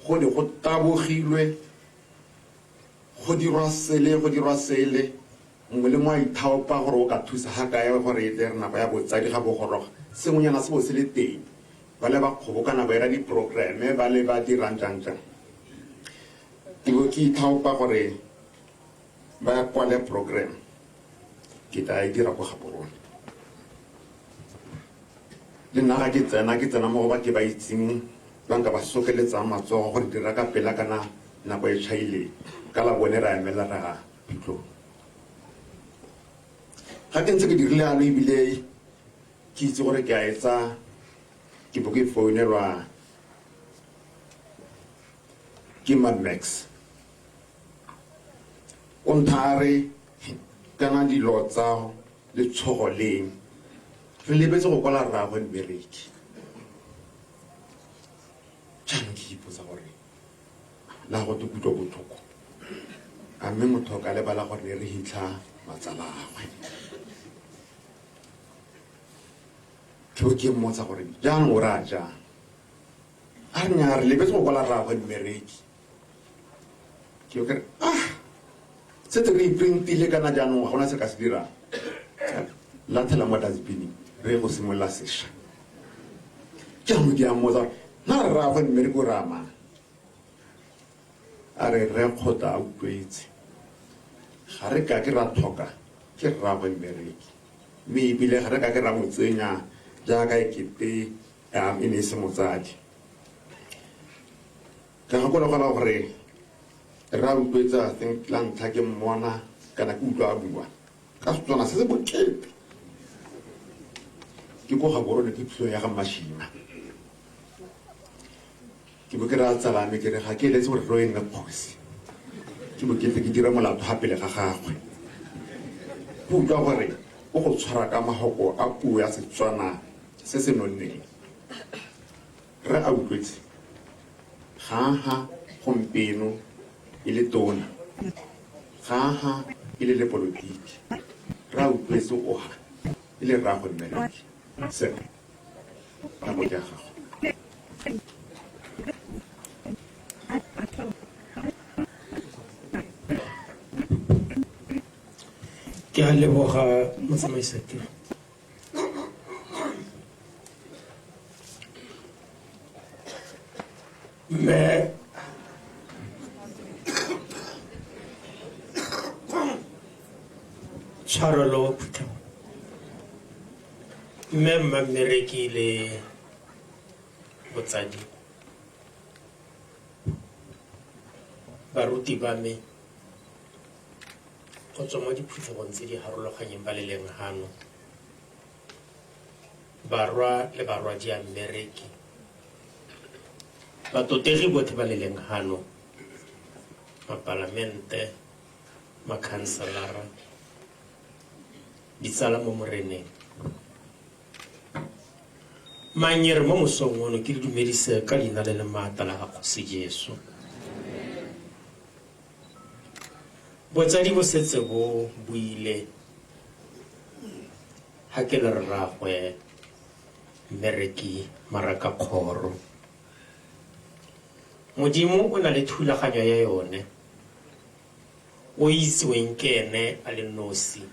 Go ne go tabogilwe, go dirwa sele, go dirwa sele, mongwe le mongwe a ithaopa gore o ka thusa ga kae gore e tle re nako ya botsadi ga bogoroga, sengwenyana se bo se le teng. Ba le ba kgobokana ba ira di-programme, ba le ba dirang jang jang. Ke bo ke ithaopa gore ba kwale program, ke tla e dira ko Gaborone. Le nna ga ke tsena, ke tsena mo go ba ke ba itseng, ba nka ba sokeletsang matsogo gore dira ka pela kana nako e tšhaile. Ka la bone ra emela ra phitlhong. Ga ke ntse ke dirile yalo ebile ke itse gore ke a etsa, Ke bo ke founelwa ke Mad Max. O ntha re kana dilo tsa letshogo leng re lebetse go kwala rraagwe mmereki. Jaanong ke ipotsa gore la go te kutlwa botlhoko, a mme motho o ka lebala gore ne re hitlha matsalagwe. Ke bo ke mmotsa gore jaanong o raya jang, a re nnyaa re lebetse go kwala rraagwe mmereki. Ke bo ke re ah, setse re iprintile kana jaanong ga gona se ka se dirang, latlhela mo dustbining re go simolola sešwa. Jaanong ke a mmotsa gore na rraagwe mmereki o raya mang, a re rre kgotla a utlwetse, ga re ka ke ra tlhoka ke rraagwe mmereki, mme ebile ga re ka ke ra mo tsenya jaaka ekete e ne e se motsadi. Ka gakologelwa gore re a utlwetsa, I think la ntlha ke mmona kana ke utlwa a bua ka Setswana se se bokete, ke ko Gaborone ke phitlho ya ga Mashima. Ke bo ke raya tsala me ke re ga ke eletse gore ro e nne kgosi, ke bo ke tle ke dira molato ga pele ga gagwe. Ke utlwa gore o go tshwara ka mahoko a puo ya Setswana se se nonneng. Re a utlwetse ga ha gompieno e le tona, ga ha e le lepolotiki, re a utlwetse o ha e le rraagwe mmereki. Se nako ke ya gago. Ke a leboga motsamaisatiro. Mme tshwarelo phuthego, mme mma mmereki le botsadi, baruti ba me go tswa mo diphuthegong tse di harologanyeng ba le leng hano, barwa le barwadi a mmereki, batotegi botlhe ba le leng hano, mapalamente, makhanselara, ditsala mo moreneng. Manyere mo mosong ono ke le dumedise ka leina le le maatla la ga Kgosi Jesu. Botsadi bo setse bo buile ha ke le rraagwe mmereki Maraka Kgoro. Modimo o na le thulaganyo ya yone, o itseweng ke ene a le nosi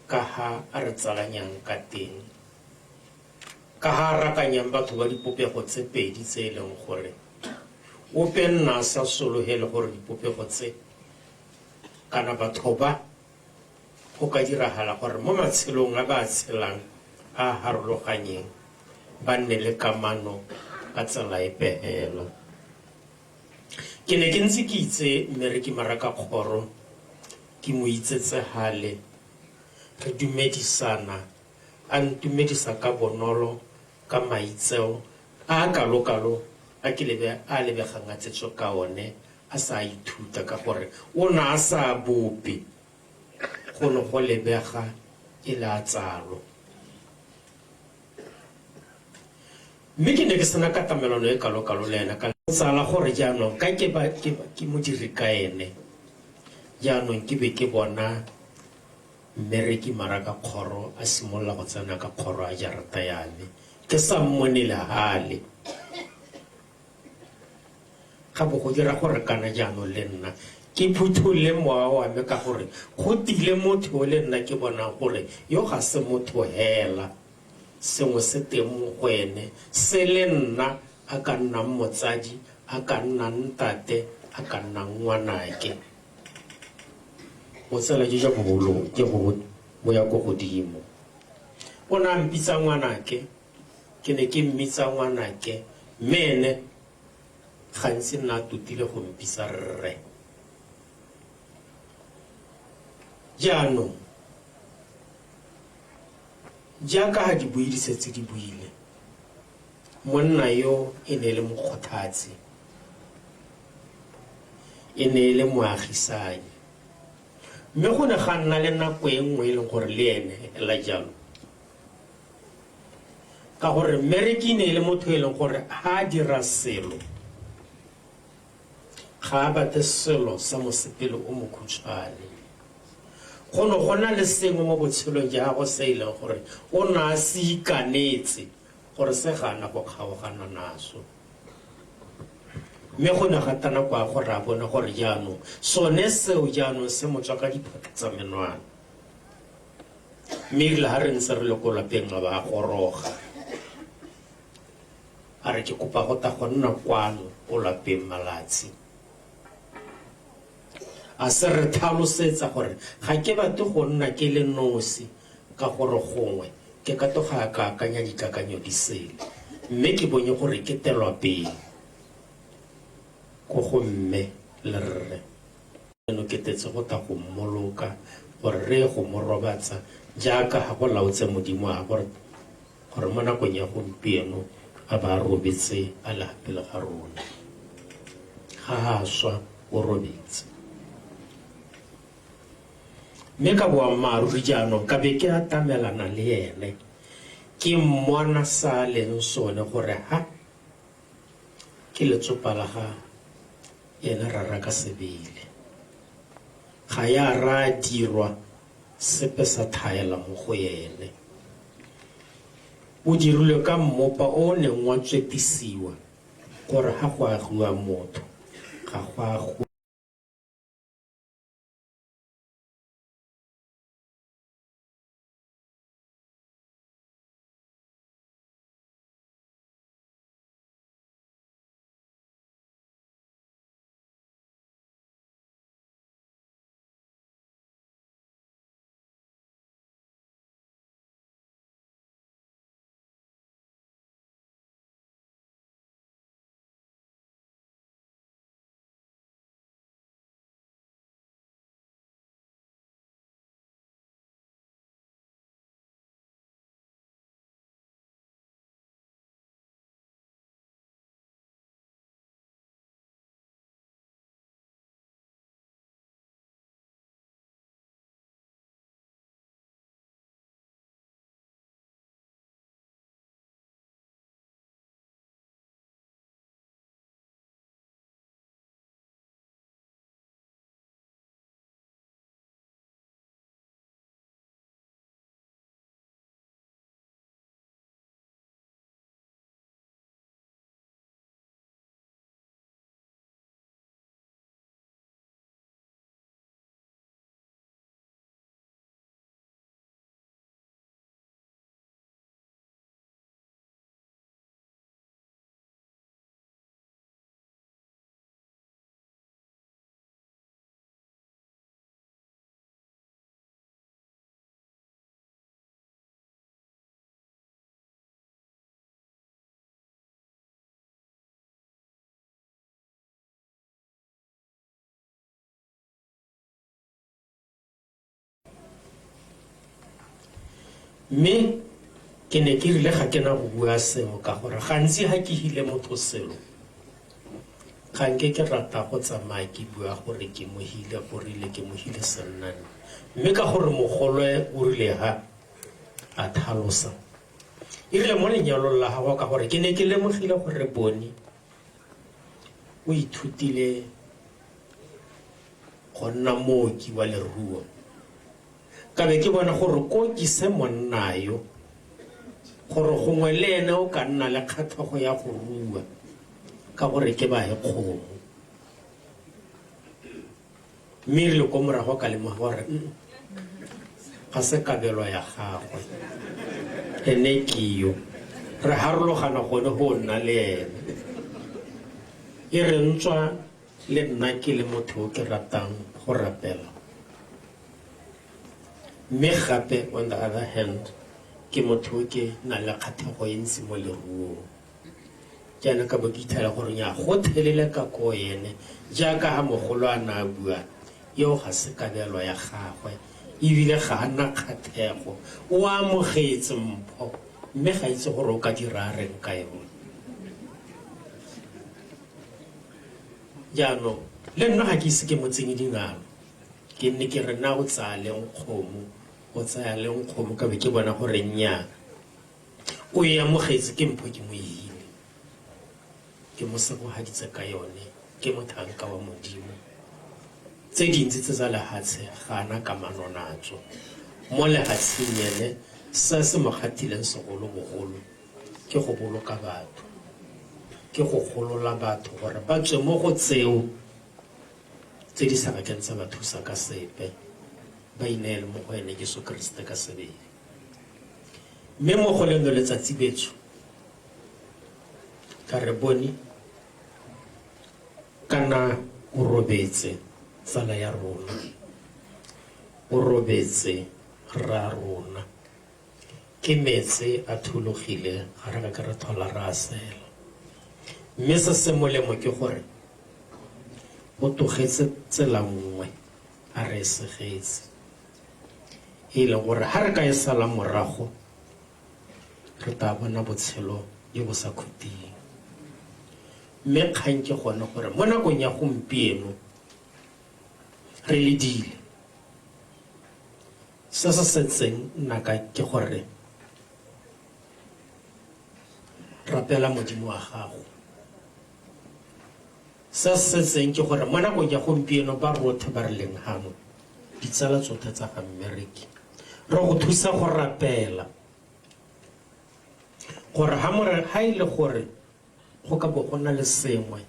ka ha a re tsalanyang ka teng, ka ha a rakanyang batho ba dipopego tse pedi tse e leng gore ope nna a sa sologele gore dipopego tse kana batho ba go ka diragala gore mo matshelong a ba tshelang a harologanyeng ba nne le kamano ka tsela e pehelo. Ke ne ke ntse ke itse mmereki Maraka Kgoro, ke mo itsetse hale, re dumedisana, a ntumedisa ka bonolo ka maitseo a kalokalo a ke lebe a lebegang a tsetswe ka one a sa ithuta ka gore o ne a sa bope, go ne go lebega e le a tsalo. Mme ke ne ke sena katamelano e kalokalo le ena ka tsala gore jaanong ka ke ba ke modiri ka ene, jaanong ke be ke bona mmereki Maraka Kgoro a simolola go tsena ka kgoro a jarata ya me, ke sa mmone le hale. Ga bo go dira gore kana jaanong le nna ke phutholle mowa wa me ka gore go tile motho o le nna ke bonang gore yo ga se motho hela, sengwe se teng mo go ene se le nna a ka nnang motsadi, a ka nnang ntate, a ka nnang ngwanake. Botsala jo jwa bogolo ke go bo ya ko godimo. O ne a mpitsa ngwanake, ke ne ke mmitsa ngwanake, mme ene gantsi nna a totile go mpitsa rre. Jaanong jaaka ha di buile setse di buile, Monna yo e ne e le mokgothatsi, e ne e le moagisanyi. Mme go ne ga nna le nako e nngwe e leng gore le ene hela jalo, ka gore mmereki e ne e le motho e leng gore ha a dira selo ga a batle selo sa mosepele o mokhutshwane. Go ne go na le sengwe mo botshelong ja gagwe se e leng gore o ne a se ikanetse gore se gana go kgaogana naso. Mme go ne ga tla nako ya gore a bone gore jaanong sone seo jaanong se mo tswa ka diphatla tsa menwana. Mme erile ha re ntse re le ko lapeng a ba a goroga, a re ke kopa go tla go nna kwano ko lapeng malatsi. A se re tlhalosetsa gore ga ke batle go nna ke le nosi ka gore gongwe ke ka tloga ka akanya dikakanyo di sele, mme ke bonye gore ke telwa pele ko go mme le rre. Eno ke tetse go tla go mmoloka gore re ye go mo robatsa jaaka ga go laotse Modimo a gore gore mo nakong ya gompieno a ba a robetse a le pele ga rona. Ga a swa o robetse. Mme ka boammaaruri jaanong ka be ke atamelana le ene, ke mmona sa a leng sone gore ha ke letsopa la ga ene rara ka sebele. Ga ya ra dirwa sepe sa thaela mo go ene. O dirilwe ka mmopa o o neng wa tswetisiwa gore ha go agiwa motho ga go agiwe Mme ke ne ke rile ga ke na go bua sengwe ka gore gantsi ga ke hile motho selo ga nke ke rata go tsamaya ke bua gore ke mo hile, go rile ke mo hile sennane. Mme ka gore mogolwe o rile ha a thalosa, e rile mo lenyalong la gagwe, ka gore ke ne ke lemogile gore Boni o ithutile go nna mooki wa leruo, ka be ke bona gore ko ke se monna yo gore gongwe le ene o ka nna le kgatlhego ya go rua ka gore ke bae kgomo. Mme e rile ko morago ka lemoga gore ga se kabelo ya gagwe, ene ke yo re harologana gone go nna le ene. E re ntswa le nna ke le motho o ke ratang go rapela, mme gape on the other hand ke motho o ke nang le kgatlhego e ntsi mo leruong. Jaana ka bo ke ithela gore nya go thelele ka ko ene jaaka ha mogolo a ne a bua, eo ga se kabelo ya gagwe ebile ga a na kgatlhego, o amogetse mpho mme ga itse gore o ka dira a reng ka yone. Jaanong le nna ga ke ise ke mo tsenye dingalo, ke nne ke re na o tsaya leng kgomo, o tsaya leng kgomo, ka be ke bona gore nnyaa, o e amogetse, ke mpho ke mo ile, ke mo segogaditse ka yone, ke mothanka wa Modimo. Tse dintsi tse tsa lehatshe ga ana kamano natso. Mo lehatsheng ene se se mo kgathileng segolobogolo ke go boloka batho, ke go golola batho gore ba tswe mo go tseo tse di sa kakeng tsa ba thusa ka sepe, ba ineele mo go ene Jesu Keresete ka sebele. Mme mo go leno letsatsi betsho, ka re bone kana o robetse tsala ya rona, o robetse rra rona, ke metse a thulogile, ga re ka ke re thola re a sela. Mme se se molemo ke gore o togetse tsela nngwe a re e segetse, e leng gore ha re ka e sala morago re tla bona botshelo jo bo sa khuting. Mme kgang ke gone gore mo nakong ya gompieno re ledile, se se setseng naka ke gore rapela Modimo wa gago. Se se setseng ke gore mo nakong ya gompieno ba rothe ba re leng hano, ditsala tsothe tsa ga mmereki, re go thusa go rapela gore ha more ha e le gore go ka bo go na le sengwe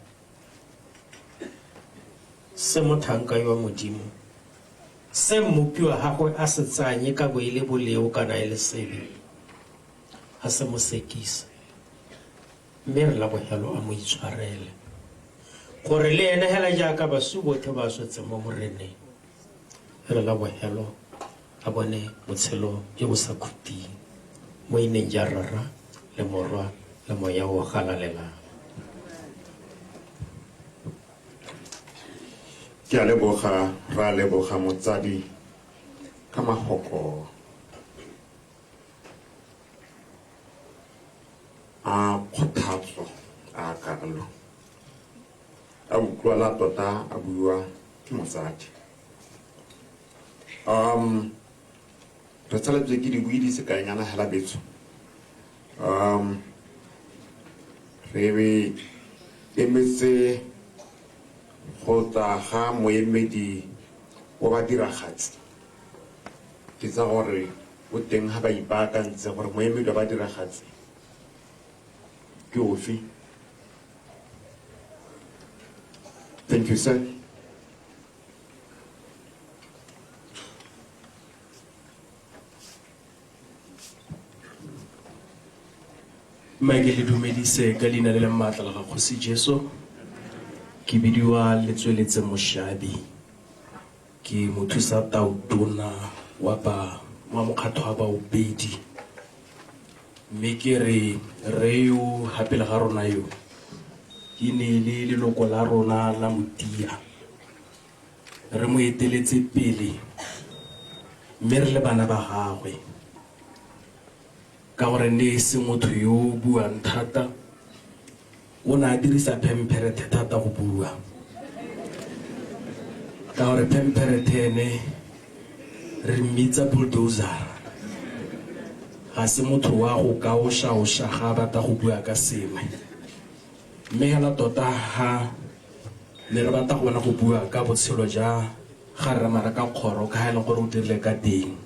se mothanka yo wa Modimo se mmopi wa gagwe a se tsanye ka bo e le boleo kana e le sebe, a se mo sekisa, mme re la bogelo a mo itshwarele, gore le ene hela jaaka baswi botlhe ba swetseng mo Moreneng, re la bogelo a bone botshelo jo bo sa khuting mo ineng ja Rara le Morwa le Moya o galalelang. Ke a leboga, ra leboga motsadi ka mahoko a kgothatso a kalo, a utlwala tota a bua ke motsadi. Re tshaletswe ke dibui di sekaenyana hela betsho. Re be emetse go tla ga moemedi wa badiragatsi. Ke tsa gore o teng ha ba ipaakantse gore moemedi wa badiragatsi ke ofe. Thank you, sir. Mma ke le dumedise ka leina le le maatla la ga Kgosi Jesu. Ke bidiwa Letsweletse Moshabi, ke mothusa tautona wa ba wa mokgatho wa baopedi. Mme ke re re yo ha pele ga rona yo ke ne le leloko la rona la Motia, re mo eteletse pele mme re le bana ba gagwe, ka gore ne e se motho yo o buang thata, o ne a dirisa phempherethe thata go bua, ka gore phempherethe ene re mmitsa bulldozer, ga se motho wa go kaoša-oša ga a batla go bua ka sengwe. Mme hela tota ha ne re batla go bona go bua ka botshelo ja ga Rre Marakakgoro ka ha e leng gore o dirile ka teng,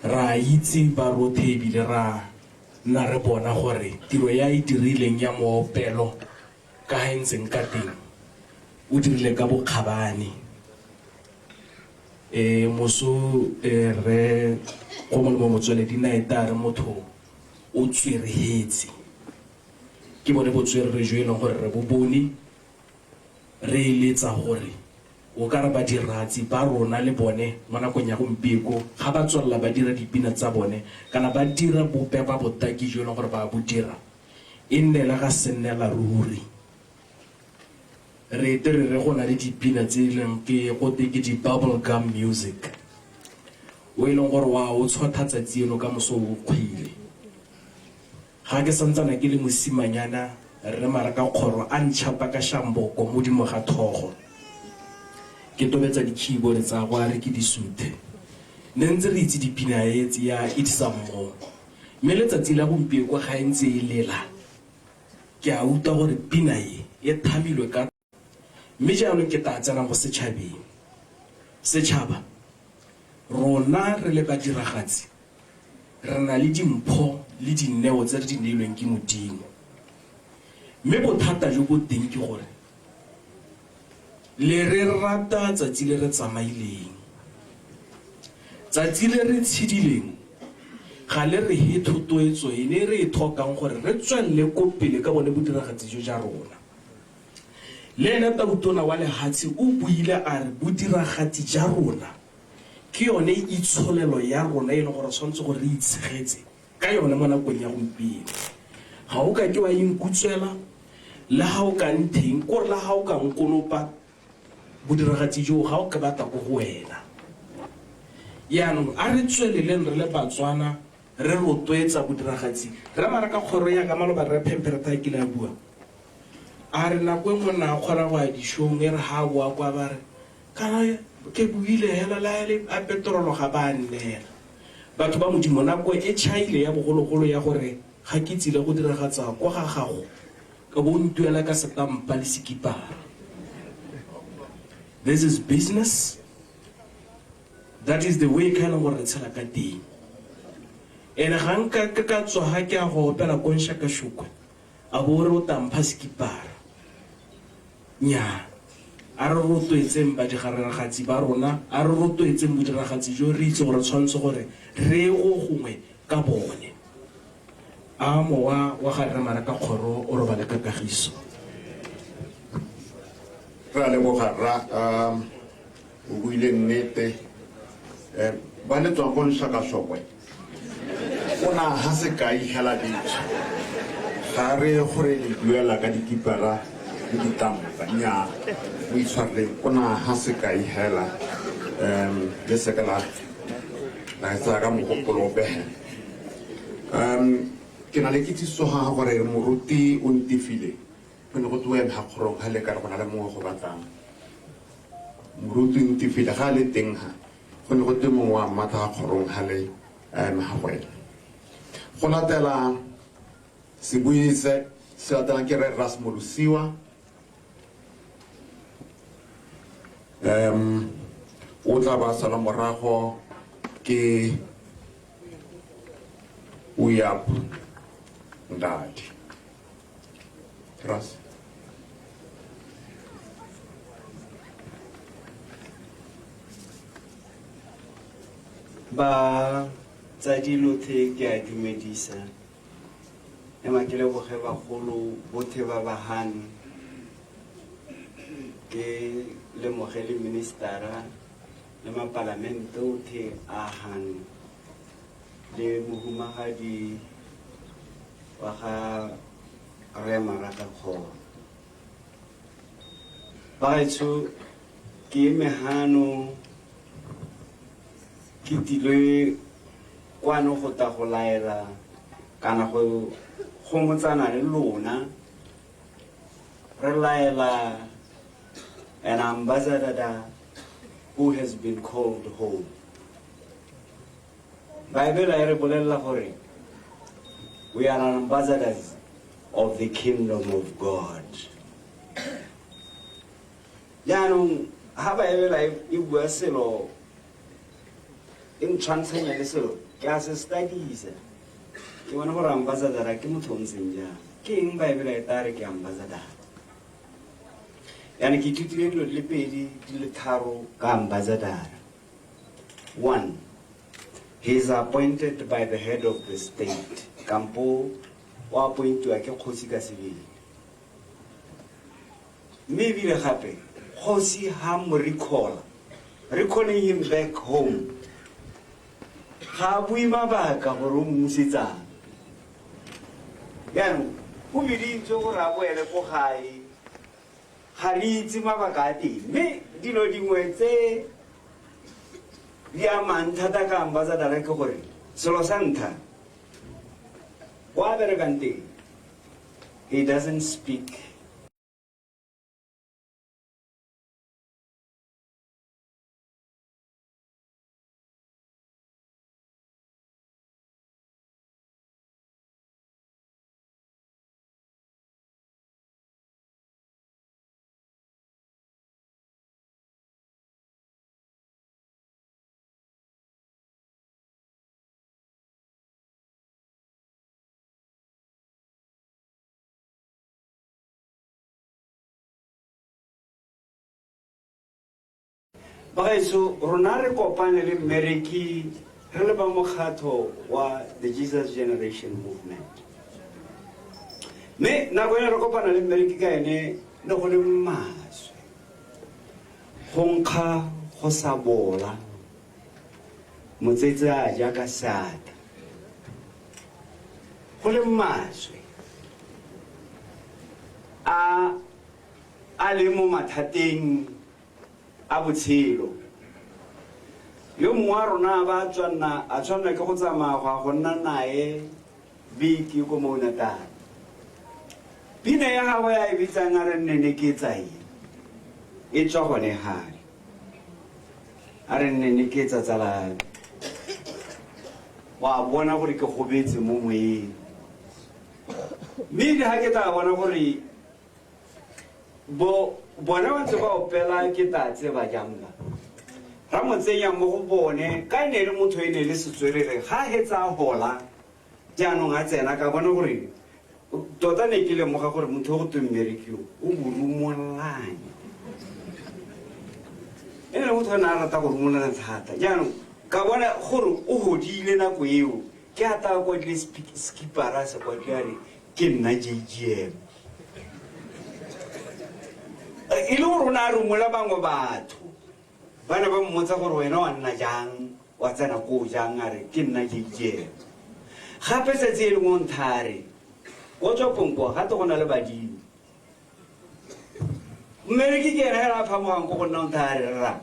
ra itse ba rothe ebile ra nna re bona gore tiro ya e dirileng ya moopelo ka ha e ntseng ka teng o dirile ka bokgabane. Moso Rre Gomolemo Motsweledi Naeta re motho o tswerehetse, ke bone botswerere jo e leng gore re bo bone, re eletsa gore o ka re badiratsi ba rona le bone mo nakong ya gompieko ga ba tswelela ba dira dipina tsa bone kana ba dira bope ba botaki jo e leng gore ba bo dira, e nne le ga se nnela ruri. Re ete re re go na le dipina tse e leng ke go te ke di-bubble gum music, o e leng gore wa o tshotha tsatsi eno ka moso o kgwile. Ga ke santsana ke le mosimanyana Rre Marakakgoro a ntšhapa ka shamboko modimo ga thogo. Ke tobetsa di-keyboard tsa go a re ke di suthe. Ne ntse re itse dipina e tse ya It's Some More. Mme letsatsi la gompieno kwa gae ntse e lela, ke a utlwa gore pina e e thamilwe ka mme jaanong ke tla tsena mo setšhabeng. Setšhaba, rona re le badiragatsi re na le dimpho le dineo tse re di neilweng ke Modimo. Mme bothata jo bo teng ke gore le re rata tsatsi le re tsamaileng. Tsatsi le re tshedileng ga le re he thotloetso e ne re e tlhokang gore re tswelele ko pele ka bone bodiragatsi jo ja rona. Le ene tautona wa lehatshe o buile a re bodiragatsi ja rona ke yone itsholelo ya rona e leng gore tshwanetse gore re itshegetse ka yone mo nakong ya gompieno. Ga o ka ke wa inkutswela le ga o ka ntheng kore le ga o ka nkonopa bodiragatsi joo ga o ke batla ko go wena. Yaanong a re tsweleleng re le Batswana re rotloetsa bodiragatsi. Rre Marakakgoro ya ka maloba Rre Phempheretha a kile a bua a re nako e nngwe nna a kgona go ya dishong e re ha a boa kwa ba re kana ke buile hela la le a petrolo ga ba nneela. Batho ba Modimo, nako e tšhaile ya bogologolo ya gore ga ke tsile go diragatsa kwa ga gago ka bo ntuela ka setampa le sekipara. This is business. That is the way ka e leng gore re tshela ka teng. Ene ga nka ke ka tswa ga ke a go opela ko Nshakashukwe a bo re o tampha sekipara. Nnyaa, a re rotloetseng badiragatsi ba rona, a re rotloetseng bodiragatsi jo re itse gore tshwanetse gore re ye go gongwe ka bone. A mowa wa ga Rre Marakakgoro o robale ka kagiso. Re a leboga rra, o buile nnete. Ba le tswang ko Nshakashokwe o na ha sekai hela ditso. Ga re gore le duela ka dikipara le ditampa, nnyaa, mo itshwareleng o na ha sekai hela, le seka la e tsaya ka mogopolo ope hela. Ke na le kitsiso ga gore moruti o ntifile, go ne go twe ga kgorong ga le ka re go na le mongwe go batlang. Moruti o ntifile ga le teng ha, go ne go twe mongwe wa mmatla ga kgorong ga le ga go ena. Go latela sebui se se latelang ke Rre Ras Molosiwa. O tla ba sala morago ke Uyap Ndadi. Ras. Ba tsadi lothe ke a dumedisa. Ema ke leboge bagolo bothe ba ba hano. Ke lemoge le ministera le mapalamente othe a hano. Le mohumagadi wa ga Rre Marakakgoro. Bagaetsho, ke eme hano ke tilwe kwano go tla go laela kana go gomotsana le lona. Re laela an ambassador who has been called home. Bible e re bolella gore we are ambassadors of the kingdom of God. Jaanong ha Bible e bua selo e ntshwantshanya le selo, ke a se studiesa. Ke bona gore ambassador ke motho o ntseng jang. Ke eng Bible e tla re ke ambassador? Yaani ke ithutile dilo di le pedi, di le tharo ka ambassador. One, he is appointed by the head of the state. Kampo o appointiwa ke kgosi ka sebele. Mme ebile gape kgosi ha mo recall, recalling him back home, ga a bue mabaka gore o mmusetsang. Jaanong o biditswe gore a boele ko gae, ga re itse mabaka a teng. Mme dilo dingwe tse di amang thata ka ambassador ke gore selo sa ntlha, kwa a berekang teng He doesn't speak. Bagaetsho, rona re kopane le mmereki re le ba mokgatho wa the Jesus Generation Movement. Mme nako ene re kopana le mmereki ka ene ne go le maswe, go nkga go sa bola, motsetse a ja ka seatla, go le maswe, a le mo mathateng a botshelo. Yo mongwe wa rona a ba a tshwanna ke go tsamaya go ya go nna nae beke ko Maunatal. Pina ya gagwe a e bitsang a re nnene ke tsa eng, e tswa gone gale. A re nnene ke tsa tsala, wa bona gore ke gobetse mo moyeng. Mme ebile ga ke tla bona gore bona ba ntse ba opela ke tla tseba jang ba. Ra mo tsenya mo go bone, ka e ne e le motho e ne e le setswerere, ga a hetsa a hola, jaanong a tsena ka bona gore tota ne ke lemoga gore motho o go tweng mmereki yo, o borumolane. E ne le motho o ne a rata go rumolana thata. Jaanong ka bona gore o godile nako eo, ke a tla kwadile skipara se kwadile a re ke nna JGM. E le gore o ne a rumola bangwe batho, ba ne ba mmotsa gore wena wa nna jang, wa tsena koo jang, a re ke nna JGM. Gape tsatsi e lengwe o ntha a re o tswa Ponkoa, gape go na le badimo. Mmereki ke ena hela a phamogang ko go nna o ntha a re rra,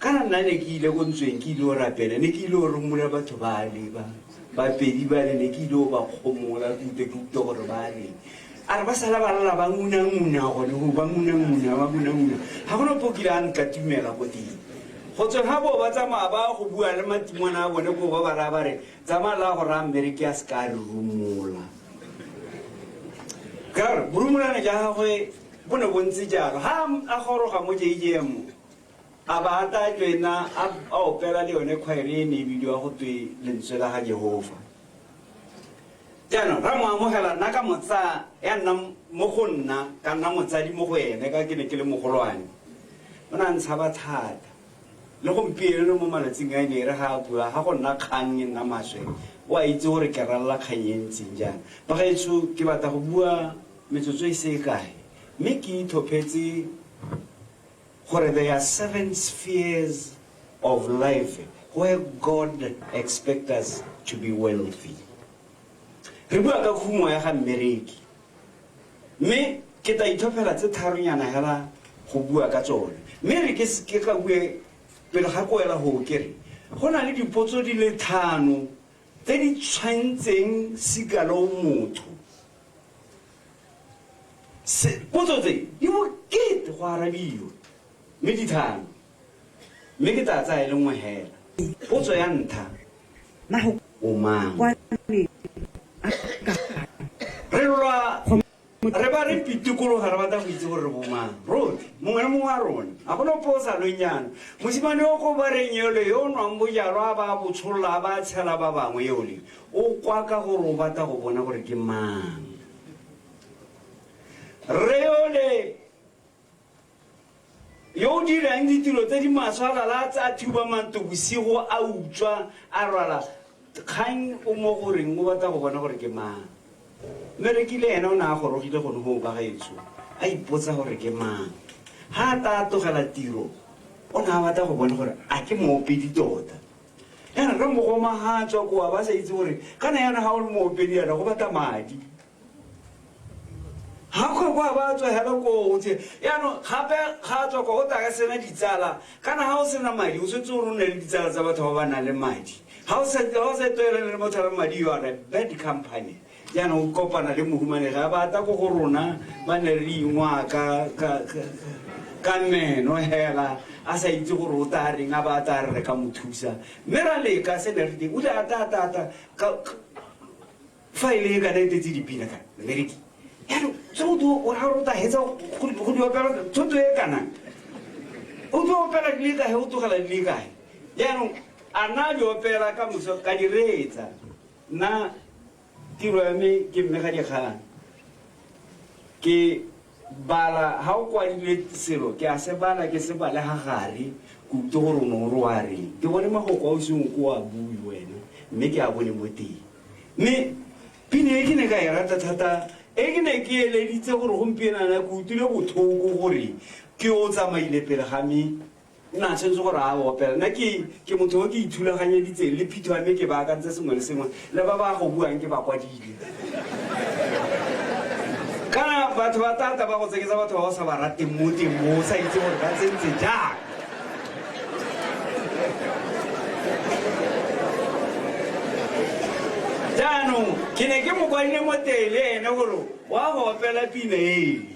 kana nna ne ke ile ko ntsweng, ke ile o rapela, ne ke ile o rumola batho ba le ba bapedi ba le, ne ke ile o ba kgomola, ke utlwe ke utlwe gore ba le. A re ba sala ba lla ba nguna-nguna gone go, ba nguna-nguna, ba nguna-nguna. Ga gona ope o kile a nkatumela ko teng. Go tsweng ga bo ba tsamaya ba go bua le matimona a bone ko ba ba raya ba re, tsamaya la go raya mmereki a seka a re rumola. Ka gore borumolane ja gagwe bo ne bo ntse jalo. Ha a goroga mo JJM, a ba a tla joina, a opela le yone choir e ne e bidiwa go twe Lentswe la ga Jehova. Jaanong ra mo amogela, nna ka mo tsaya, ya nna mo go nna, ka nna motsadi mo go ene, ka ke ne ke le mogolwane. O ne a ntshaba thata. Le gompieno mo malatsing a ene e re ga a bua, ga go nna kgang e nna maswe, o a itse gore ke ralla kgang e ntseng jang. Bagaetsho, ke batla go bua metsotso e se e kae, mme ke ithophetse gore there are 7 spheres of life where God expects us to be wealthy. Re bua ka khumo ya ga mmereki, mme ke tla ithophela tse tharonyana hela go bua ka tsone. Mme re ke ke ka bue pele ga ko wela go ke re go na le dipotso di le 5 tse di tshwantseng sika lo motho. Potso tse di bokete go arabiwa, mme di 5, mme ke tla tsaya e le nngwe hela. Potso ya ntlha, o mang? Re lwa re ba re pitikologa, re batla go itse gore re bo mang rotlhe, mongwe le mongwe wa rona. A gona ope o sa lweng jaana. Mosimane o ko bareng ele yo o nwang bojalwa a ba a bo tsholola a ba a tshela ba bangwe ele, o kwa ka gore o batla go bona gore ke mang. Rre yole yo o dirang ditiro tse di maswe a lala a tsaya thuba manto bosigo a utswa a rwala kgang o mo goreng o batla go bona gore ke mang. Mmereki le ena o ne a gorogile gone go ba gaetsho, a ipotsa gore ke mang. Ha a tla tlogela tiro, o ne a batla go bona gore a ke moopedi tota. Yana re mogoma ha a tswa koa ba sa itse gore kana yana ha o le moopedi yana go batla madi. Ha go kwa ba tswa hela ko o tse. Yaanong gape ga a tswa kwa o tla ka sena ditsala, kana ha o sena madi o tshwanetse gore o nne le ditsala tsa batho ba ba nang le madi. Ha o sa tlwaelane le motho a le madi, you are a bad company. Jaanong o kopana le mohumanegi a ba tla ko go rona ba ne re ingwaa ka ka ka ka meno hela a sa itse gore o tla reng a ba tla re re ka mo thusa. Mme ra leka se ne re teng o ile a ta ta ta ka fa e le e kana e tletse dipina ka mmereki. Jaanong tse o o ra o tla hetsa go di opela thoto e kana o tlo opela di le kae o tlogela di le kae. Jaanong a nna di opela ka moso ka di reetsa. Nna tiro ya me ke mme ga dikgang. Ke bala ha o kwadile selo ke a se bala ke se bale ga gare ke utlwe gore o ne o re wa reng. Ke bone magoko a o seng o ko a bue wena mme ke a bone mo teng. Mme pina e ke ne ka e rata thata e ke ne ke eleditse gore gompieno ana ke utlwile botlhoko gore ke o tsamaile pele ga me nna a tshwanetse gore a opela. Nna ke ke motho o ke ithulaganyeditseng le phitho ya me ke baakantse sengwe le sengwe le ba ba go buang ke ba kwadile. Kana batho ba tata ba go tseketsa batho ba o sa ba rateng mo teng mo o sa itse gore ba tsentse jang. Jaanong ke ne ke mo kwadile mo teng le ene gore wa go opela pina ele.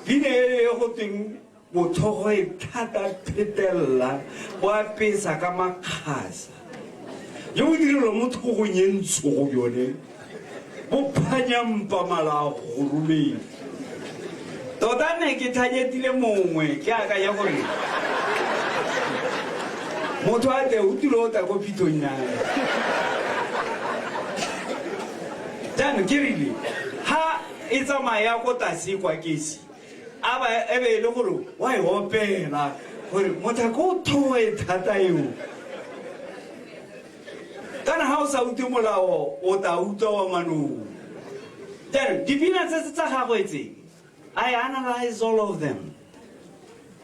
Pina ele e go tweng Bothogo e thata phetelela bo apesa ka makgasa. Jo bo direlwa mo thogong e ntsho go bjone bo phanya mpa mala a gorometse. Tota ne ke thanyetile mongwe ke akanya gore motho a tle o tilo tla ko phithong ya me. Jaanong ke rile ha e tsamaya ya ko tlase kwa kesi a ba e be e le gore wa e opela gore mothako o thoe thata eo. Kana ha o sa utlwe molao o tla utlwa wa manong. Jaanong dipina tse tsa gagwe tse, I analyze all of them.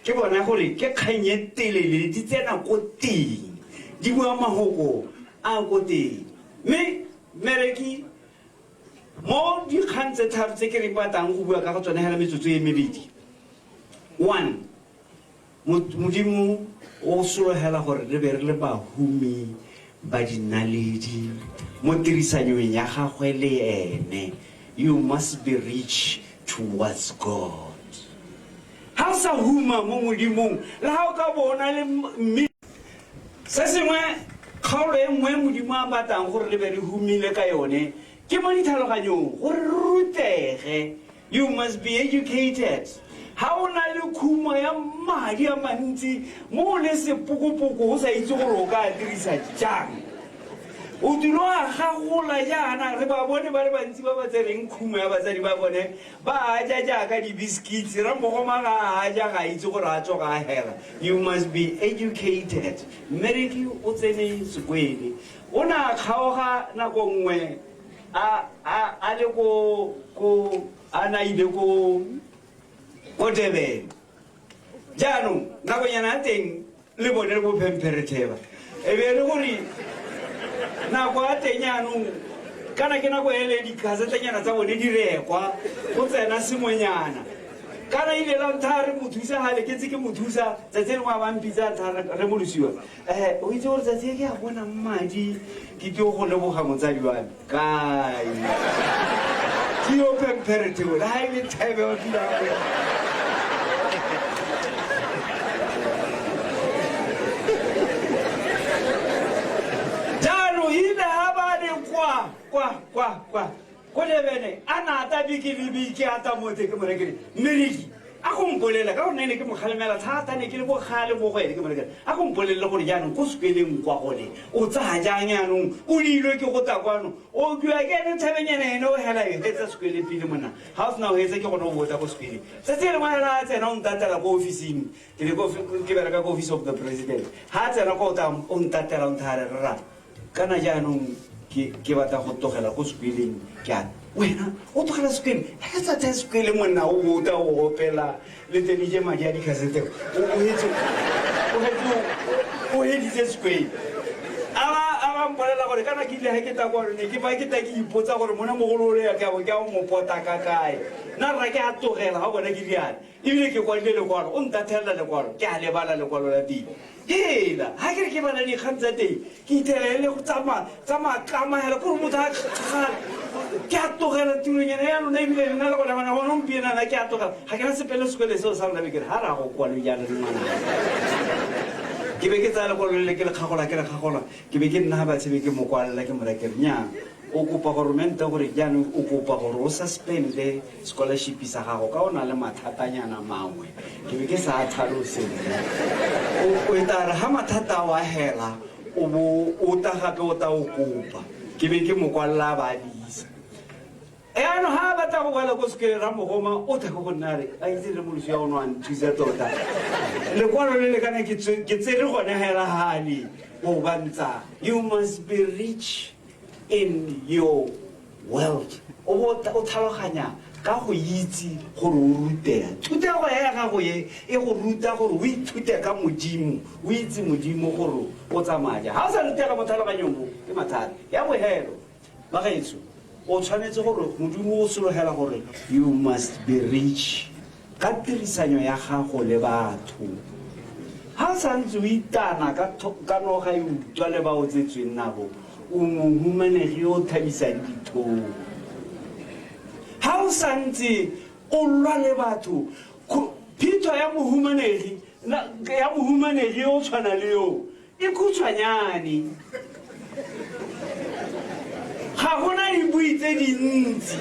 Ke bona gore ke kgang e telele di tsena ko teng, di bua mahoko a ko teng. Mme mmereki Mo dikgang tse tharo tse ke re batlang go bua ka go tsone hela metsotso e mebedi. One, Modimo o sologela gore re be re le bahumi ba dinaledi mo tirisanyong ya gagwe le ene. You must be rich towards God. Ha o sa huma mo Modimong, le ha o ka bo o na le mme. Se sengwe, kgaolo e nngwe e Modimo a batlang gore re be re humile ka yone ke mo ditlhaloganyong, gore re rutege. You must be educated. Ha o na le khumo ya madi a mantsi mo o le sepokopoko o sa itse gore o ka a dirisa jang, o tlilo a gagola jaana. Re ba bone ba le bantsi ba ba tsereng khumo ya batsadi ba bone ba a ja jaaka di-biscuits, Ramogoma ga a ja ga a itse gore a tsoga a hela. You must be educated. Mmereki o tsene sekwele. O ne a kgaoga nako nngwe a a a le ko ko a na ile ko ko Durban. Jaanong nakonyana ya teng le bone le bophempheretheba e be e le gore nako ya teng jaanong kana ke nako ele dikhasetenyana tsa bone di rekwa go tsena sengwenyana. Kana ile la ntha re mo thusa gale ke tse ke mo thusa tsatsi lengwe a ba mpitsa ntha re molosiwa o itse gore tsatsi e ke a bonang madi ke tio go leboga motsadi wa me kae ke yo phempheretheo le ga e le thebe wa kile a jaanong ile ga ba le kwa kwa kwa kwa ko Durban a na ata beke le beke a ta mo teng ke mo rekele mmereki a go mpolelela ka gore ne ke mo kgalemela thata ne ke le bogale mo go ene ke mo rekele a go mpolelele gore jaanong ko sekweleng kwa gone o tsaya jang jaanong o diilwe ke go tla kwano o dula ke ene thabenyana ene o hela e hetsa sekwele pele monna ga o sena o hetsa ke gone o botsa ko sekweleng tsatsi le lengwe hela a tsena o ntatela ko ofising ke le ko ke bereka ko office of the president ha a tsena ko o tla o ntatela o nthare rra Kana jaanong ke, ke batla go tlogela ko sekweleng. Ke a, wena o tlogela sekwele? Ga ke sa tsaya sekwele monna o bota o opela le tse di je madi a dikhasete. O, o hetse, o hetse, o heditse sekwele. A ba, a ba mpolelela gore kana ke ile ga ke tla kwano ne ke fa ke tla ke ipotsa gore monna mogolo o le ya ke a bo ke a o mo pota ka kae. Nna rra ke a tlogela ga o bona ke riana. Ebile ke kwadile lekwalo, o ntathelela lekwalo, ke a lebala lekwalo la teng. Hela, ha ke re ke bala dikgang tsa teng, ke ithela e le go tsa ma, tsa makama hela, kore motho a kgala. Ke a tlogela tironyana ya lona ebile nna le gona gona gone gompienana ke a tlogela. Ga ke na sepe le sekole seo sa lona be ke re ga ra go kwalo jaana le ngwana. Ke be ke tsaya lekwalo le ke le kgagola ke le kgagola ke be ke nna ga batshe be ke mo kwalela ke mo raya ke re nnyaa o kopa goromente gore jaanong o kopa gore o suspende scholarship sa gago ka o na le mathatanyana mangwe. Ke be ke sa a tlhalose nna. O e tla re ga mathata ao a hela o bo o ta gape o ta o kopa. Ke be ke mo kwalela a ba a di isa. Yaanong ga a batla go boela ko sekoleng Ramogoma o tla ko go nna a re a itse re Molosi ya o ne wa nthusa tota. Lekwalo le le kana ke tsere gone hela gale o ba ntsa. You must be rich in your world. O bo o tlhaloganya ka go itse gore o rutega. Thutego ya gago e e go ruta gore o ithute ka Modimo, o itse Modimo gore o tsamaya jang. Ga o sa rutega mo tlhaloganyong mo ke mathata. Ya bogelo bagaetsho, o tshwanetse gore Modimo o sologela gore you must be rich ka tirisanyo ya gago le batho. Ga o santse o itana ka ka noga e utswa le ba o tsetsweng nabo, o mohumanegi yo o thabisang dithong. Ga o santse o lwa le batho, phitho ya mohumanegi ya mohumanegi yo o tshwana le yo e khutshwanyane. Ga gona dibui tse dintsi.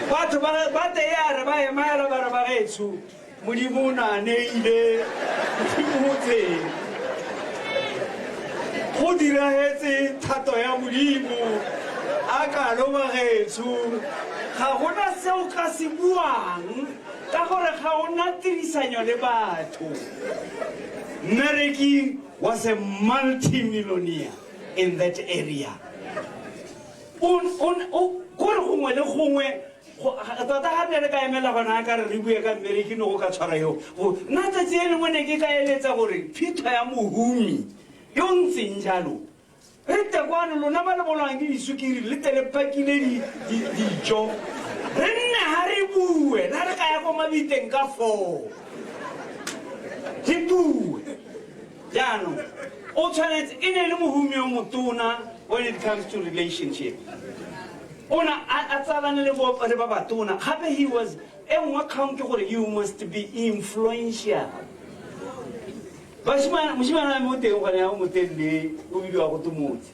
Batho ba ba te ya re ba ema hela ba re bagaetsho Modimo o ne a neile, Modimo o tsere. Go diragetse thato ya Modimo. A kalo bagaetsho, ga gona se o ka se buang ka gore ga o na tirisanyo le batho. Mmereki was a multi-millionaire in that area. O, o, o, kore gongwe le gongwe tota ga ne re ka emela gona ka re re bue ka mmereki ne go ka tshwara yo. Nna tsatsi e lengwe ne ke ka eletsa gore phitho ya mohumi yo ntseng jalo re tle kwano lona ba le bolwang ke disukiri le tle le pakile dijo re nne ga re bue la re ka ya ko mabiteng ka foo re bue. Jaanong o tshwanetse e ne le mohumi yo motona when it comes to relationship. O ne a tsalane le bo le ba batona gape he was e nngwe kgang ke gore you must be influential. Bashimane moshimane wa me o teng gone ya o motelele o bidiwa go Motse.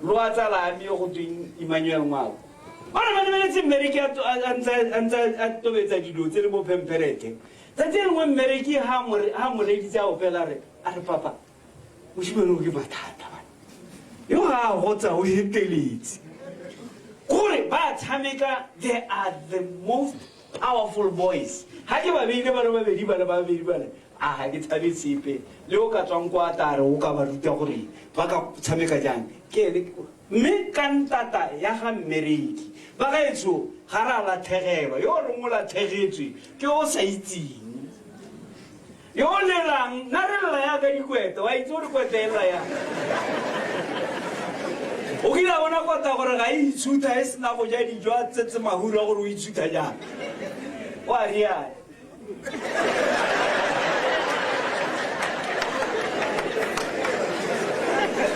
Lo a tsala me yo go tweng Emmanuel Ngwako. Ba ne ba lebeletse mmereki a ntse a tobetsa dilo tse le bo phempherete. Tsatsi le lengwe mmereki ha mo reeditse a opela re a re papa moshimane o ke mathata bana. Yo ga a gotsa o heteletse. Kore ba tshameka they are the most powerful boys. Ga ke ba beile ba le babedi ba le babedi ba le a ga ke tshabe sepe le o ka tswang kwa tare o ka ba ruta gore ba ka tshameka jang. Ke ene mme ka ntata ya ga mmereki bagaetsho ga re a latlhegelwa. Yo o reng o latlhegetswe ke o sa itseng yo o lelang nna re lla yaka dikwete wa itse gore kwete e lla yang. O kile a bona kota gore ga e itshutha e sena go ja dijo a tsetse mahura gore o itshutha jang o a riana.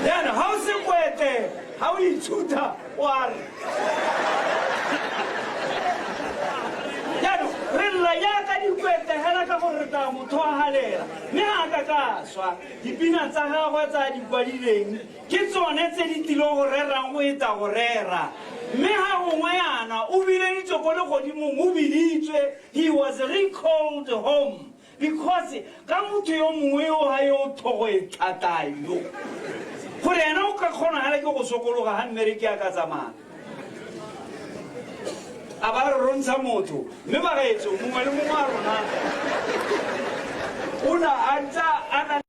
Jaanong ga o se kwete ga o itshutha o a re. Jaanong re lla jaaka dikwete hela ka gore re tla mo tlhoahalela mme ga a ka ka swa. Dipina tsa gagwe tse a di kwadileng ke tsone tse di tlileng go rerang go eta go rera. Mme ga gongwe yana o bileditswe ko legodimong o biditswe he was recalled home because ka motho yo mongwe yo ga yo tlhogo e thata yo gore ena o ka kgona gale ke go sokologa ga mmereki a ka tsamaya a ba re rontsha motho. Mme bagaetsho mongwe le mongwe a rona o na a ntse a na